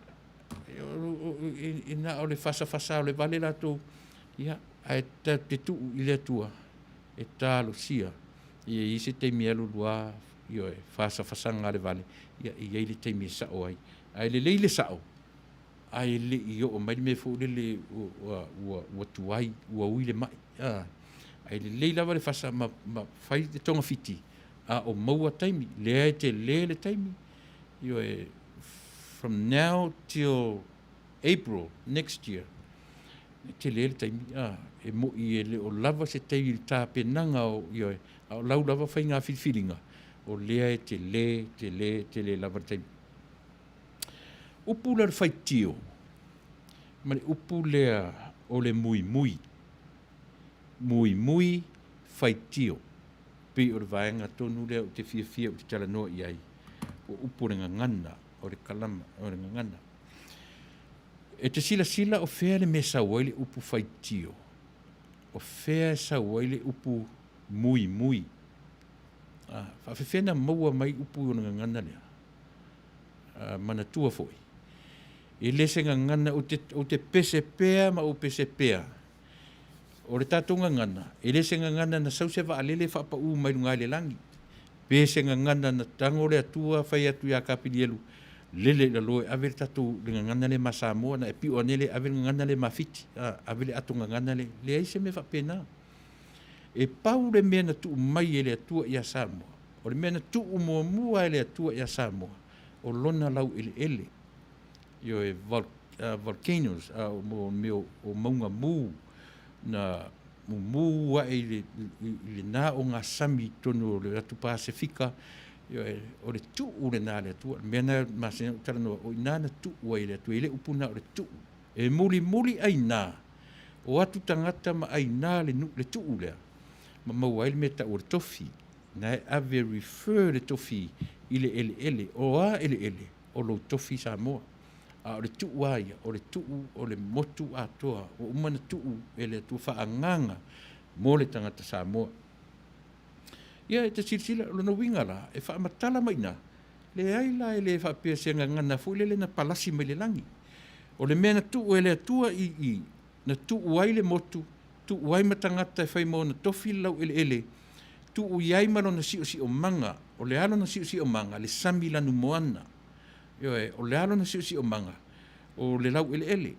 e na o le fasafasa o le vale latou, ia, ae tatou te tuu i le Atua e talosia. Ia i ai se taimi e alu alu lava, ioe, fasafasaga a le vale, ia e i ai le taimi e sao ai. Ae lelei le sao, ae le i oo mai le mea foi lele ua, ua, ua tuai, ua ui le mai. A. Ae lelei lava le fasa ma, ma fai le togafiti, a o maua taimi, lea e tele le taimi, ioe, from now till April next year, e tele le taimi, a, e mo'i e le o lava se taimi i le tapenaga o, ioe, a o lau lava faiga filifiliga, o lea e tele, tele, tele lava le taimi. Upu lea o le faitio, ma le upu lea o le muimui, muimui faitio. Pei o le vaega tonu lea ou te fiafia ou te talanoa i ai, o upu o le gagana, o le kalama, o le gagana. E te silasila o fea le mea e sau ai le upu faitio, o fea e sau ai le upu muimui. A, faafefea na maua mai upu o le gagana lea? A, manatua foi, e le se gagana, ou te, ou te pese pea ma ou pese pea O le tatou gagana, e le se gagana na sau se vaalele faapaū mai luga i le lagi, pe se gagana na tago le Atua fai atu ia Kapilielu, lele i lalo e ave le tatou le gagana lea ma Samoa, na e pio ane lea e ave le gagana lea ma Fiti, a, ave le ato gagana lea. Leai se mea faapena. E pau le mea na tuu mai e le Atua ia Samoa, o le mea na tuu muamua e le Atua ia Samoa, o lona laueleele. Ioe, volcanoes, mo mea o mauga mu, na mumu ae i le, i le na o ngā sami i totonu o le atu Pasefika, ioe, o le tuu lena a le Atua. Le mea na masani ona ou talanoa, o i ina na tuu ai e le Atua, e le upu na o le tuu. E mulimuli ai ina, o atu tagata ma ai ina le, le tuu lea, ma maua ai le mea e tau o le tofi. Na e ave refer le tofi i le eleele, o a eleele? O lou tofi Samoa. A o le tuu a ia? O le tuu o le motu atoa ua uma ona tuu e le Atua faaagaga mo le tagata Samoa. Ia, e te silasila, o lona uiga la, e faamatala mai i ina, leai la e le faapea se gagana foi lele na palasi mai le lagi. O le mea na tuu e le Atua i i, na tuu ai le motu, tuu ai ma tagata e fai ma ona tofi le laueleele, tuu i ai ma lona siosiomaga, o le a lona siosiomaga? Le sami lanumoana. Ioe, o le a lona siosiomaga? O le laueleele,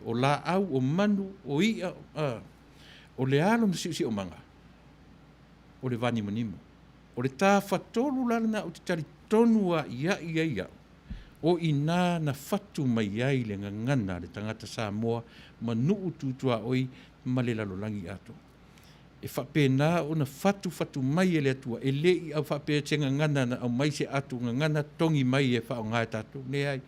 o laau, o manu, o i'a, a. O le a lona siosiomaga? O le vanimonimo. O le tafatolu la lena ou te talitonu a'ia'i ai au, o i ina na fatu mai ai le gagana a le tagata Samoa ma nu'u tutuaoi ma le lalolagi atoa. E faapena ona fatufatu mai e le Atua, e le i au faapea se gagana na aumai se ato gagana togi mai e faaaoga e tatou. Leai.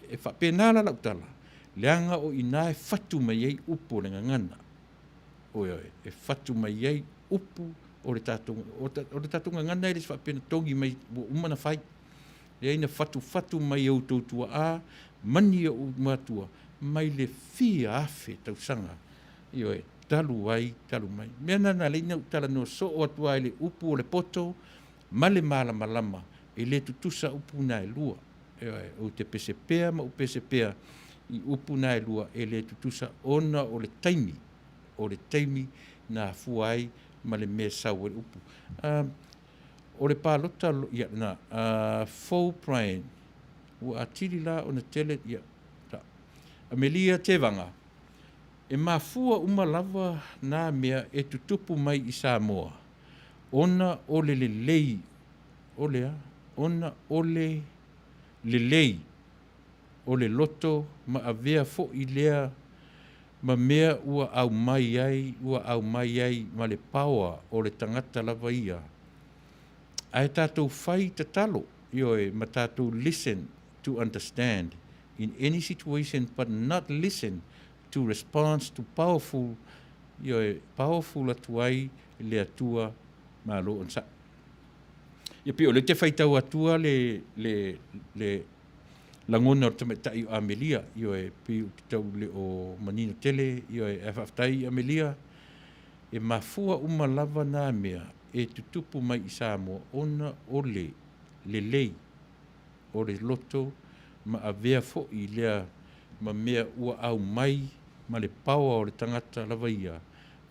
E faapena la lau tala, leaga o i ina e fatu mai ai upu o le gagana. Ioe, e fatu mai ai upu o le tatou, o le tatou gagana e le faapea na togi mai ua uma na fai. Leai na fatufatu mai e outou tuaa mani o ou matua mai le fia afe tausaga. Ioe, talu ai, talu mai. Mea na na alai na ou talanoa soo atu lava i le upu o le poto ma le malamalama, e le tutusa upu na e lua. Ioe, ou te pese pea ma ou pese pea i upu na e lua e le tutusa ona o le taimi, o le taimi na afua ai ma le mea e sau ai le upu. Um, o le palota, ia, na, uh, fou Brian, ua atili la ona tele, ia, ta. Amelia Tevaga, e mafua uma lava nā mea e tutupu mai i Samoa, ona o le lelei, o le a? Ona o le lelei o le loto ma avea foʻi lea ma mea ua aumai ai, ua aumai ai ma le paoa o le tagata lava ia. Ae tatou fai tatalo, ioe, ma tatou listen to understand in any situation but not listen to response to powerful, ioe, powerful atu ai le Atua Malo onosai. Ia pei o lea ou te faitau atua le, le, le lagona o le tamaitai o Amelia, ioe, pei ou te tau le o manino tele, ioe, ae faafetai Amelia, e mafua uma lava nā mea e tutupu mai i Samoa ona o le. lelei o le loto ma avea foi lea ma mea ua aumai ma le paoa o le tagata lava ia,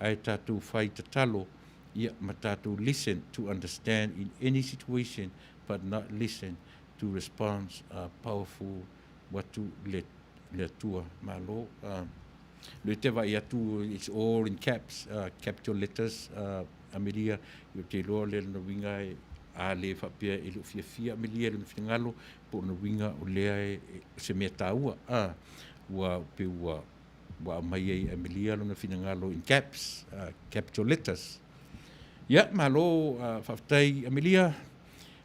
ae tatou fai tatalo, ia, ma tatou listen to understand in any situation but not listen to response a powerful watu le le Atua malo le te vaai atu it's all in caps capital letters Amelia i o te iloa le lona uiga e a le faapea e le o fiafia Amelia i lona finagalo po o lona uiga o lea e se mea taua a ua pe ua ua aumai ai e Amelia lona finagalo in caps capital letters. Ia malo faafetai Amelia.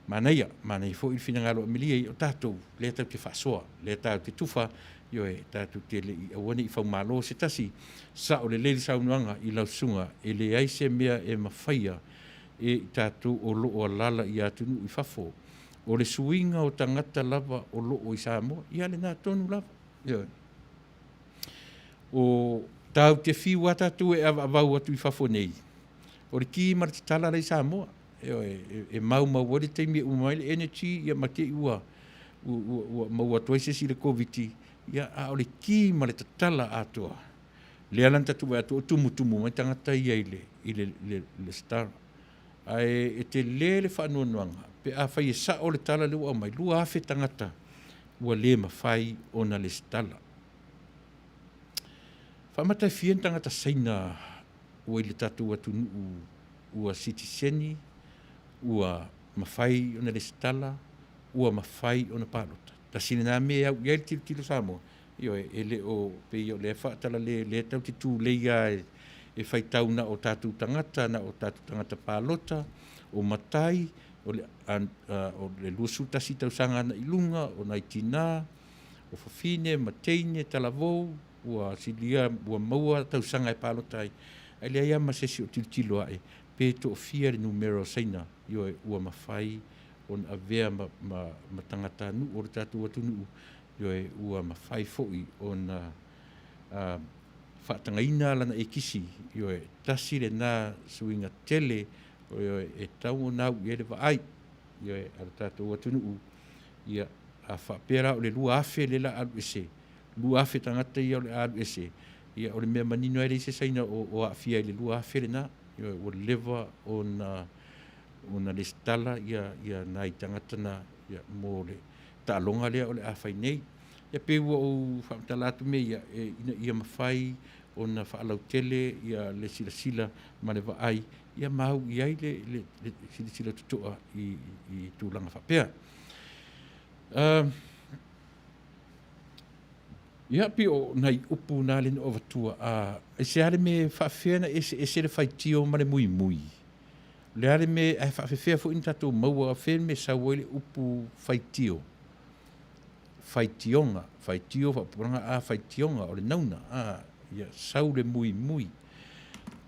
Manaia, manaia foi le finagalo o Amelia ia o tatou, lea tatou te faasoa, lea tatou te tufa, ioe, tatou te le i, aua ne i faumalo se tasi. Sao lelei le saunoaga i lau susuga, e leai se mea e mafaia e i tatou o lo o alaala i atunuu i fafo. O le suiga o tagata lava o lo o i Samoa, ia lena tonu lava. Ioe. O tatou te fiu lava tatou e avaavau atu i fafo nei, o le ki ma le tatala la i Samoa. Ioe, e maumau ai le taimi e uma ai le energy, ia ma te i ua, ua, ua maua atu ai se isi i le Koviti, ia, a o le ki ma le tatala atoa, lea la na tatou vaai atu o tumutumu mai tagata ia i le, i le, le, le star. Ae e tele le faanoanoaga, pe afai e sao le tala lea ua aumai, 2,000 tagata ua le mafai ona lesitala. Faamata e fia ni tagata Saina ua i le tatou atunuu ua sitiseni, ua mafai ona lesitala, ua mafai ona palota. Tasi lena mea e au i ai le tilotilo Samoa, ioe, e le o pei o lea e faatalale, lea tatou te tulei lava e faitau na o tatou tagata, na o tatou tagata palota, o matai, o le, o le 21 tausaga agai i luga, o nai tinā, o fafine ma teine talavou, ua silia, ua maua tausaga e palota ai, ae leai lava ma se isi o tilotilo ae pe toafia le numera o Saina, ioe, ua mafai ona avea ma, ma, ma tagatanuu o le tatou atunuu, ioe, ua mafai foi ona uh, faatagaina lana ekisi, ioe, tasi lena suiga tele, ioe, e tau ona au i ai le vaai, ioe, a le tatou atunuu, ia, a faapea la o le 2,000 lea la alu ese, 2,000 tagata ia o le a alu ese, ia o le mea manino ai leai se Saina o, o aafia i le 2,000 lena. Ioe, ua leva ona ona lesitala ia, ia nai tagata na ia, mo le taaloga lea o le a fai nei. Ia pei ua ou faamatala atu mea ia, e, ina ia mafai ona faalautele ia le silasila ma le vaai, ia ma au i ai le, le, le silasila totoa i, i tulaga faapea. Uh, Ia, pei o nai upu na lea na ou avatua, a, aisea le mea e faafefea ona eseese le faitio ma le muimui? O le a le mea, ae faafefea foi ona tatou maua fea le mea e sau ai le upu faitio? Faitioga, faitio, faapupulaga, a, faitioga, o le nauna, a, ia sau le muimui.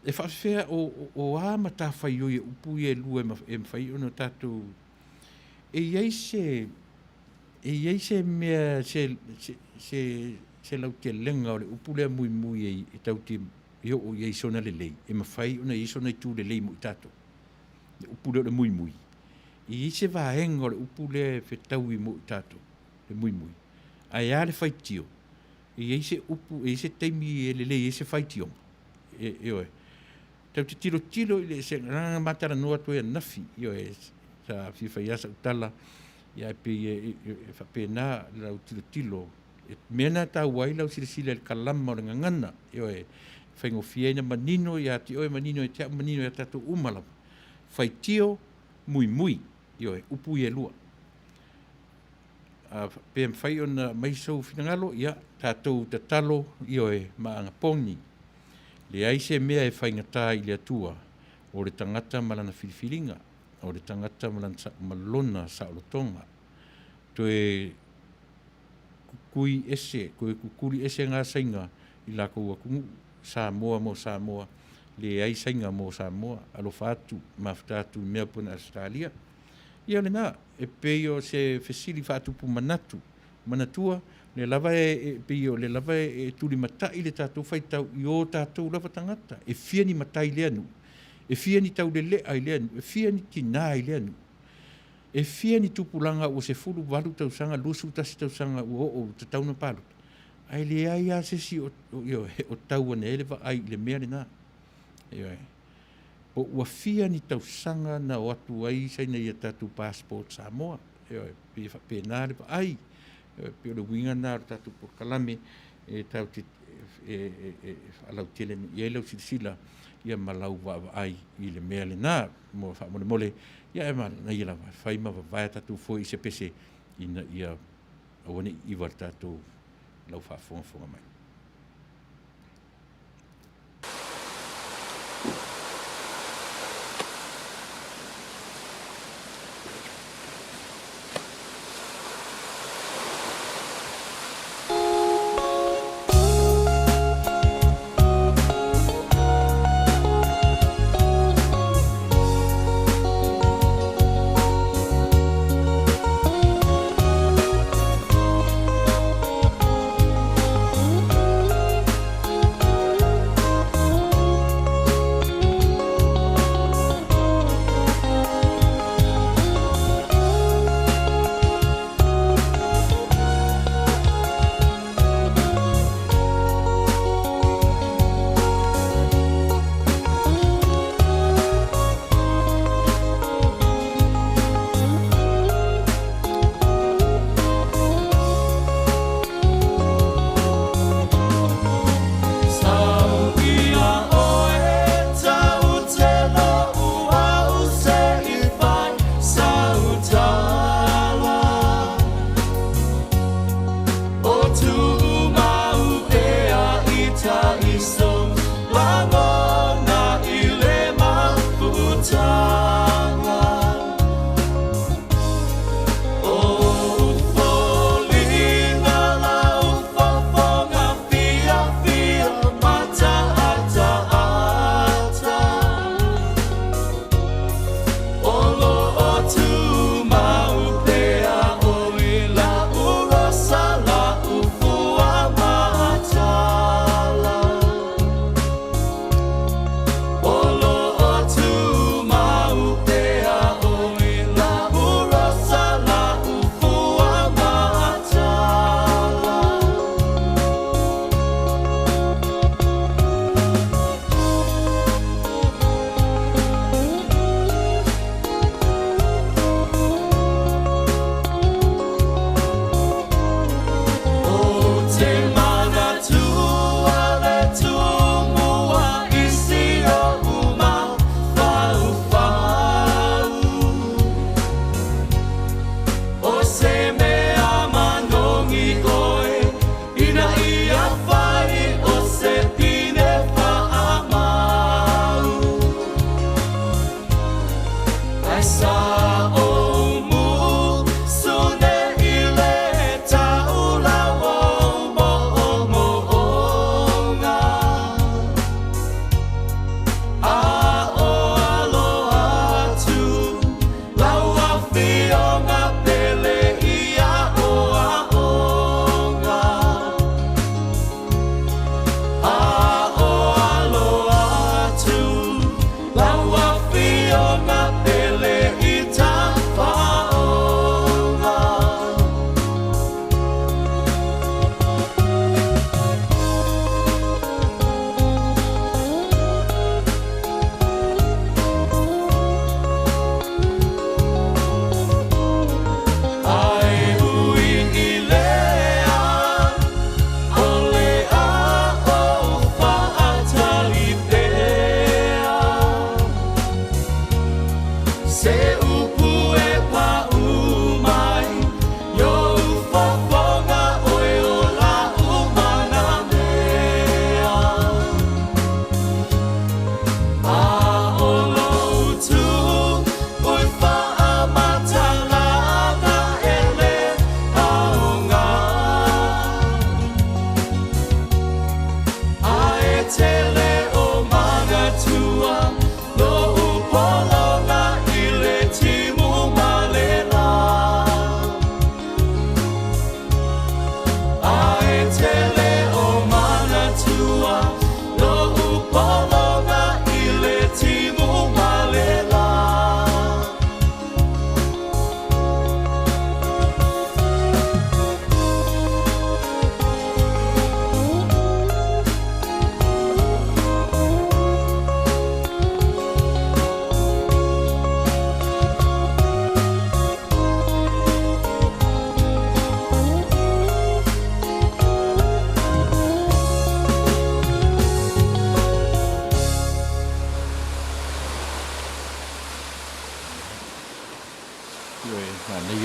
E faafefea, o, o, o a matafaioi a upu ia e lua e mafai ona tatou, e i ai se, E i ai se mea, se, se, se, se lautelega o le upu lea muimui e, e tatou te e oo i ai sona lelei, e mafai ona i ai sona itu lelei mo i tatou. Le upu lea o le muimui. E i ai se vaega o le upu lea e fetaui mo i tatou, le muimui. Ae a le faitio? E i ai se upu, e i ai se taimi e lelei ai se faitioga. E, ioe. Tatou te tilotilo i le, se, na ma talanoa atu ai ananafi, ioe, sa fia fai lava sau tala, ia ae pei e, e, e faapena lau tilotilo. E mea na taua ai lau silasila i le kalama o le gagana, ioe, e faigofie ai na manino ia te oe, manino ia te au, manino ia tatou uma lava. Faitio, muimui, ioe, upu ia e lua. A pe mafai ona aumai sou finagalo, ia, tatou tatalo, ioe, ma agaponi. Leai se mea e faigata i le Atua, o le tagata ma lana filifiliga, o le tagata ma lana, ma lona saolotoga. Toe kukui ese, toe kukuli ese ngā saiga i lakou atunuu, Samoa mo Samoa, leai saiga mo Samoa, alofa atu, mafuta atu i Melbourne, Ausetalia. Ia lena, e pei o se fesili faatupu manatu, Manatua, lea lava e, pei o lea lava e tulimatai le tatou faitau i o tatou lava tagata. E fia ni matai i lea nuu, e fia ni taulelea i lea nuu, e fia ni tinā i lea nuu. E fia ni tupulaga ua 18 tausaga, 21 tausaga ua oo ua tatau ona palota, ae leai lava se isi o, ioe, o tau ane ai le vaai i le mea lena. Ioe. Po ua fia ni tausaga na o atu ai saina i a tatou passport Samoa. Ioe, pei e faapena le vaai. Ioe, pei o le uiga lena o le tatou polokalame e tatou te e, e, e, e faalautele i ai lau silasila ia ma lau vaavaai i le mea lena. Mo faamolemole, ia e manaia lava e fai ma vavae a tatou foe i se pese ina ia aua ne i iva le tatou lau faafogafoga mai.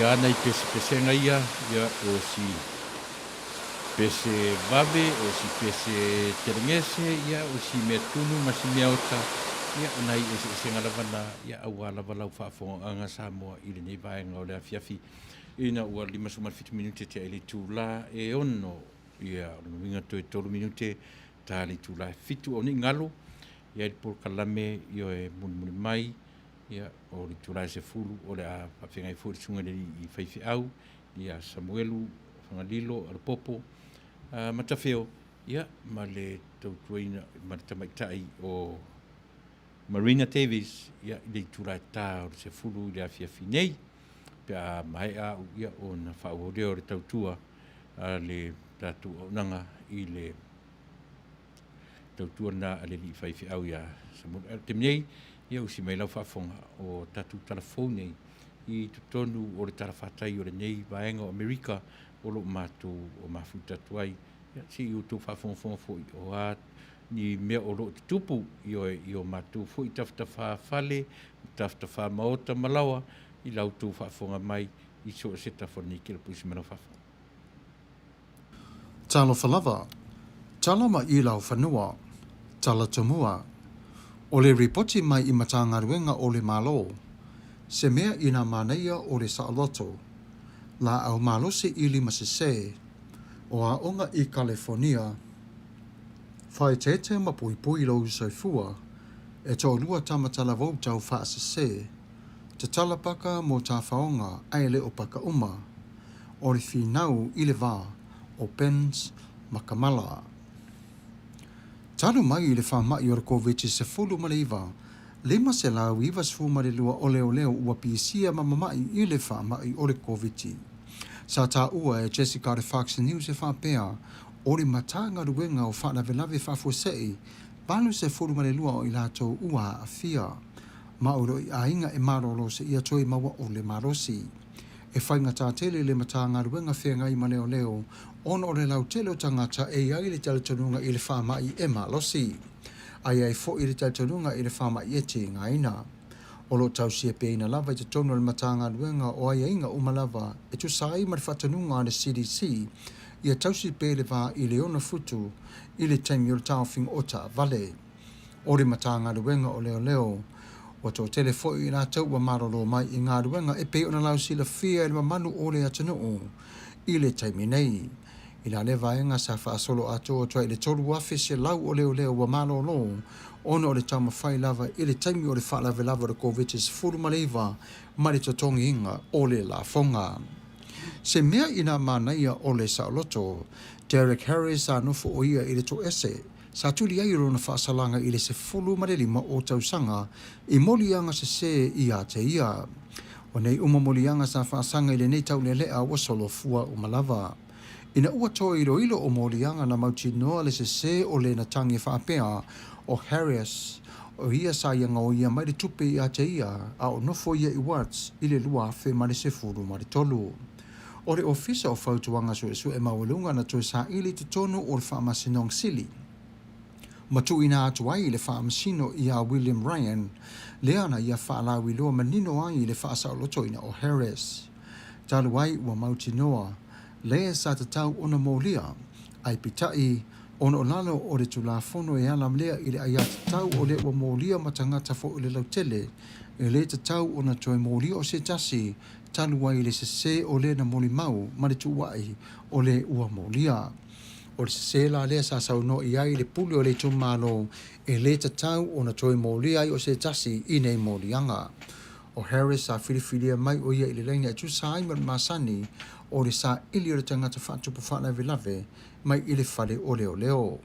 a nai pesepesega ia, ia o si pese vave, o si pese telegese, ia o si mea tunu ma si mea ota, ia o nai eseesega lava na, ia auā lava lau faafogaaga Samoa i lenei vaega o le afiafi. Ina ua 57 minute tea i le itulā e 6, ia o lona uiga toe 3 minute ta le itulā e 7 au nei galo, ia i le polokalame ioe mulimuli mai, Ia, o le itula e 10, o le a faafeagai foi le susuga i le alii faifeau, ia Samuelu Fagalilo Alapopo Matafeo, ia, ma le tautuaina ma le tamaitai o Marina Davies, ia, i le itula e ta o le 10 i le afiafi nei, pe a maea au, ia, ona faaauau lea o le tautua a le tatou auaunaga i le tautua lena a le alii faifeau iā Samuelu. Ae o le taimi nei, ia usi mai lau faafofoga o tatou tala fou nei i totonu o le talafatai o lenei vaega o Amerika o lo o matou o mafuta atu ai. Ia, se i outou faafogafoga foi o a ni mea o lo o tutupu i o, i o matou foi tafatafā fale, tafatafā maota ma laoa i la outou faafofoga mai i so o se tafa o lenei kelapusi ma lau faafofoga. Talofa lava, tala ma i lau fanua, tala tomua. O le ripoti mai i Matagaluega o le Malo, se mea i nā manaia o le saoloto, lāʻau malosi i limasesē, o aoga i Kalefonia, Faaeteete ma puipui lou soifua, e toalua tama talavou tau faasese, tatala paka mo tafaoga ae le o paka uma. O le finau i le va o Pence ma Kamala. Talu mai i le faamaʻi o le Koviti-19, 592 o leoleo ua pisia ma mamaʻi i le faamaʻi o le Koviti. Sa taua e Jessica o le Fox News e faapea, o le Matagaluega o Faalavelave Faafuasei, 82 o i latou ua aafia. Ma o lo i aiga e malolo seia toe maua o le malosi. E faigata tele le Matagaluega feagai ma leoleo ona o le lautele o tagata e i ai le talitonuga i le faamai e malosi. A i ai foi le talitonuga i le faamai e tigaina. O lo o tausia peaina lava i totonu o le Matagaluega o aiaiga uma lava e tusa ai ma le faatonuga a le CDC ia tausi pea le va i le 6 futu i le taimi o le taofiga o taavale. O le Matagaluega o Leoleo, ua toatele foi i latou ua malolo mai i galuega e pei ona lausilafia e le mamalu o le atunuu i le taimi nei. I la lea vaega sa faasolo atoa atu ai i le 3,100 o leoleo ua malolo ona o le taumafai lava i le taimi o le faalavelave o le Koviti-19 ma le totogiina o le lafoga. Se mea inā manaia o le saoloto, Derek Harris sa nofo o ia i le toese Sa tuli ai lona faasalaga i le 15 o tausaga i moliaga sesē ia te ia. O nei uma moliaga sa faasaga i lenei taulealea ua solofua uma lava. Ina ua toe iloilo o moliaga na mautinoa le sesē o lena tagi faapea o Harrius, o ia sa ia gaoia mai le tupe ia te ia a o nofo ia i Watts i le 2013. O le Ofisa o Fautuaga Suesue Maualuga na toe saili i totonu o le Faamasinoga Sili ma tuuina atu ai le faamasino iā William Ryan, lea na ia faalauiloa manino ai le faasaolotoina o Harris. Talu ai ua mautinoa le sa tatau ona molia, ae pitaʻi, ona o lalo o le Tulafono e ala lea i le aiatatau o lea ua molia ma tagata foi o le lautele, e le tatau ona toe molia o se tasi talu ai le sesē o lena molimau ma le tuuaʻi o le ua molia. O le sesē la lea sa saunoa i ai le pule o le itumalo e le tatau ona toe molia ai o se tasi i nei moliaga. ʻO Harris sa filifilia mai ʻo ia i le laina e tusa ai ma le masani o le saili o le tagata faatupu faalavelave mai i le fale o leoleo.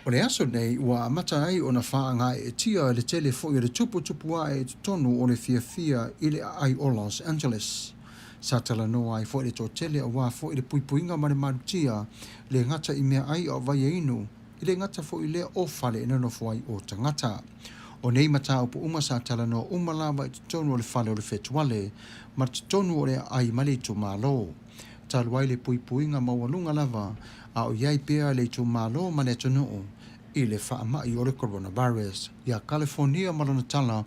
O le aso nei ua amata ai ona faaagaeetia le tele foi o le tuputupu ae i totonu o le fiafia i le aai o Los Angeles. Sa talanoa ai foi le toatele aua foi le puipuiga ma le malutia le gata i meaai a o vaiainu, i le gata foi i lea o fale e nonofo ai o tagata. O nei mataupu uma sa talanoa uma lava i totonu o le fale o le fetuale ma totonu o le aai ma le itumalo. Talu ai le puipuiga maualuga lava a o i ai pea le itumalo ma le atunuu i le faamai o le coronavirus iā Kalifornia ma lona tala.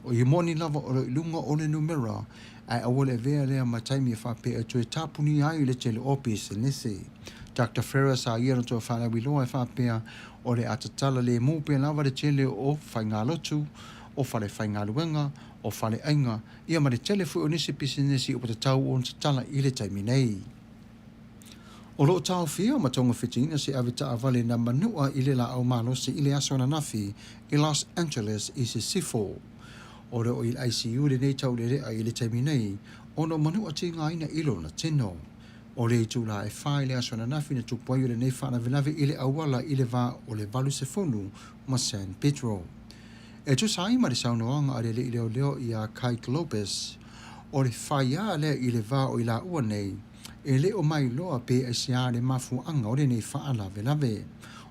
O ia moni lava o lo o i luga o le numera, ae aua le avea lea ma taimi e faapea e toe tapunia ai le tele o pisinisi. Doctor Ferrer sa ia na toe faalauiloa e faapea o le a tatala lemu pea lava le tele o faigalotu, o fale faigaluega, o faleaiga, ia ma le tele foi o nisi pisinisi ua tatau ona tatala i le taimi nei. O lo o taofia ma togafitiina se avetaavale na manua i le laau malosi i le aso ananafi i Los Angeles i Sisifo. O lo o i le ICU lenei taulelea i le taimi nei ona o manua tigaina i lona tino. O le itula e fa i le aso ananafi na tupu ai o lenei faalavelave i le auala i le va o le 80 ma San Pedro. E tusa ai ma le saunoaga a le alii leoleo iā Kike Lopez, o le faiā lea i le va o i laua nei, e le o mailoa pe aisea le mafuaaga o lenei faalavelave.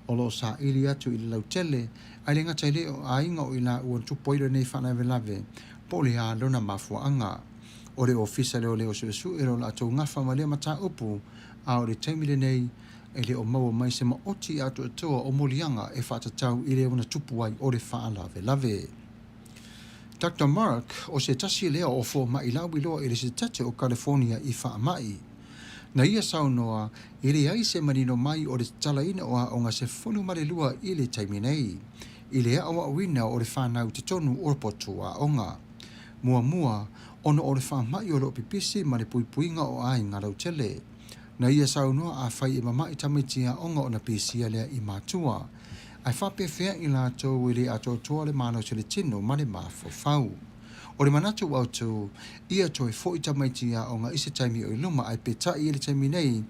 O lo o saili atu i le lautele, ae le gata i lea o aiga o i laua na tupu ai lenei faalavelave, po o le a lona mafuaaga. O le Ofisa Leoleo Suesue o lo o latou gafa ma lea mataupu, a o le taimi lenei, e le o maua mai se maoti atoatoa o moliaga e faatatau i le ona tupu ai o le faalavelave. Doctor Mark, o se tasi lea o fomai lauiloa i le Sitate o California i faamai. Na ia saunoa, e leai se manino mai o le tatalaina o aoga 12 i le taimi nei, i le aoaoina o le fanau i totonu o potu aoga. Muamua, ona o le faamai o lo o pipisi ma le puipuiga o aiga lautele. Na ia saunoa afai e mama'i tamaiti aoga ona pisia lea i matua. Ae faapefea i latou e le atoatoa le malosi o le tino ma le mafaufau. O le manatu autu, ia toe fo'i tamaiti aoga i se taimi o i luma ae peta'i i le taimi nei,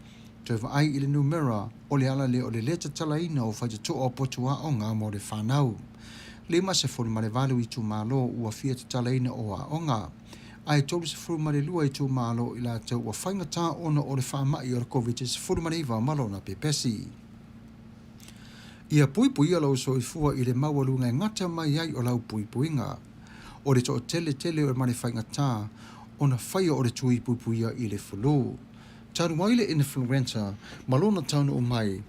toe vaai i le numera o le ala lea o le le tatalaina o faitotoa o potu aoga mo le fanau. 58 itumalo ua fia tatalaina o aoga. Ae 32 itumalo i latou ua faigata ona o le faamai o le Koviti-19 ma lona pepesi. Ia puipuia lou soifua i le maualuga e gata mai ai o lau puipuiga. O le toatele tele o ma le faigata ona faia o le tui puipuia i le fulu. Talu ai le influenza ma lona taunuu mai,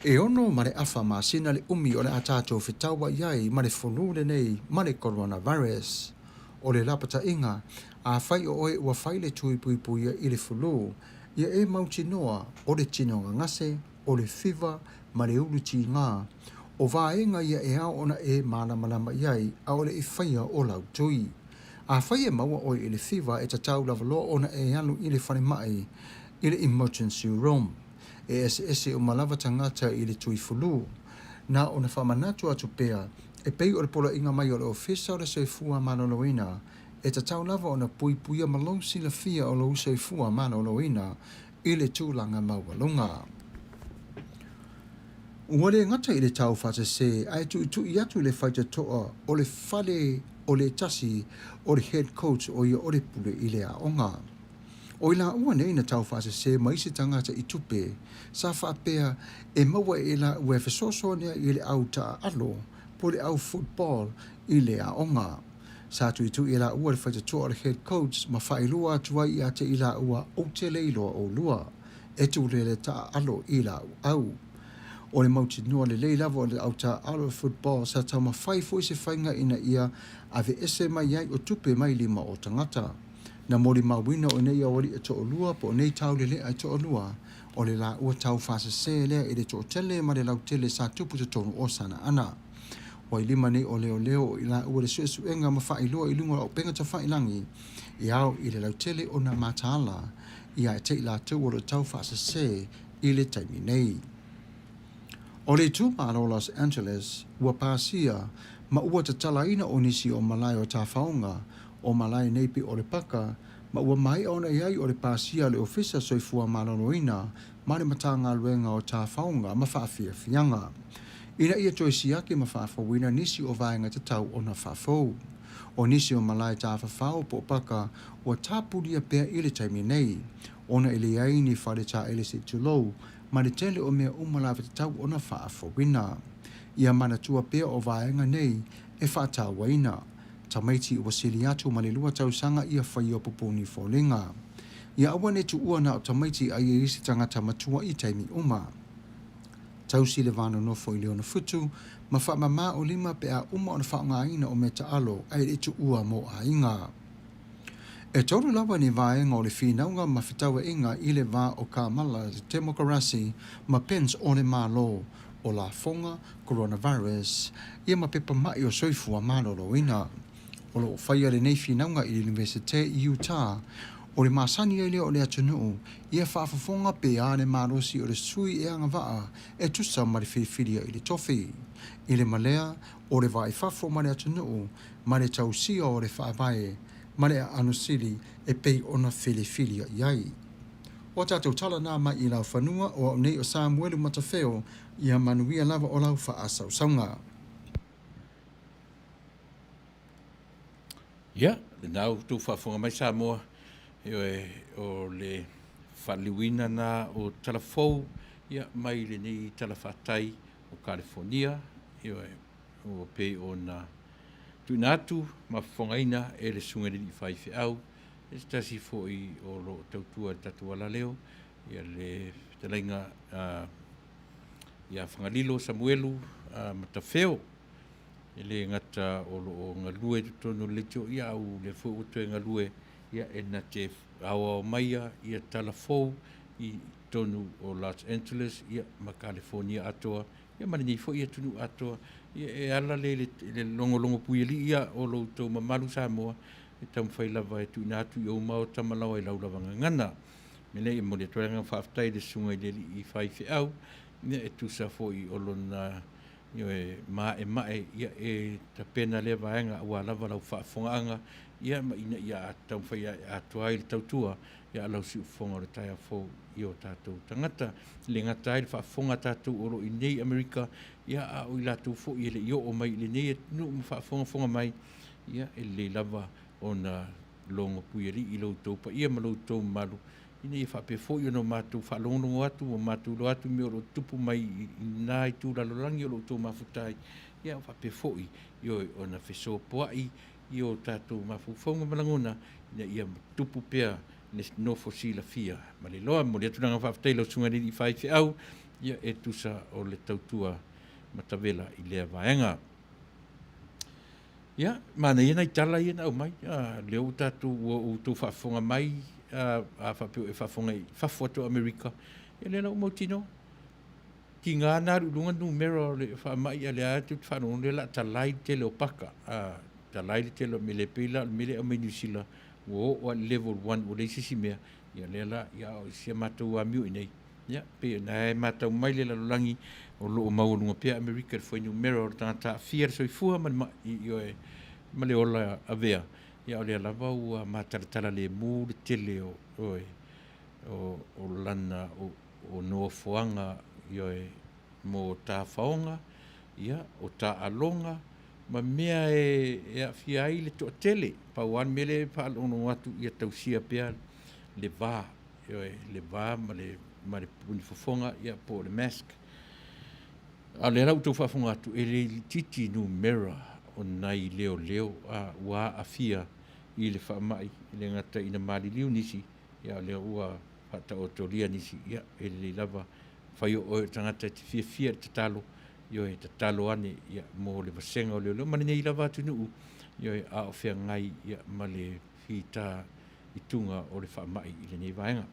e ono ma le afa masina le umi o le a tatou fetauai ai ma le fulu lenei ma le coronavirus. O le lapataiga, afai o oe ua fai le tui puipuia i le fulu, ia e mautinoa o le tino gagase, o le fiva ma le ulu tigā, o vaega ia e ao ona e mālamalama i ai, ʻaʻole i faia o lau tui. Afai e maua ʻoe i le fiva e tatau lava loa ona e alu i le falemai i le emergency room. E eseese uma lava tagata i le tui fulu. Na ona faamanatu atu pea, e pei o le poloaiga mai o le Ofisa o le Soifua Maloloina, e tatau lava ona puipuia ma lou silafia o lou soifua maloloina i le tulaga maualuga. Ua le gata i le tau faasese ae tuitui atu le faitotoa o le fale o le tasi o le head coach o ia o le pule i le aoga. O i laua nei na tau faasese ma isi tagata i tupe sa faapea e maua e laua e fesoasoani ai i le au taaalo po le au football i le aoga. Sa tuitui e laua le faitotoa o le head coach ma faailoa atu ai ia te i laua ou te le iloa oulua. E tulele taaalo i lau au. O le mautinoa lelei lava o le au taaalo o football sa taumafai foi se faiga ina ia aveese mai ai o tupe mai lima o tagata. Na molimauina o nei aualiʻi e toʻalua po o nei tauleleʻa e toʻalua o le laua tau faasese lea i le toatele ma le lautele sa tupu totonu o Sanaana. Ua i lima nei o leoleo o i laua le suesuega ma faailoa i luga o auupega tafailangi e ao i le lautele ona mataala ia te i latou o lo o tau faasese i le taimi nei. O le itumalo o Los Angeles ua pasia ma ua tatalaina o nisi o malae o tafaoga o malae nei pei o le paka ma ua maea ona i ai o le pasia a le Ofisa Soifua Maloloina ma le Matagaluega o Tafaoga ma Faafiafiaga ina ia toe siaki ma faafouina nisi o vaega tatau ona faafou. O nisi o malae tafafao po o paka ua tapulia pea i le taimi nei ona e leai ni fale taele se i tulou ma le tele o mea uma lava tatau ona faafouina. Ia manatua pea o vaega nei e faatauaina. Tamaiti ua sili atu ma le lua tausaga ia faia pupuni foliga. Ia aua ne tuua na o tamaiti a ia isi tagata matua i taimi uma. Tausi le va nonofo i le onofutu ma faamamā o lima pe a uma ona faaaogaina o meataalo ae le i tuua mo aiga. E tolu lava ni vaega o le finauga ma fetauaiga i le va o Kamala, Temokarasi ma Pence o le Malo, o lafoga, coronavirus, ia ma pepa ma'i o soifua maloloina. O lo o faia lenei finauga i le Iunivesite i Utah. O le masani ai lea o le atunuu, ia faafofoga pe a le malosi o le sui e agavaa e tusa ma le filifilia i le tofi. I le malea, o le va i fafo ma le atunuu, ma le tausia o le faavae ma le aano sili e pei ona filifilia i ai. O tatou tala na mai i Laufanua, o au nei o Samuelu Matafeo, ia manuia lava o lau faasausauga. Ia, lena ua outou faafofoga mai Samoa, ioe, o le faaliliuina na o tala fou ia, mai lenei talafatai o Kalifonia, ioe, ua pei ona tuuina atu ma fofogaina e le Susuga i le Alii Faifeau, se tasi foi o lo o tautua i le tatou alaleo, ia le fetalaiga ia Fagalilo Samuelu Matafeo. E le gata o lo o galue i totonu o le leitio, ia a o lea foi ua toe galue ia e na te aoao mai ia tala fou i totonu o Los Angeles ia ma Kalifonia atoa ia ma lenei foi atunuu atoa. Ia e ala lea i le logologo puialii ia o lo outou mamalu Samoa e taumafai lava e tuuina atu i ou maota ma laoa i lau lava gagana. O le mea lea e momoli atu ai le agaga faafetai i le susuga i le alii faifeau ia e tusa foi o lona Ioe, maemae, ia e tapena lea vaega aua lava lau faafofogaaga, ia ma ina ia taumafai atoa ai le tautua ia a lau siufofoga o le taeao fou i o tatou tagata. E le gata ai le faafofoga a tatou o lo o i inei i Amerika, ia a o i latou foi e le i oo mai i lenei atunuu ma faafogafoga mai, ia e lelei lava ona logo puialii i lo outou paia ma lo outou mamalu, ina ia faapea foi ona matou faalogologo atu ma matou iloa atu mea o lo o tutupu mai i na itu lalolagi o lo o outou mafuta ai, ia faapea foi, ioe, ona fesopoai i o tatou mafaufauga ma lagona ina ia tupu pea le nofo silafia ma le iloa. E momoli atu le agaga faafetai i lau Susuga i le Alii Faifeau, ia e tusa o le tautua matavela i lea vaega. Ia, manaia nai tala ia na aumai. A, lea ua tatou, ua outou faafofoga mai, a, a faapea ua e faafofoga i fafo atu o Amerika, ia lea la ua mautinoa. Tiga na alu i luga numera o le faamai, a o lea lava tou te faalogologo, lea o le a talai le tele o paka, a, talai le tele o mea, le pei la o le mea lea e aumai i Niu Sila, ua oo lava i le level one ua leai se isi mea, ia lea la, ia a o si a matou amio i inei, Ia, pei o lena e matau mai le lalolagi o lo o maualuga pea Amerika i le fuainumera o le tagata aafia le soifua ma le mai, ioe, ma le ola avea, ia o lea lava ua matalatala lemu le tele o, ioe, o, o lana, o, o nofoaga, ioe, mo tafaoga, ia, o taaloga, ma mea e, e aafia ai le toatele. Pau lava le mea lea e faalogologo atu, ia tausia pea le va Ioe, le va ma le, ma le puni fofoga, ia, po o le mask. A o lea la ua outou faafofoga atu, e le itiiti numera o nai leoleo a ua aafia i le faamai, e le gata ina maliliu nisi, ia a o lea ua faataotolia nisi, ia, e lelei lava fai o oe o le tagata e te fiafia i le tatalo, ioe, tatalo ane, ia, mo le vasega o leoleo ma lenei lava atunuu, ioe, a o feagai, ia, ma le fita i tuga o le faamai i lenei vaega.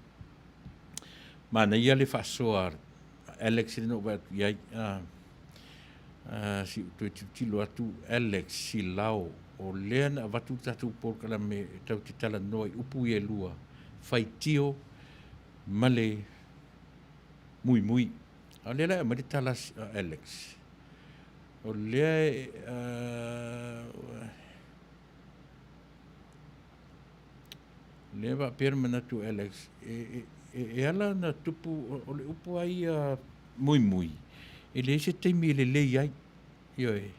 Manaia le faasoa a Alex lea na ou vaai atu i ai, se i ou toe tilotilo atu, Alex Silao, o lea na avatu le tatou polokalame e tatou te talanoa i upu ia e lua, faitio ma le muimui. A o lea la e aumai le tala a Alex, o lea e, Lea e faapea le manatu o Alex, e, e, e ala ona tupu, o le upu lava ia muimui, e leai se taimi e lelei ai. Ioe,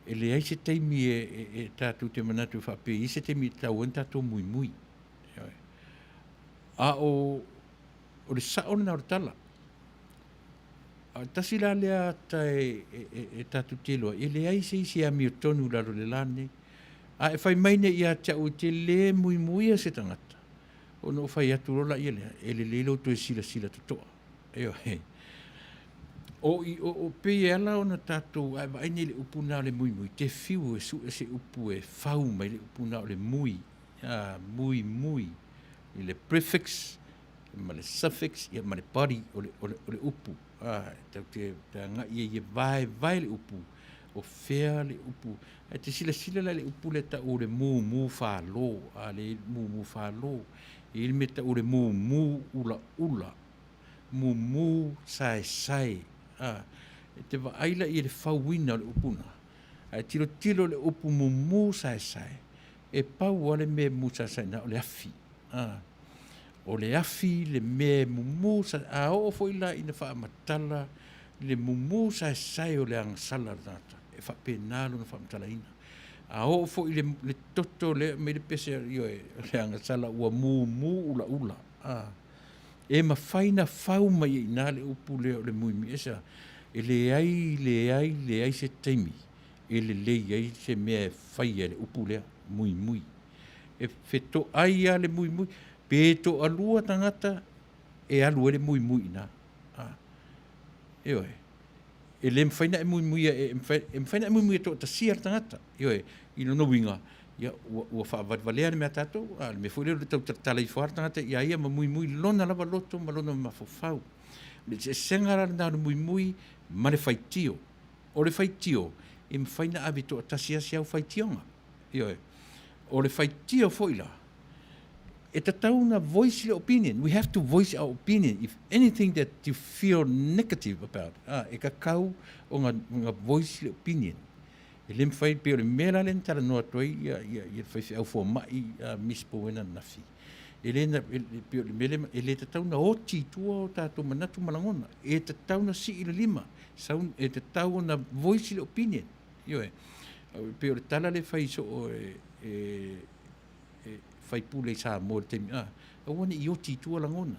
e leai se taimi e, e, e tatou te manatu e faapea i se taimi e tatau ai ona tatou muimui. Ioe. A o, o le sao lena o le tala. A o le tasi la lea ata e, e, e, e tatou te iloa, e leai se isi e amiotonu i lalo o le la lenei. A e fai mai nei ia te au e te lē muimuia se tagata, ona ou fai atu loa laia lea, e lelei lou toe silasila totoa. Ioe. O i o, o pei e ala ona tatou a e vaai nei i le upu na o le muimui, te fiu e sue se upu e fau mai le upu na o le mui, a, mui mui, i le prefix ma le suffix ia ma le body o le, o le, o le upu. A, e tatou te, te agai ai e vaevae le upu, o fea le upu. Ae te silasila la i le upu lea e tau o le mumu falo, a, le mumu falo. E i ai le mea e tau o le mumu ulaula. Mumu saesae, a, e te vaai la i le fauina o le upu na, ae tilotilo i le upu mumu saesae, e pau lava le mea e mumu saesae i ina o le afi, a. O le afi le mea e mumu saesae, a oo foi la ina faamatala le mumu saesae o le agasala a le tagata, e faapena lona faamatalaina. A oo foi i le toto lea e aumai le pese, ioe, o le agasala ua mumu ulaula, a. E mafai na fau mai ai i ina le upu lea o le muimiesa, e leai, leai, leai se taimi e lelei ai se mea e faia e le upu lea, muimui. E fetoai lava le muimui, pe toalua tagata e alu ai le muimui i ina. Ioe. E le mafai ona e muimuia, e mafai, e mafai ona e muimuia toatasia le tagata. Ioe, i lona uiga, ia, ua, ua faavalevalea le mea a tatou, a o le mea foi lea o le tau talatala ifo lava le tagata iā ia ma muimui lona lava loto ma lona mafaufau. O le eseesega la lena o le muimui ma le faitio. O le faitio, e mafai ona ave toatasi lava si au faitioga. Ioe. O le faitio foi la, e tatau ona voice le opinion. We have to voice our opinion. If anything that you feel negative about, ah, e tatau ona, ona voice le opinion. E le mafai, pei o le mea la lea na talanoa atu ai ia, ia, ia le faifeau fomai a Miss Powena ananafi. E le, na, e, pei o le mea lea, e le tatau ona oti i tua o tatou manatu ma lagona. E tatau ona sii le lima, sau, e tatau ona voice le opinion. Ioe. Pei o le tala lea e fai soo e, e, e faipule i Samoa i le taimi, a, aua ne i oti i tua lagona.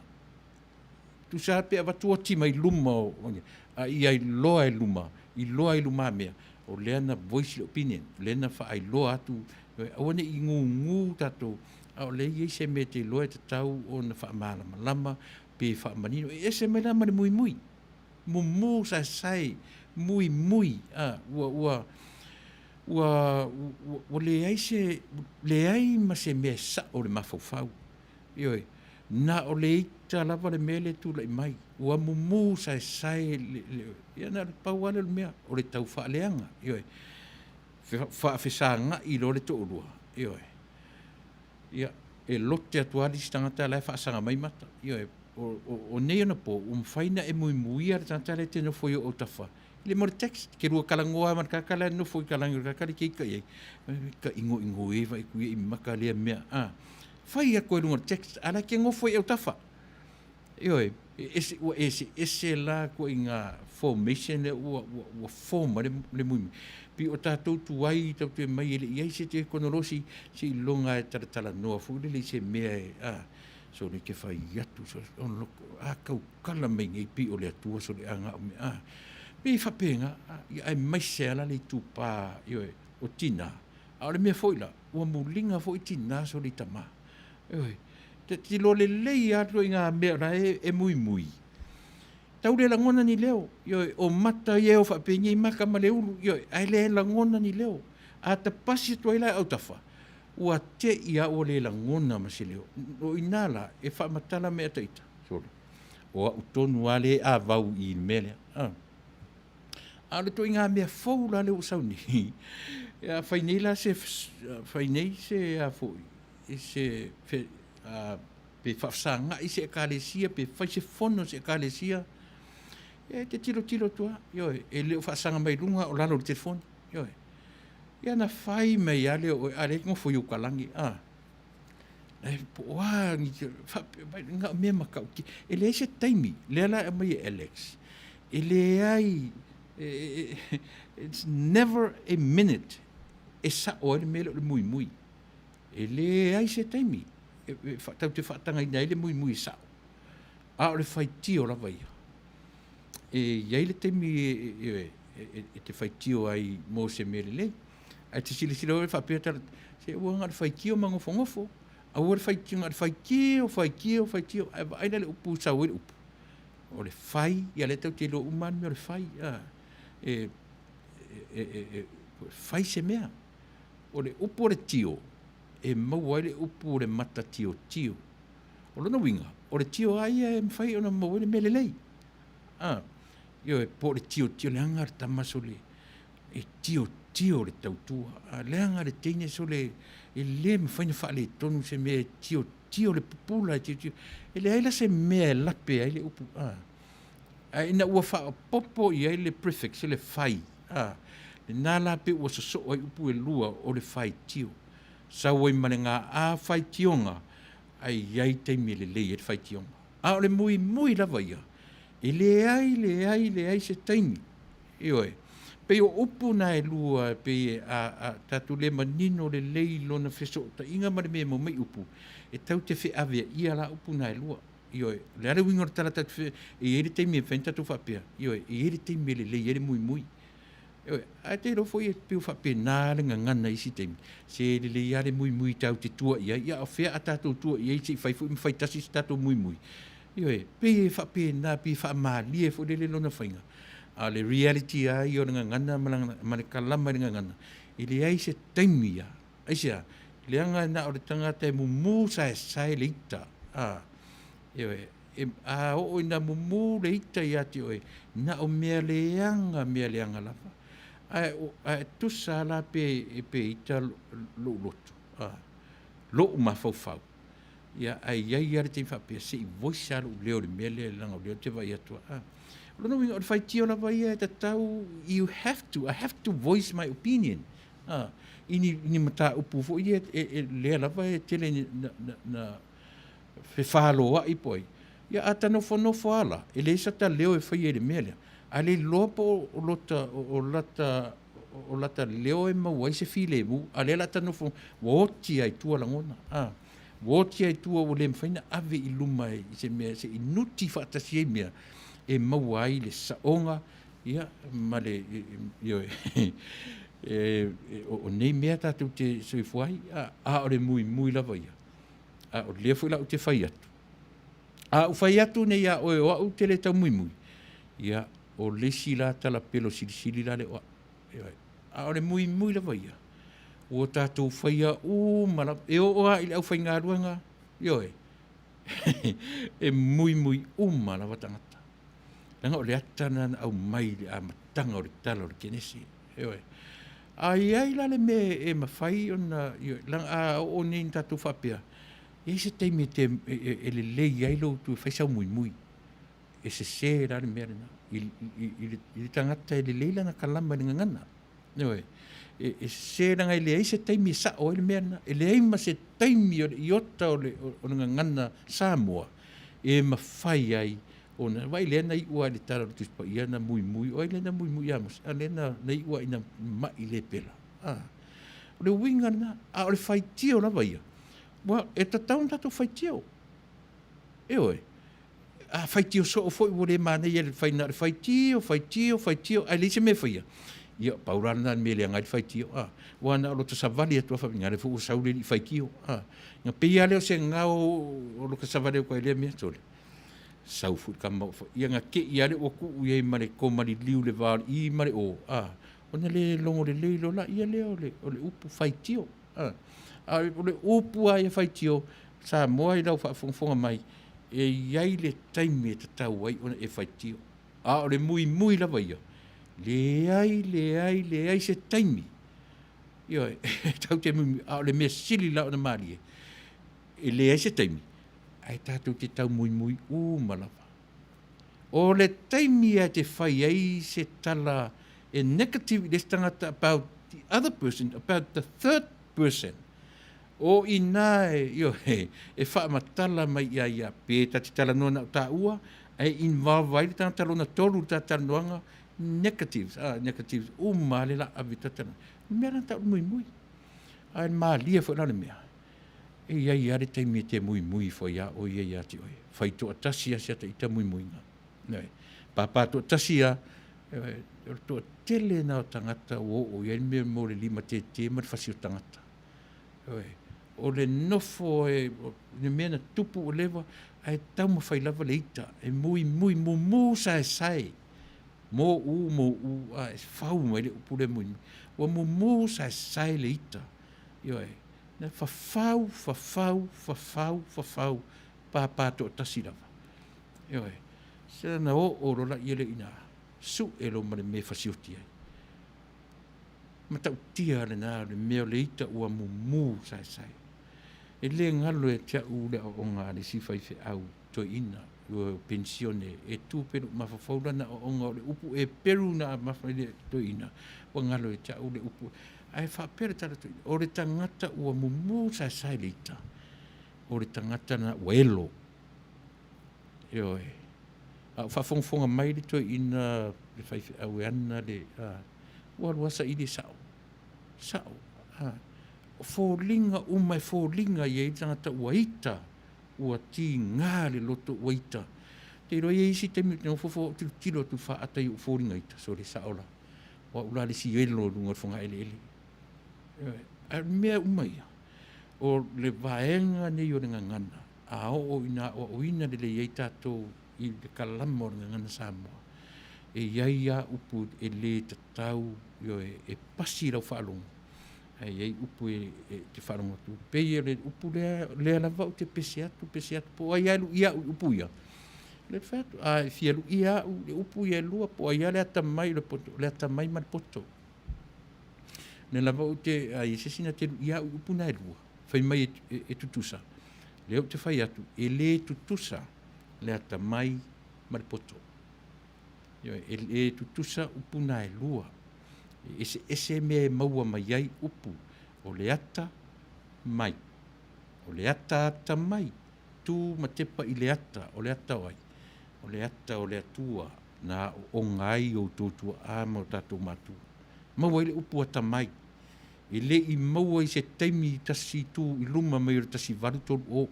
Tusa lava pe avatu oti mai luma o, a ia iloa e luma, iloa i lumamea, o lea na voice le opinion, o lea na faailoa atu, aua ne i gugu tatou, a o lea e i ai se mea e te iloa e tatau ona faamalamalama pe faamanino. E ese mai la ma le muimui. Mumu saesae, muimui, a, ua, ua, ua, ua, ua leai se, leai ma se mea e sa'o i le mafaufau. Ioe, na o le ita lava le mea lea e tulai mai, ua mumu saesae le, le, ia na o le pau lava lea o le mea, o le tau faaleaga, ioe, faafesaga'i loa le toalua, ioe. Ia, e lote atu lava le isi tagata la e faasaga mai mata, ioe, o, o, o nei ona po, ua mafai ona e muimuia le tagata lea e te nofo i ou autafa, i le mea o le text, ke lua talanoa lava ma le tagata la e nofo i kalagi o le tagata lea e te ita i ai, ka igoigo e vaai atu ia i maka lea mea, a, fai atu ai i luga o le text, a o la e te nofo i autafa. Ioe, e ese, ua eseese la ituaiga formation lea ua, ua, ua form ai le, le muimui. Pei o tatou tuai tatou te omai e le i i ai se tekonolosi seiloga e talatalanoa foi lele i se mea e, a, sole ke fai atu, so, loko, a tautala mai nei pei o le Atua sole a ga'o mea, a, pei e faapena, a, ia aemaise lava la le itupa, ioe, o tinā. A o le mea foi la, ua muliga foi tinā sole i tamā. Ioe, te tilo lelei lava ituaiga mea o la e muimui. Tau le lagona ni leo, ioe, o mata ia e o faapenei maka ma le ulu, ioe, ae le lagona ni leo. A tapasi atu ai la e autafa, ua te'i lava ua le lagona ma se leo. O i ina la e faamatala mai ata ita, sole, o au tonu lava lea e avau i le mea lea. A. A o le ituaiga mea fou la lea ua sau nei, a fai nei la se, fai nei se a foi, i se fe, a, pe faafesaga'i se Ekalesia, pe fai se fono a se Ekalesia, ia e te tilotilo atu lava, ioe, e le o faasaga mai luga a o lalo o le telefoni, ioe. Ia na fai mai lava lea o oe, a o lea e te nofo i ou kalagi, a. E po o a ni, faapea mai, na o mea matautia. E leai se taimi, lea la e aumai e Alex, e leai, it's never a minute e sa'o ai le mea lea o le muimui. E leai se taimi e tatou te faatagaina ai le muimui e sa'o, a o le faitio lava ia. E i ai le taimi e te faitio ai mo se mea lelei. Ae te silasila oe faapea tala, se aua na o le faitio ma nofonofo, aua le faitio, na o le faitio, faitio, faitio, ae vaai la i le upu e sau ai le upu. O le fai, ia lea tatou te iloa uma lava le mea o le fai, a, e, e, e, e fai se mea. O le upu o le tio, e maua ai le upu o le matatiotio. O lona uiga, o le tio lava ia e mafai ona maua ai le mea lelei. A, ioe, po o le tiotio, leaga le tama sole, e tiotio le tautua. A, leaga le teine sole, e le mafai ona faaletonu se mea e tiotio le pupula, e tiotio. E leai la se mea e lape ai le upu, a. Ae ina ua faaopoopo i ai le prefix, le fai, a, lena la pei ua sosoo ai upu e lua o le faitio. Sau ai ma le ga faitioga, ae i ai taimi e lelei ai le faitioga. A o le muimui lava ia, e leai, leai, leai se taimi. Ioe. Pei o upu na e lua, pei e, a, a tatou le manino lelei i lona fesootaiga ma le mea e maua mai upu, e tatou te feaveaia la upu na e lua. Ioe. O le a le uiga o le tala tatou te fe, e i ai le taimi e mafai ona tatou faapea, ioe, e i ai le taimi e lelei ai le muimui. Ioe, ae te iloa foi e pei ua faapena le gagana i isi taimi, se lelei lava le muimui tatou te tua i ai, ia a o fea a tatou tua i ai se i fai foi ma fai tasi se tatou muimui. Ioe, pei e faapena, pei e faamalie foi lele lona faiga. A o le reality lava ia o le gagana ma le kalama i le gagana, e leai se taimi ia. Aisea? Leaga na o le tagata e mumu saesae le ita, a, ioe, e, a oo ina mumu le ita ia te oe, na o mea leaga, mea leaga lava. Ae, ae tusa la pe, pe ita lou loto, a, lou mafaufau, ia, ae i ai lava le taimi faapea, se i voice lava lou leo i le mea lea, leaga o lea ou te vaai atu, a. O lona uiga, o le faitio lava ia e tatau, you have to, I have to voice my opinion, a, i ni, ni mataupu foi ia e, e, lea lava e tele na, na, na fefaloai po ai. Ia a ta nofonofo lava la, e leai sata leo e faia i le mea lea, a le iloa po o lota, o lata, o lata leo e maua ai se filemu, a lea la ta nofo, ua oti lava i tua lagona, a, ua oti lava i tua ua le mafai ona ave i luma i se mea se i nuti faatasi ai mea e maua ai le saoga, ia, ma le, ioe, o nei mea tatou te soifua ai, a, a o le muimui lava ia. A o lea foi la ou te fai atu, a ou fai atu nei iā oe o au ou te le taumuimui, ia, o le isi la tala pelo silisili la lea o au. Ioe. A o le muimui lava ia, ua tatou faia uma lava, e oo lava i le aufaigaluega, ioe, e muimui uma lava tagata. Leaga o le ata lena na aumai i le amataga o le Tala o le Kenese. Ioe. A i ai la le mea e mafai ona, ioe, leaga a oo nei ina tatou faapea, e i ai se taimi e, te, e, e, e lelei ai lou tu e fai sau muimui. E sese la le mea lena. I, i, i, le, i le tagata e lelei lana kalama i le gagana. Ioe. E, e sese leaga e leai se taimi e sao ai le mea lena. E leai ma se taimi o le iota o le, o le gagana Samoa e mafai ai ona vaai lea na iu lava i le tala o le Tusi Paia na muimui, o ai lea na muimui ia Mose? A lea na, na iu lava ina ma'i le pela. A. O le uiga lena, a o le faitio lava ia, ua, e tatau ona tatou faitio. Ioe. A faitio soo foi ua le manaia le fai na o le faitio, faitio, faitio, ae leai se mea e faia. Ia, pau la lena o le mea e leaga ai le faitio. A, aua na o lota savali atu lava faapea, lea foi ua sau le alii faitio. A, na pei lava lea o se gao o lota savali atu ai i lea mea, sole. Sau foi le tama, ia na te i lava lea ua tuu i ai ma le komaliliu i le va o le i ma le o, a, ona le logo lelei loa laia lea o le, o le upu faitio. A, a o le upu lava ia faitio, Samoa i lau faafogafoga mai, e i ai le taimi e tatau ai ona e faitio. A o le muimui lava ia, leai, leai, leai se taimi. Ioe, e tatou te muimui, a o le mea sili la ona malie, e leai se taimi, ae tatou te taumuimui uma lava. O le taimi e te fai ai se tala e negative i le isi tagata about the other person, about the third person, o i nā e, ioe, e faamatala mai ia ia, pe ta te talanoa na o tāua, ae involve ai le tagata lona tolu i le ta talanoaga, negatives, ah, negatives, uma le la ave ta talanoa. Mea la tau muimui. Ae malie foi la le mea. E i ai lava le taimi e te muimui ifo ai lava oe ia ia te oe. Fai toatasi lava si ata ita muimuiga. Ioe. Pāpā toatasi lava, ioe, o le toatele lena o tagata ua oo i ai le mea mo le limatētē ma le fasi o tagata. Ioe. O le nofo e, le mea na tupu ua leva, ae taumafai lava le ita e muimui, mumu saesae, mo u mo u, a e fau mai le upu lea muimui. Ua mumu saesae le ita, ioe, na fafau, fafau, fafau, fafau, pāpā toatasi lava. Ioe, se na oo loa laia lea i ina, sue loa ma le mea e fasioti ai. Matautia lena o le mea o le ita ua mumu saesae. E le galo ia te au le aoaoga a le isi faifeau toeaina ua penisione e tu pea i lou mafaufau lana aoaoga o le upu Eperu na amafa i le toeaina, ua galo ia te au le upu. Ae faapea le tala toeaina, o le tagata ua mumu saesae le ita, o le tagata lena ua elo. Ioe. A o faafogafoga mai le toeaina le faifeau e ana le, a, ua alu lava saili e sao. Sao. A, o foliga uma e foliga i ai le tagata ua ita, ua tiga le loto ua ita. Ou te iloa e i ai isi taimi ou te nofonofo au tilotilo atu i le faata i ou foliga ita, sole sao la. O au la le isi elo i luga o le fogaeleele. Ioe. A o mea uma ia, o le vaega nei o le gagana, a oo ina aoaoina lelei ai tatou i le kalama o le gagana Samoa, e i ai lava upu e le tatau, ioe, e pasi i lau faalogo, ae i ai upu e te faalogo atu, pei o le upu lea, lea lava ou te pese atu, pese atu, po o ai lava e luia au i upu ia. O lea ou te fai atu, a e fia luia au i upu ia e lua, po o ai lava le atamai o le poto, o le atamai ma le poto. O lea lava ou te, a i ai se isi na te luia au i upu na e lua, fai mai e tutusa, lea ou te fai atu, e le tutusa le atamai ma le poto. Ioe, e le tutusa upu na e lua. E eseese mea e maua mai ai upu, o le ata mai, o le ataata mai, tu ma tepa i le ata, o le ata o ai? O le ata o le Atua na aooga ai outou tuaa ma o tatou matua. Maua ai le upu atamai. E le i maua i se taimi tasi tu i luma mai o le 1830.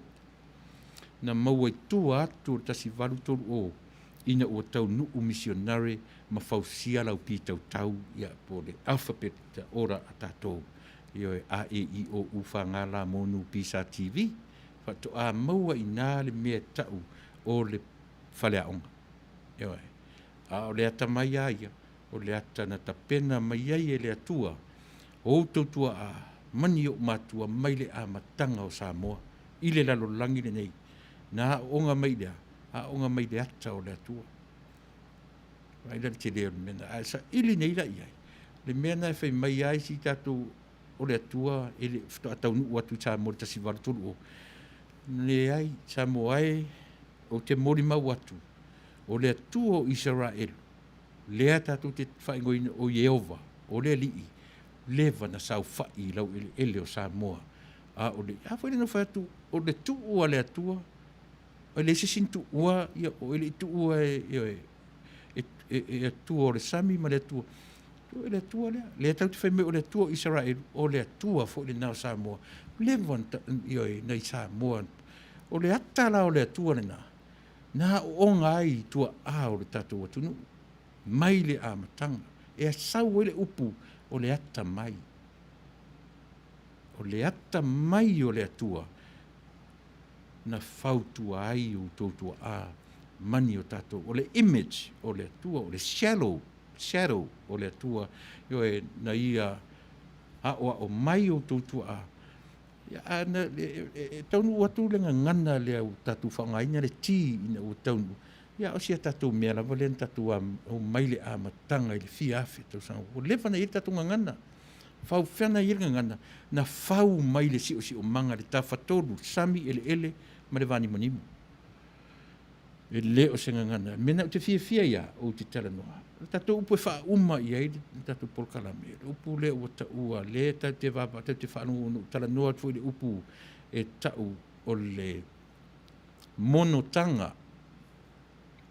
Na maua i tua atu o le 1830 ina ua taunuu misionare ma fausia lau pitautau ia po o le alphabet ora a tatou, ioe, A E I O U F G L M N P S T V, faatoa maua i ina le mea e tau o le faleaoga. Ioe. A o le atamai lava ia, o le ata na tapena mai ai e le Atua o outou tuaa mani ou matua mai le amataga o Samoa i le lalolagi lenei, na aooga mai i le a? Aooga mai i le ata o le Atua. Vaai la le tele o le mea lena. Ae saili nei la i ai le mea lena e fai mai ai si tatou o le Atua e le faatoa taunuu atu i Samoa i le 1830. Leai, Samoa e, ou te molimau atu, o le Atua o Isaraelu, lea tatou te faaigoaina o Ieova, o le Alii, leva na saofai i laueleele o Samoa. A o le, a foi lea na fai atu, o le tuu a le Atua, e leai se isi na tuua, ia, o e le i tuua e, e, e, e, e Atua o le sami ma le Atua. O le Atua lea. Lea tatou te fai mai o le Atua o Isaraelu, o le Atua foi lena o Samoa. Leva na, ioe, na i Samoa. O le ata la o le Atua lena, na aooga ai i tuaa o le tatou atunuu, mai le amataga. E sau ai le upu o le ata mai. O le ata mai o le Atua na fautua ai outou tuaa mani o tatou. O le image o le Atua, o le shadow, shadow o le Atua, ioe, na ia aoao mai outou tuaa. Ia, a na, e, e, e taunuu atu le gagana lea ua tatou faaaogaina le T ina ua taunuu, ia o si a tatou mea lava lea na tatou omai le amataga i le fia afe tausaga. Ua leva ona i ai le tatou gagana. Fau fea na i ai le gagana? Na fau mai le siosiomaga, le tafatolu, le sami, eleele ma le vanimonimo. E le o se gagana. O le mea lena ou te fiafia ai lava ou te talanoa. O le tatou upu e faauma i ai le tatou polokalame, o le upu lea ua taua, lea tatou te vaavaai, tatou te faalogo ona ou talanoa atu foi i le upu e tau o le monotaga.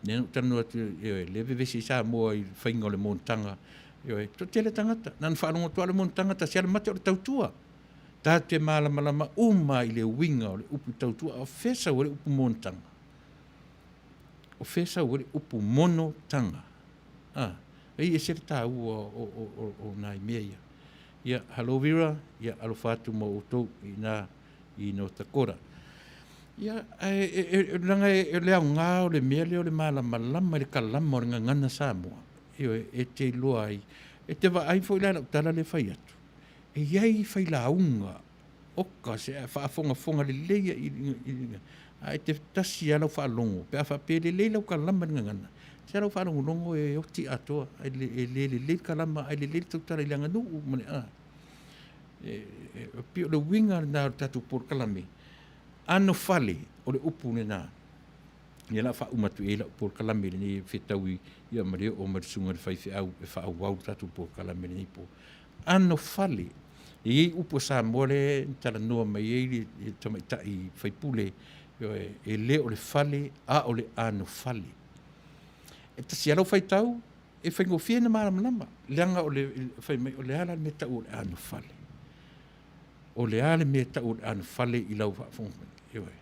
Lea na ou talanoa atu, ioe, lea e vevesi ai Samoa i le faiga o le monotaga. Ioe, toatele tagata, na ona faalogo atu lava o le monotaga, tasi lava le mate o le tautua. Tatou te malamalama uma i le uiga o le upu tautua, a o fea sau ai le upu monotaga? O fea sau ai le upu monotaga? A, e ese le taua o, o, o, o nai mea ia. Ia, hello Vera, ia alofa atu mo outou i ina. i North Dakota. Ia, ae e, e, e, leaga e, e le aoga o le mea lea o le malamalama i le kalama o le gagana Samoa, ioe, e te iloa ai. E te vaai foi la i lau tala lea e fai atu, e i ai failauga oka se ae faafogafoga lelei i, i, i, ae te tasi lava lau faalogo pe a faapea e lelei lau kalama i le gagana, tasi lava lau faalogologo e oti atoa, e le, e le lelei le kalama ae lelei le tautala i le aganuu ma le a. E, e, e pei o le uiga lena o le tatou polokalame, anofale o le upu lena. Ia la faauma atu i ai lau polokalame i lenei fetaui ia ma le oo mai le susuga i le faifeau e faaauau le tatou polokalame i lenei po. Anofale, e i ai upu a Samoa lea na talanoa mai ai le tamaitai faipule, ioe, e le o le fale a o le anofale. E tasi lava lau faitau, e faigofie ona malamalama, leaga o le fai mai o le a la le mea e tau o le anofale. O le a le mea e tau o le anofale i lau faafofoga mai? Ioe.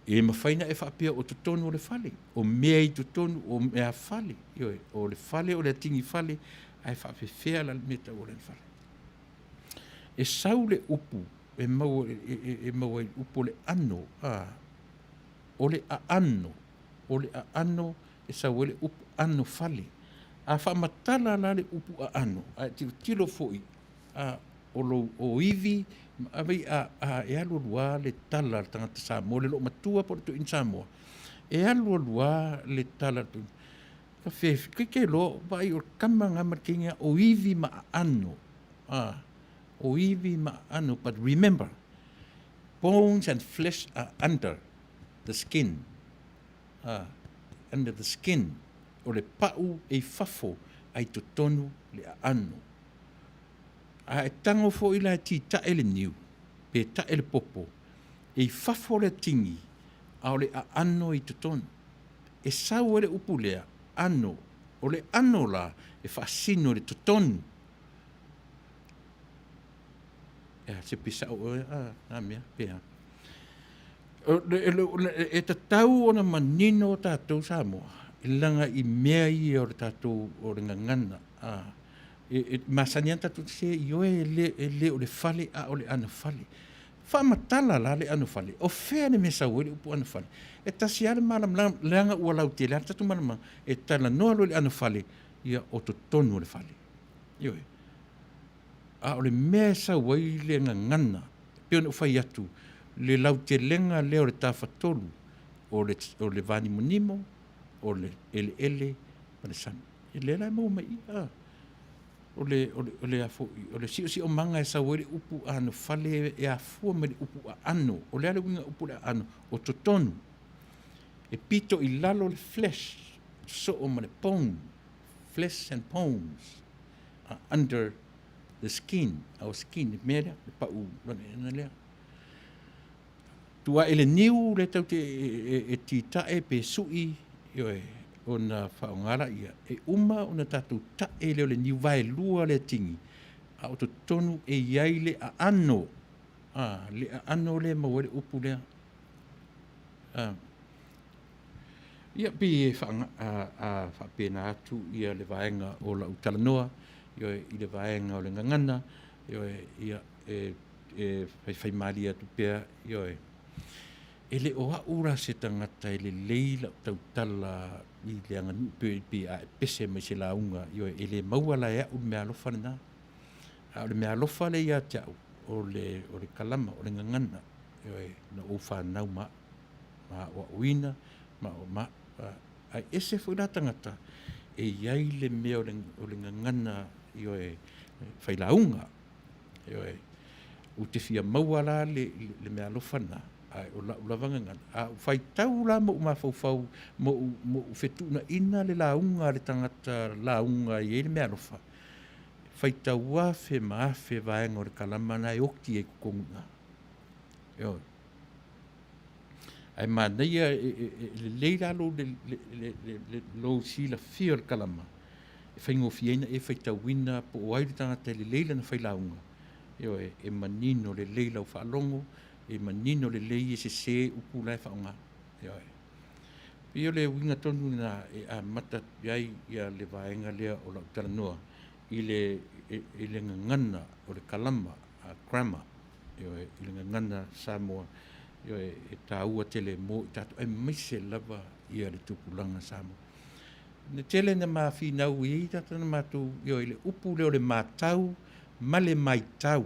E mafai ona e faapea o totonu o le fale, o mea i totonu, o mea fale, ioe, o le fale o le atigi fale, ae faapefea la le mea e tau o le anofale? E sau le upu e maua, e, e, e maua ai le upu o le ano, a, o le aano, o le aano e sau ai le upu anofale. A faamatala la le upu aano, a e tilotilo foi, a, o lou ʻōiwi ma ave i a, a e alu alu lava le tala a le tagata Samoa, le loomatua po o le toeaina Samoa, e alu alu lava le tala a le toeaina. Ka fe, ke ke loa, vaai o le kama lena ma le teine lena, ʻōiwi ma aano, a, ʻōiwi ma aano, but remember, bones and flesh are under the skin, a, under the skin, o le paʻu e i fafo a i totonu le aano. A e tago foi la e titae le niu, pe tae le popo, e i fafo le atigi, a o le aano i totonu. E sau ai le upu lea, ano. O le ano la, e faasino i le totonu. Ea, se pe sao oe, a, na mea, pe a. E tatau ona manino tatou Samoa, leaga i mea ia o le tatou, o le gagana, a, e, e masani lava tatou te se ioe e le, e le o le fale a o le anofale. Faamatala la le anofale, o fea le mea sau ai le upu anofale? E tasi lava le malamalama, leaga ua lautele lava le tatou malamalama, e talanoa loa i le anofale, ia o totonu o le fale. Ioe. A o le mea e sau ai le gagana, pei ona ou fai atu, le lautelega lea o le tafatolu, o le, o le vanimonimo, o le eleele ma le sami. E lea la e maua mai i i, a. O le, o le, o le a foi, o le siosiomaga e sau ai le upu anofale e afua mai le upu aano. O le a le uiga upu o le aano? O totonu. E pito i lalo le flesh, soo ma le bone, flesh and bones are under the skin, our skin, le mea lea, le pau lana lea. Tua i le niu lea tatou te e titae pe sui, ioe, ona faaaoga laia, e uma ona tatou tae lea o le niu vaelua lea tigi, a o totonu e i ai le aano, a, le aano lea e maua ai le upu lea. A, ia, pei e faapena atu ia le vaega o lau talanoa, ioe, i le vaega o le gagana, ioe, ia, e e faifaimalie atu pea, ioe. E le o au la se tagata e lelei lau tautala i le aganuu pe, pe a e pese mai se lauga, ioe, e le maua la e au le meaalofa lena. A o le meaalofa lea ia te au, o le, o le kalama, o le gagana, ioe, na ou fanau ma au, ma aoaoina, ma, ma, ae ese foi la tagata e i ai le mea o le, o le gagana, ioe, failauga. Ioe. Ou te fia maua la le, le meaalofa lena, ae o lau lava gagana. A ou faitau la ma ou mafaufau ma ou, ma ou fetuunaiga le lauga a le tagata lauga e i ai le meaalofa, faitau afe ma afe vaega o le kalama lena e oti ai i totonu i ina. Ioe. Ae manaia, e, e, e lelei la lou, le, le, le, le, le, lou silafia o le kalama, e faigofie ai ona e faitauina po o ai le tagata e lelei lana failauga, ioe, e manino lelei lau faalogo, e manino lelei e sese upu la e faaaoga. Ioe. Pei o le uiga tonu lena e amata atu ai ia le vaega lea o lau talanoa i le, i le gagana o le kalama, grammar. Ioe, i le gagana Samoa, ioe, e taua tele mo i tatou, aemaise lava ia le tupulaga Samoa. Na tele na ma finau i ai tagata na matou, ioe, i le upu lea o le matau ma le maitau.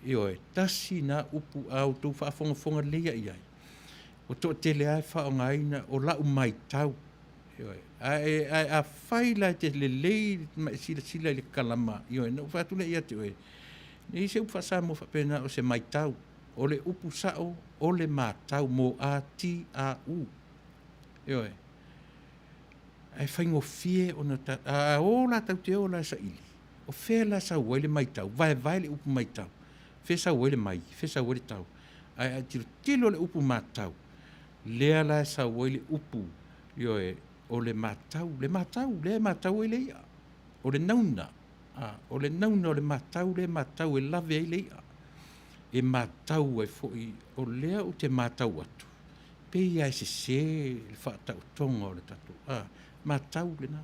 Ioe, tasi na upu a outou faafogafoga lelei i ai, ua toatele lava e faaaogaina o lau maitau. Ioe, ae, ae afai la e te lelei ma e silasila i le kalama, ioe, na ou fai atu lea ia te oe, e leai se upu faa-Samoa faapena o se maitau. O le upu sao, o le matau, M-A-T-A-U. Ioe. Ae faigofie ona ta, a o la tatou te o la e saili, o fea la e sau ai le maitau, vaevae le upu maitau, fea e sau ai le mai, fea e sau ai le tau. Ae a e tilotilo i le upu matau, lea la e sau ai le upu, ioe, o le matau, le matau, lea e matau ai le i'a, o le nauna, a, o le nauna o le matau lea e matau e lave ai le i'a, e matau ai foi, o lea ou te matau atu, pei lava e sese le faataotoga o le tatou, a, matau lena.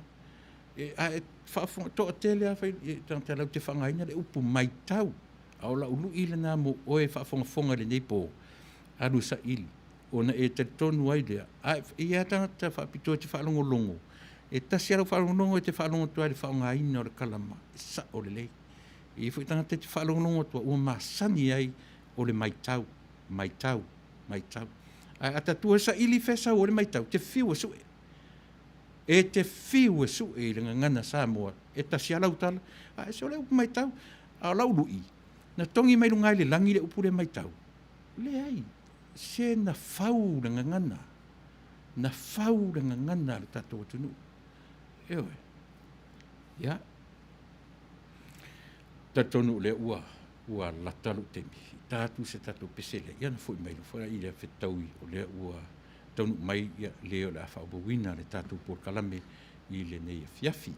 E, a e faafofoga, toatele lava fai, tagata latou te faaaogaina le upu maitau, a o lau lui lena mo oe e faafogafoga i lenei po, alu e saili, ona e talitonu ai lea. A e i ai lava tagata faapitoa e te faalogologo, e tasi lava lau faalogologo e te faalogo atu lava i le faaaogaina o le kalama, e sao lelei. E i ai foi tagata e te faalogologo atu ua masani ai o le maitau, maitau, maitau. Ae a tatua e saili fea e sau ai le maitau, e te fiu e sue. E te fiu e sue i le gagana Samoa, e tasi lava lau tala, ae se o le upu maitau. A o lau lui, na togi mai luga i le lagi le upu lea maitau. Leai, se na fau le gagana, na fau le gagana a le tatou atunuu. Ioe. Ia. Talitonu o lea ua ua lata lou taimi, ta atu se tatou pese lea, ia ona foi mai loa foi lea fetaui o lea ua taunuu mai ia le o le a faaauauina le tatou polokalame i lenei afiafi.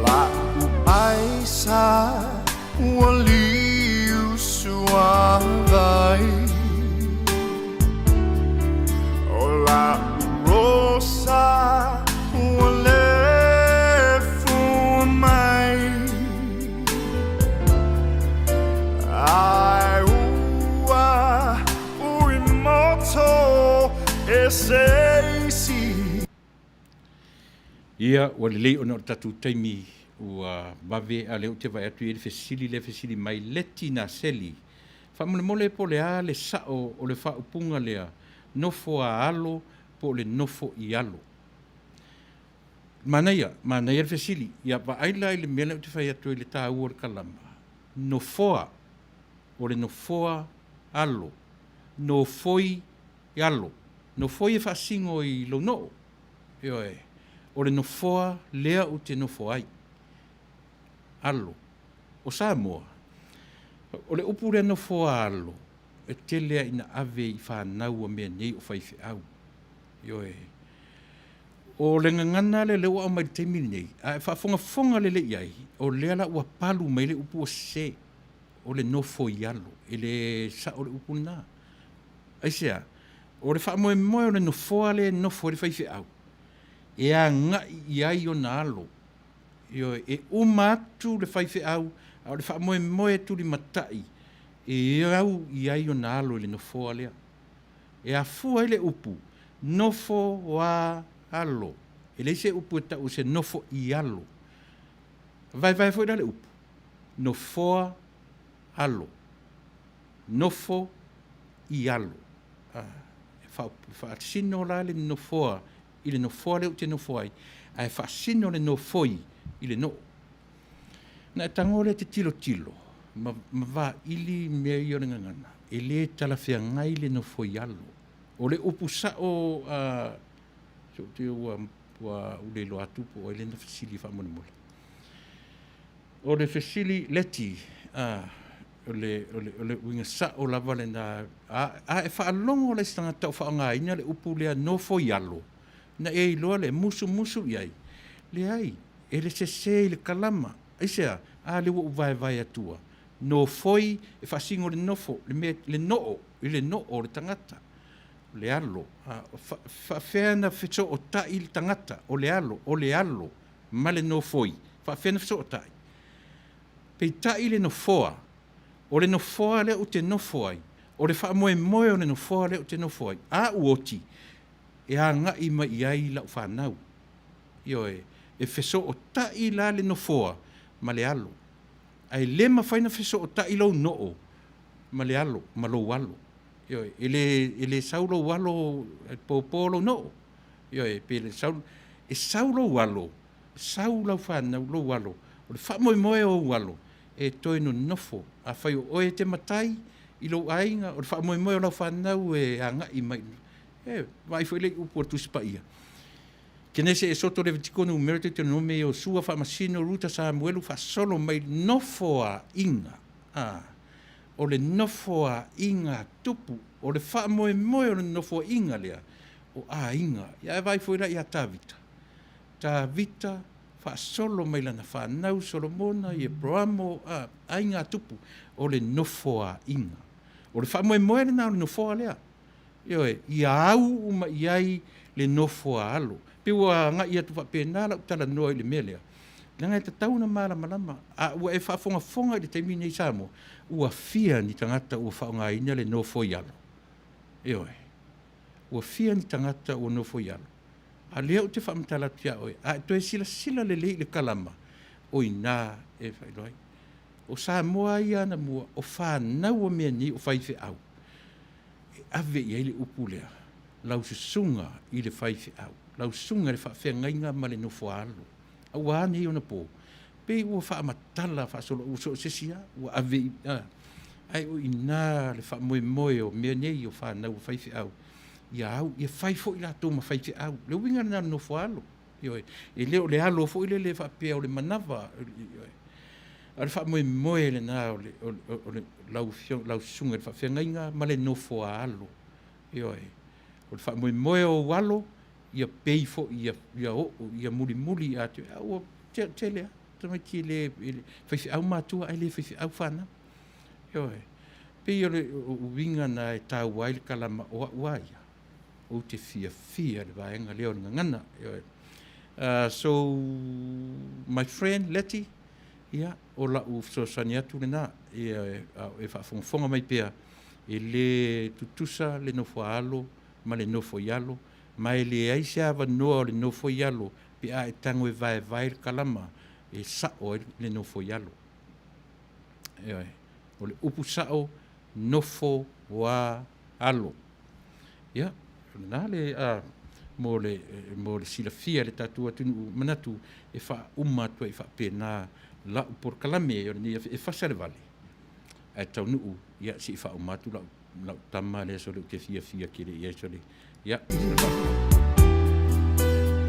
La'u aisa ua liu suavai O la'u rosa ua lefu mai Ae ua ui moto e se isi. Ia, ua lelei ona o le tatou taimi ua vave, a o lea ou te vaai atu e i ai le fesili lea e fesili mai, Leti Naseli, faamolemole po o le a le sao o le faaupuga lea, nofo a alo po o le nofo i alo? Manaia, manaia le fesili. Ia, vaai la i le mea lea ou te fai atu ai i le taua o le kalama, nofoa, o le nofoa alo, nofoi alo, nofoi e faasino i lou noo. Ioe, o le nofoa lea ou te nofo ai. Alo. O Samoa, o le upu lea nofoa alo, e tele lava ina ave i fanau a mea nei o faifeau. Ioe. O le gagana lea lea ua aumai i le taimi lenei, a e faafogafoga lelei i ai, o lea la ua palu mai le upu ua sese, o le nofo i alo. E le sao le upu lena. Aisea? O le faamoemoe o le nofoa lea e nofo ai le faifeau, e agai i ai ona alo. Ioe, e uma atu le faifeau, a o le faamoemoe e tulimatai e au i ai ona alo i le nofoa lea. E afua ai le upu, nofo a alo. E leai se upu e tau o se nofo i alo. Vaevae foi la le upu, nofoa alo. Nofo i alo. E faasino la le nofoa i le nofoa lea ou te nofo ai, ae faasino le nofoi i le noo. Na e tago lea e te tilotilo ma, ma vaili mea ia o le gagana, e le talafeagai le nofoi alo. O le upu sao a se ou te ua, ua ou le iloa atu po o ai lea na fesili faamolemole. O le fesili Leti, a o le, o le, o le uiga sa'o lava lena. A, a e faalogo la i se tagata o faaaogaina le upu lea nofoialo, na e iloa lea, musumusu i ai. Leai, e le sesē i le kalama. Aisea? A lea ua ou vaevae atua. Nofoi, e faasino i le nofo, le mea, le noo, i le noo o le tagata, o le alo. A, fa, faafefea na fesootai le tagata, o le alo, o le alo ma le nofoi, faafefea na fesootai? Peitai le nofoa, o le nofoa lea ou te nofo ai, o le faamoemoe o le nofoa lea ou te nofo ai, a ou oti, e agai mai i ai lau fanau. Ioe, e fesootai la le nofoa ma le alo. Ae le mafai ona fesootai lou noo ma le alo, ma lou alo. Ioe, e le, e le sau lou alo e popo lou noo. Ioe, pe le sau, e sau lou alo, sau lau fanau, lou alo, o le faamoemoe o ou alo, e toe nonofo. Afai o oe e te matai i lou aiga, o le faamoemoe o lau fanau e agai mai. E, vaai foi lea i upu a le Tusi Paia. Kenese, Esoto, Levitiko, Numera, Deuteronome, Iosua, Faamasino, Ruta, Samuelu, faasolo mai nofoaiga. A, o le nofoaiga a Tupu, o le faamoemoe o le nofoaiga lea, o aiga. Ia ae vaai foi la ia Tavita. Tavita, faasolo mai lana fanau, Solomona, Ieroamo, a, aiga a Tupu, o le nofoaiga. O le faamoemoe lena o le nofoa lea. Ioe, ia au uma i ai le nofo a alo. Pei ua agai atu faapena lau talanoa i le mea lea, leaga e tatau ona malamalama. A ua e faafogafoga i le taimi lenei i Samoa, ua fia ni tagata ua faaaogaina le nofo i alo? Ioe, ua fia ni tagata ua nofo i alo? A o lea ou te faamatala atu ia oe, a e toe silasila lelei i le kalama, o i ina e faailoa ai. O Samoa ia anamua, o fanau a mea nei o faifeau. e ave i ai le upu lea, lau susuga i le faifeau, lau susuga i le faafeagaiga ma le nofoaalo. A ua a nei ona po? Pei ua faamatala faasolo ua so o se isi lava ua ave i, a, ae o i ina le faamoemoe o mea nei o fanau a faifeau, ia au, ia fai foi latou ma faifeau. Le uiga lena o le nofoaalo. Ioe, e le o le alo foi lele faapea o le manava, ioe. A o le faamoemoe lena o le, o le, o le lau afioga, lau susuga i le faafeagaiga ma le nofoaalo. Ioe, o le faamoemoe o ou alo, ia pei foi ia, ia oo, ia mulimuli ia te oe. A ua tele lava tamaiti e le, e le faifeau matua ae le faifeau fanau. Ioe, pei o le uiga na e taua ai le kalama o au a ia. Ou te fiafia i le vaega lea o le gagana. Ioe. So, my friend Letty, ia, o lau fesoasoani atu lena, ia, a o e faafogafoga mai pea, e le tutusa le nofo a alo ma le nofo i alo, ma e leai se avanoa o le nofo i alo pe a e tago e vaevae le kalama e sa'o ai le nofo i alo. Ioe. O le upu sa'o, nofo a alo. Ia, o lena le, a, mo le, mo le silafia e le tatou atunuu, manatu e faauma atu ai faapena lau polokalame o lenei afi, e fasa le vale, ae taunuu, ia, se i faauma atu lau, lau tama lea sole ou te fiafia tele i ai sole. Ia,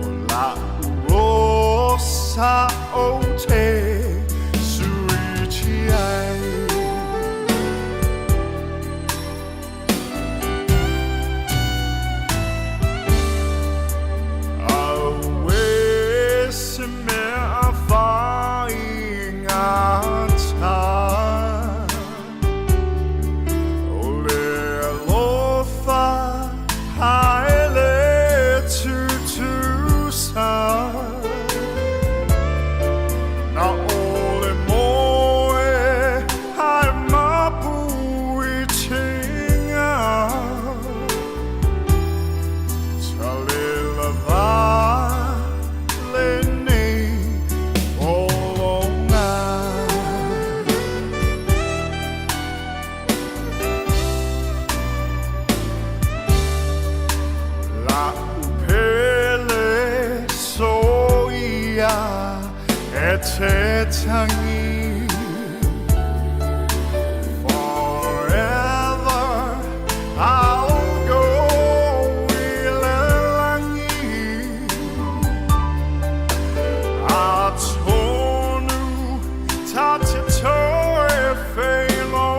O la'u osa ou te suiti ai. Auē se mea faigata, O le alofa ae le tutusa. Na o le moe ae mapu i tinga. Talela vale nei olonga. La'u pele soia e te tangi. Forever I'll go i le lagi. Atonu ta te toe feiloai.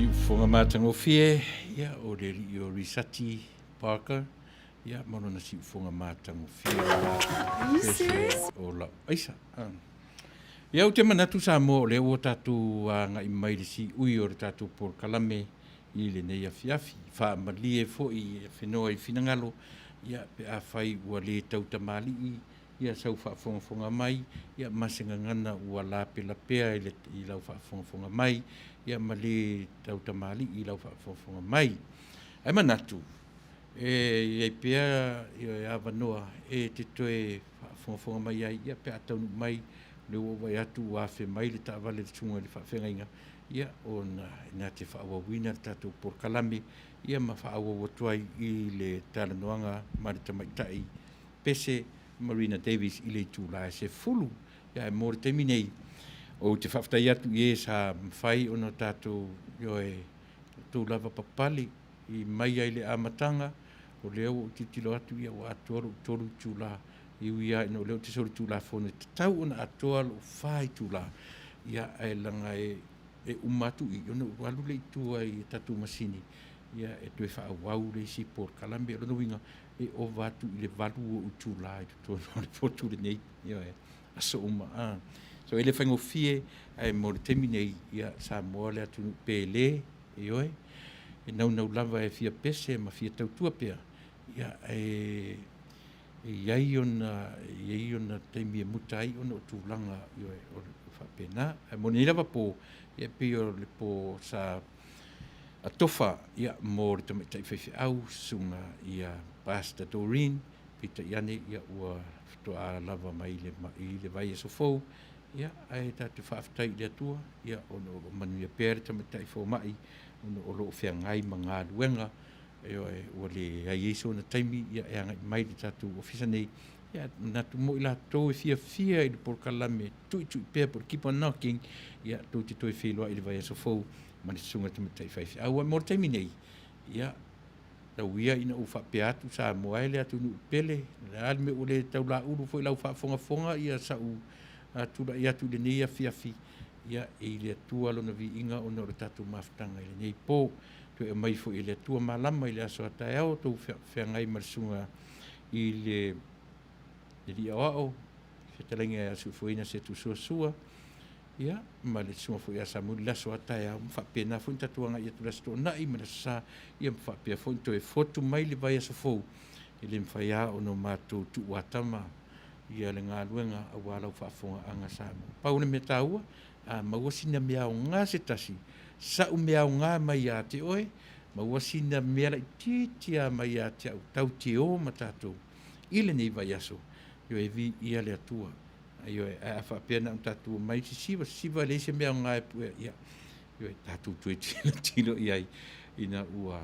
Siufofoga matagofie, ia, o le alii o Risati Parker, ia, ma lona siufofoga matagofie pese o lau aisa. Ia, ou te manatu Samoa o lea ua tatou agai mai i le siui o le tatou polokalame i lenei afiafi. Faamalie foi e afenoa i finagalo, ia, pe afai ua le tautamalii ia sau faafogafoga mai, ia ma se gagana ua lapelapea i, le, i lau faafogafoga mai, ia ma le tautamalii i lau faafogafoga mai. Ae manatu, e i ai pea ia avanoa e te toe faafogafoga mai ai, ia pe a taunuu mai, o lea ua ou vaai atu ua afe mai le taavale le susuga i le faafeagaiga, ia ona na te faaauauina le tatou polokalame, ia ma faaauau atu ai i le talanoaga ma le tamaitai pese Marina Davies i le itula e 10. Ia ae mo le taimi nei, ou te faafetai atu i e sa mafai ona tatou, ioe, outou lava papale i mai ai le amataga, o lea ua ou tilotilo atu ia ua atoa lou 3 itula, e ui lava ina o lea ou te solitulafono e tatau ona atoa lou 4 itula, ia ae leaga e e uma atu i i ona ou alu lea i tua i tatou masini, ia e toe faaauau le isi polokalame. O lona uiga, e ova atu i le 8 ou itula i totonu o le potu lenei, ioe, aso uma. A. So e le faigofie, ae mo le taimi nei, ia, Samoa le atunuu pele, ioe, e naunau lava e fia pese ma fia tautua pea, ia, ae e i ai ona, e i ai ona taimi e muta ai ona o tulaga, ioe, o faapena. Ae mo lenei lava po, ia, e pei o le po sa atofa ia mo le tamaitai faifeau susuga ia Pastor Doreen, peitai ane ia ua faatoa lava mai i le, i le vaiaso fou, ia ae tatou faafetai i le Atua ia ona o lo o manuia pea le tamaitai fomai ona o lo o feagai ma galuega ioe, ua leai ai sona taimi ia e agai mai i le tatou ofisa nei. Ia manatu mo i latou e fiafia i le polokalame tuitui pea po o le keep on knocking, ia tou te toe feiloai i le vaiaso fou ma le susuga tamaitai faifeau. Ae mo le taimi nei, ia, tau ia ina ou faapea atu, Samoa e le atunuu pele, o le a le mea ua le taulaulu foi lau faafogafoga ia sa'u tulai atu i lenei afiafi, ia, e i le Atua lona viiga ona o le tatou mafutaga i lenei po. Toe aumai foi e le Atua malama i le aso a taeao tou feagai ma le susuga i le Alii Aoao, fetalaiga ia Suefuaina Setusuasua, ia, ma le susuga foi ia Samuli i le aso a taeao, ma faapena foi ona tatou agai atu i le Aso Toonai ma le Aso Sa, ia ma faapea foi ona toe fotu mai le vaiaso fou, e le mafai lava ona matou tuuatama ia le galuega aua lau faafofogaaga Samoa. Pau le mea taua, a maua sina mea aoga se tasi, sa'u mea aoga mai ia te oe, maua sina mea laitiiti lava mai ia te au, tatou te o ma tatou i lenei vaiaso, ioe, viia le Atua. Ioe, ae a faapea na ona tatou omai sisiva, sisiva e leai se mea aoga e puea, ia, ioe, tatou toe tilotilo i ai ina ua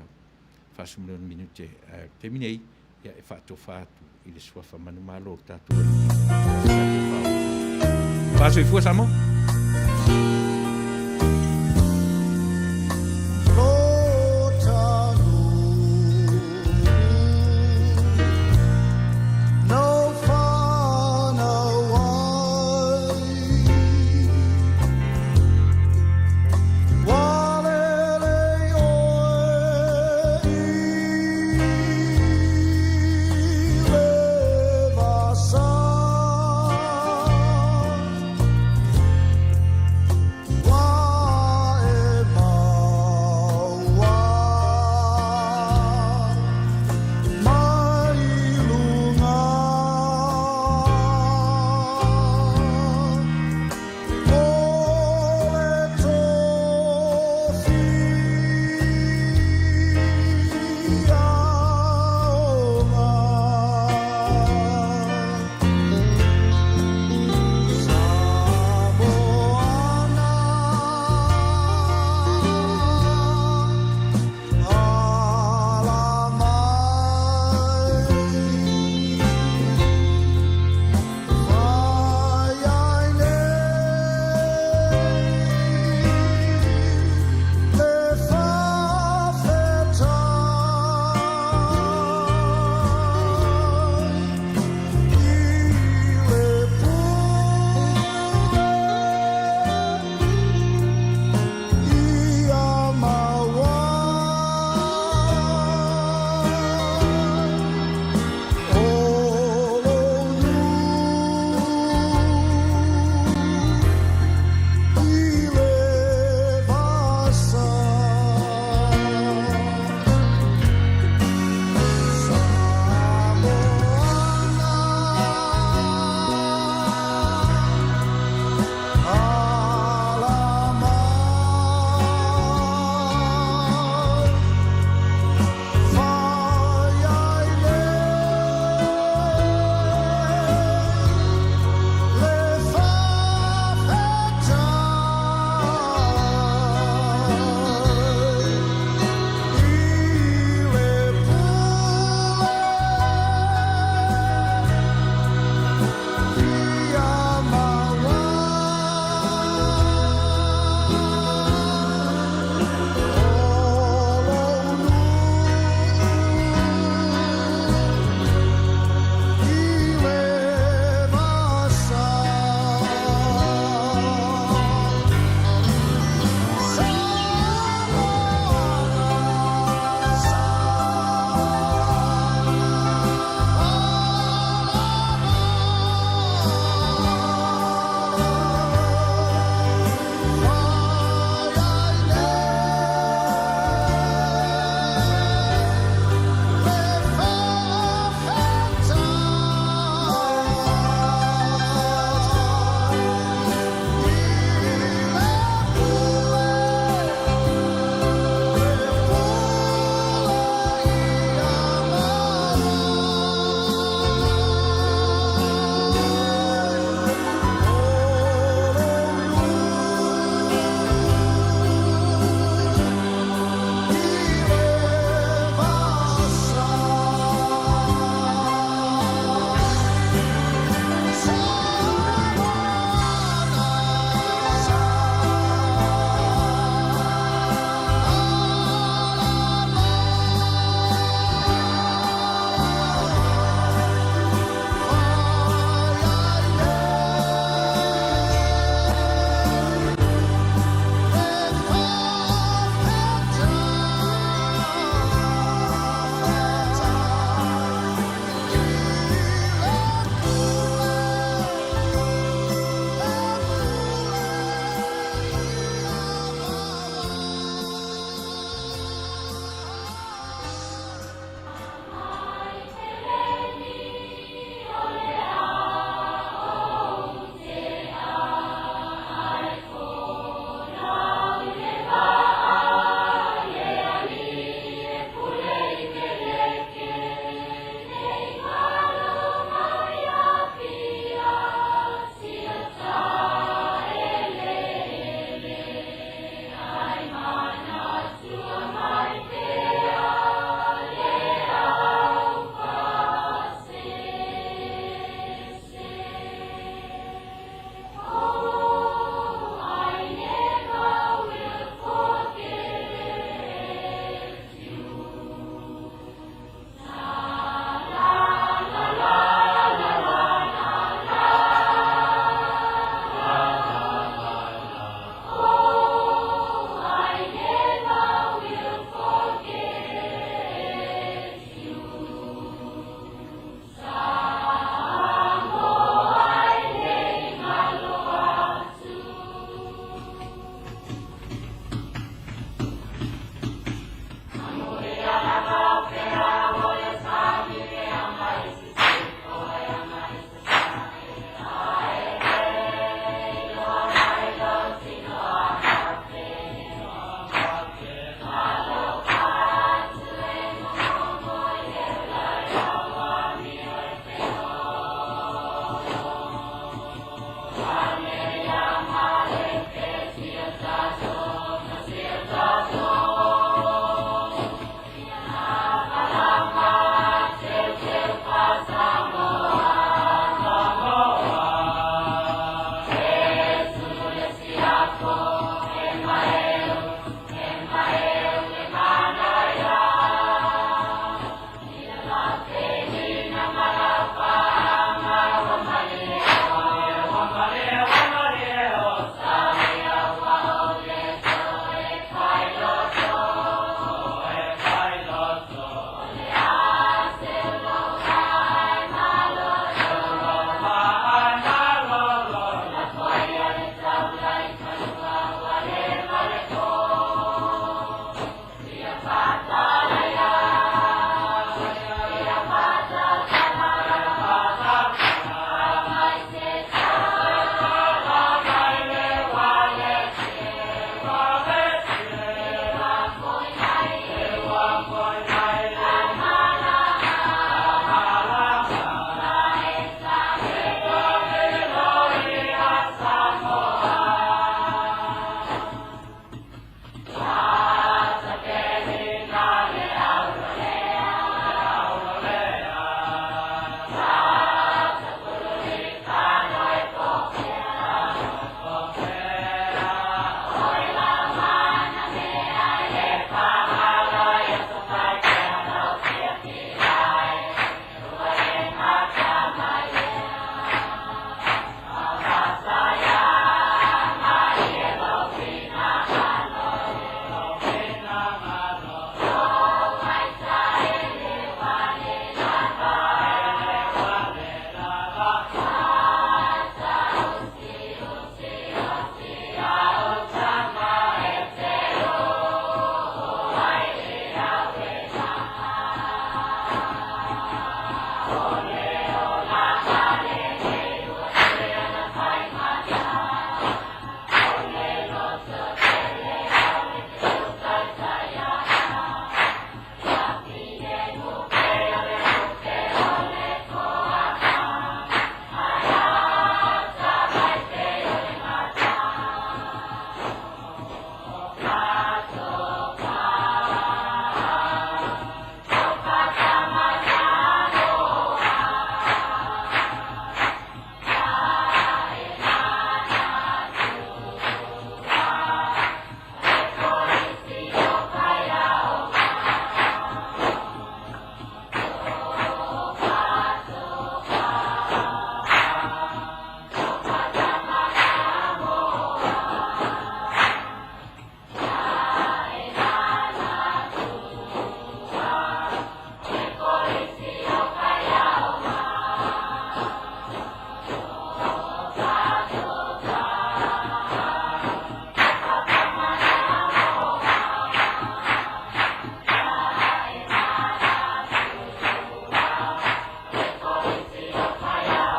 40 minute. Ae o le taimi nei, ia, e faatofa atu i le suafa manumalo o le tatou Alii. Faasoifua Samoa!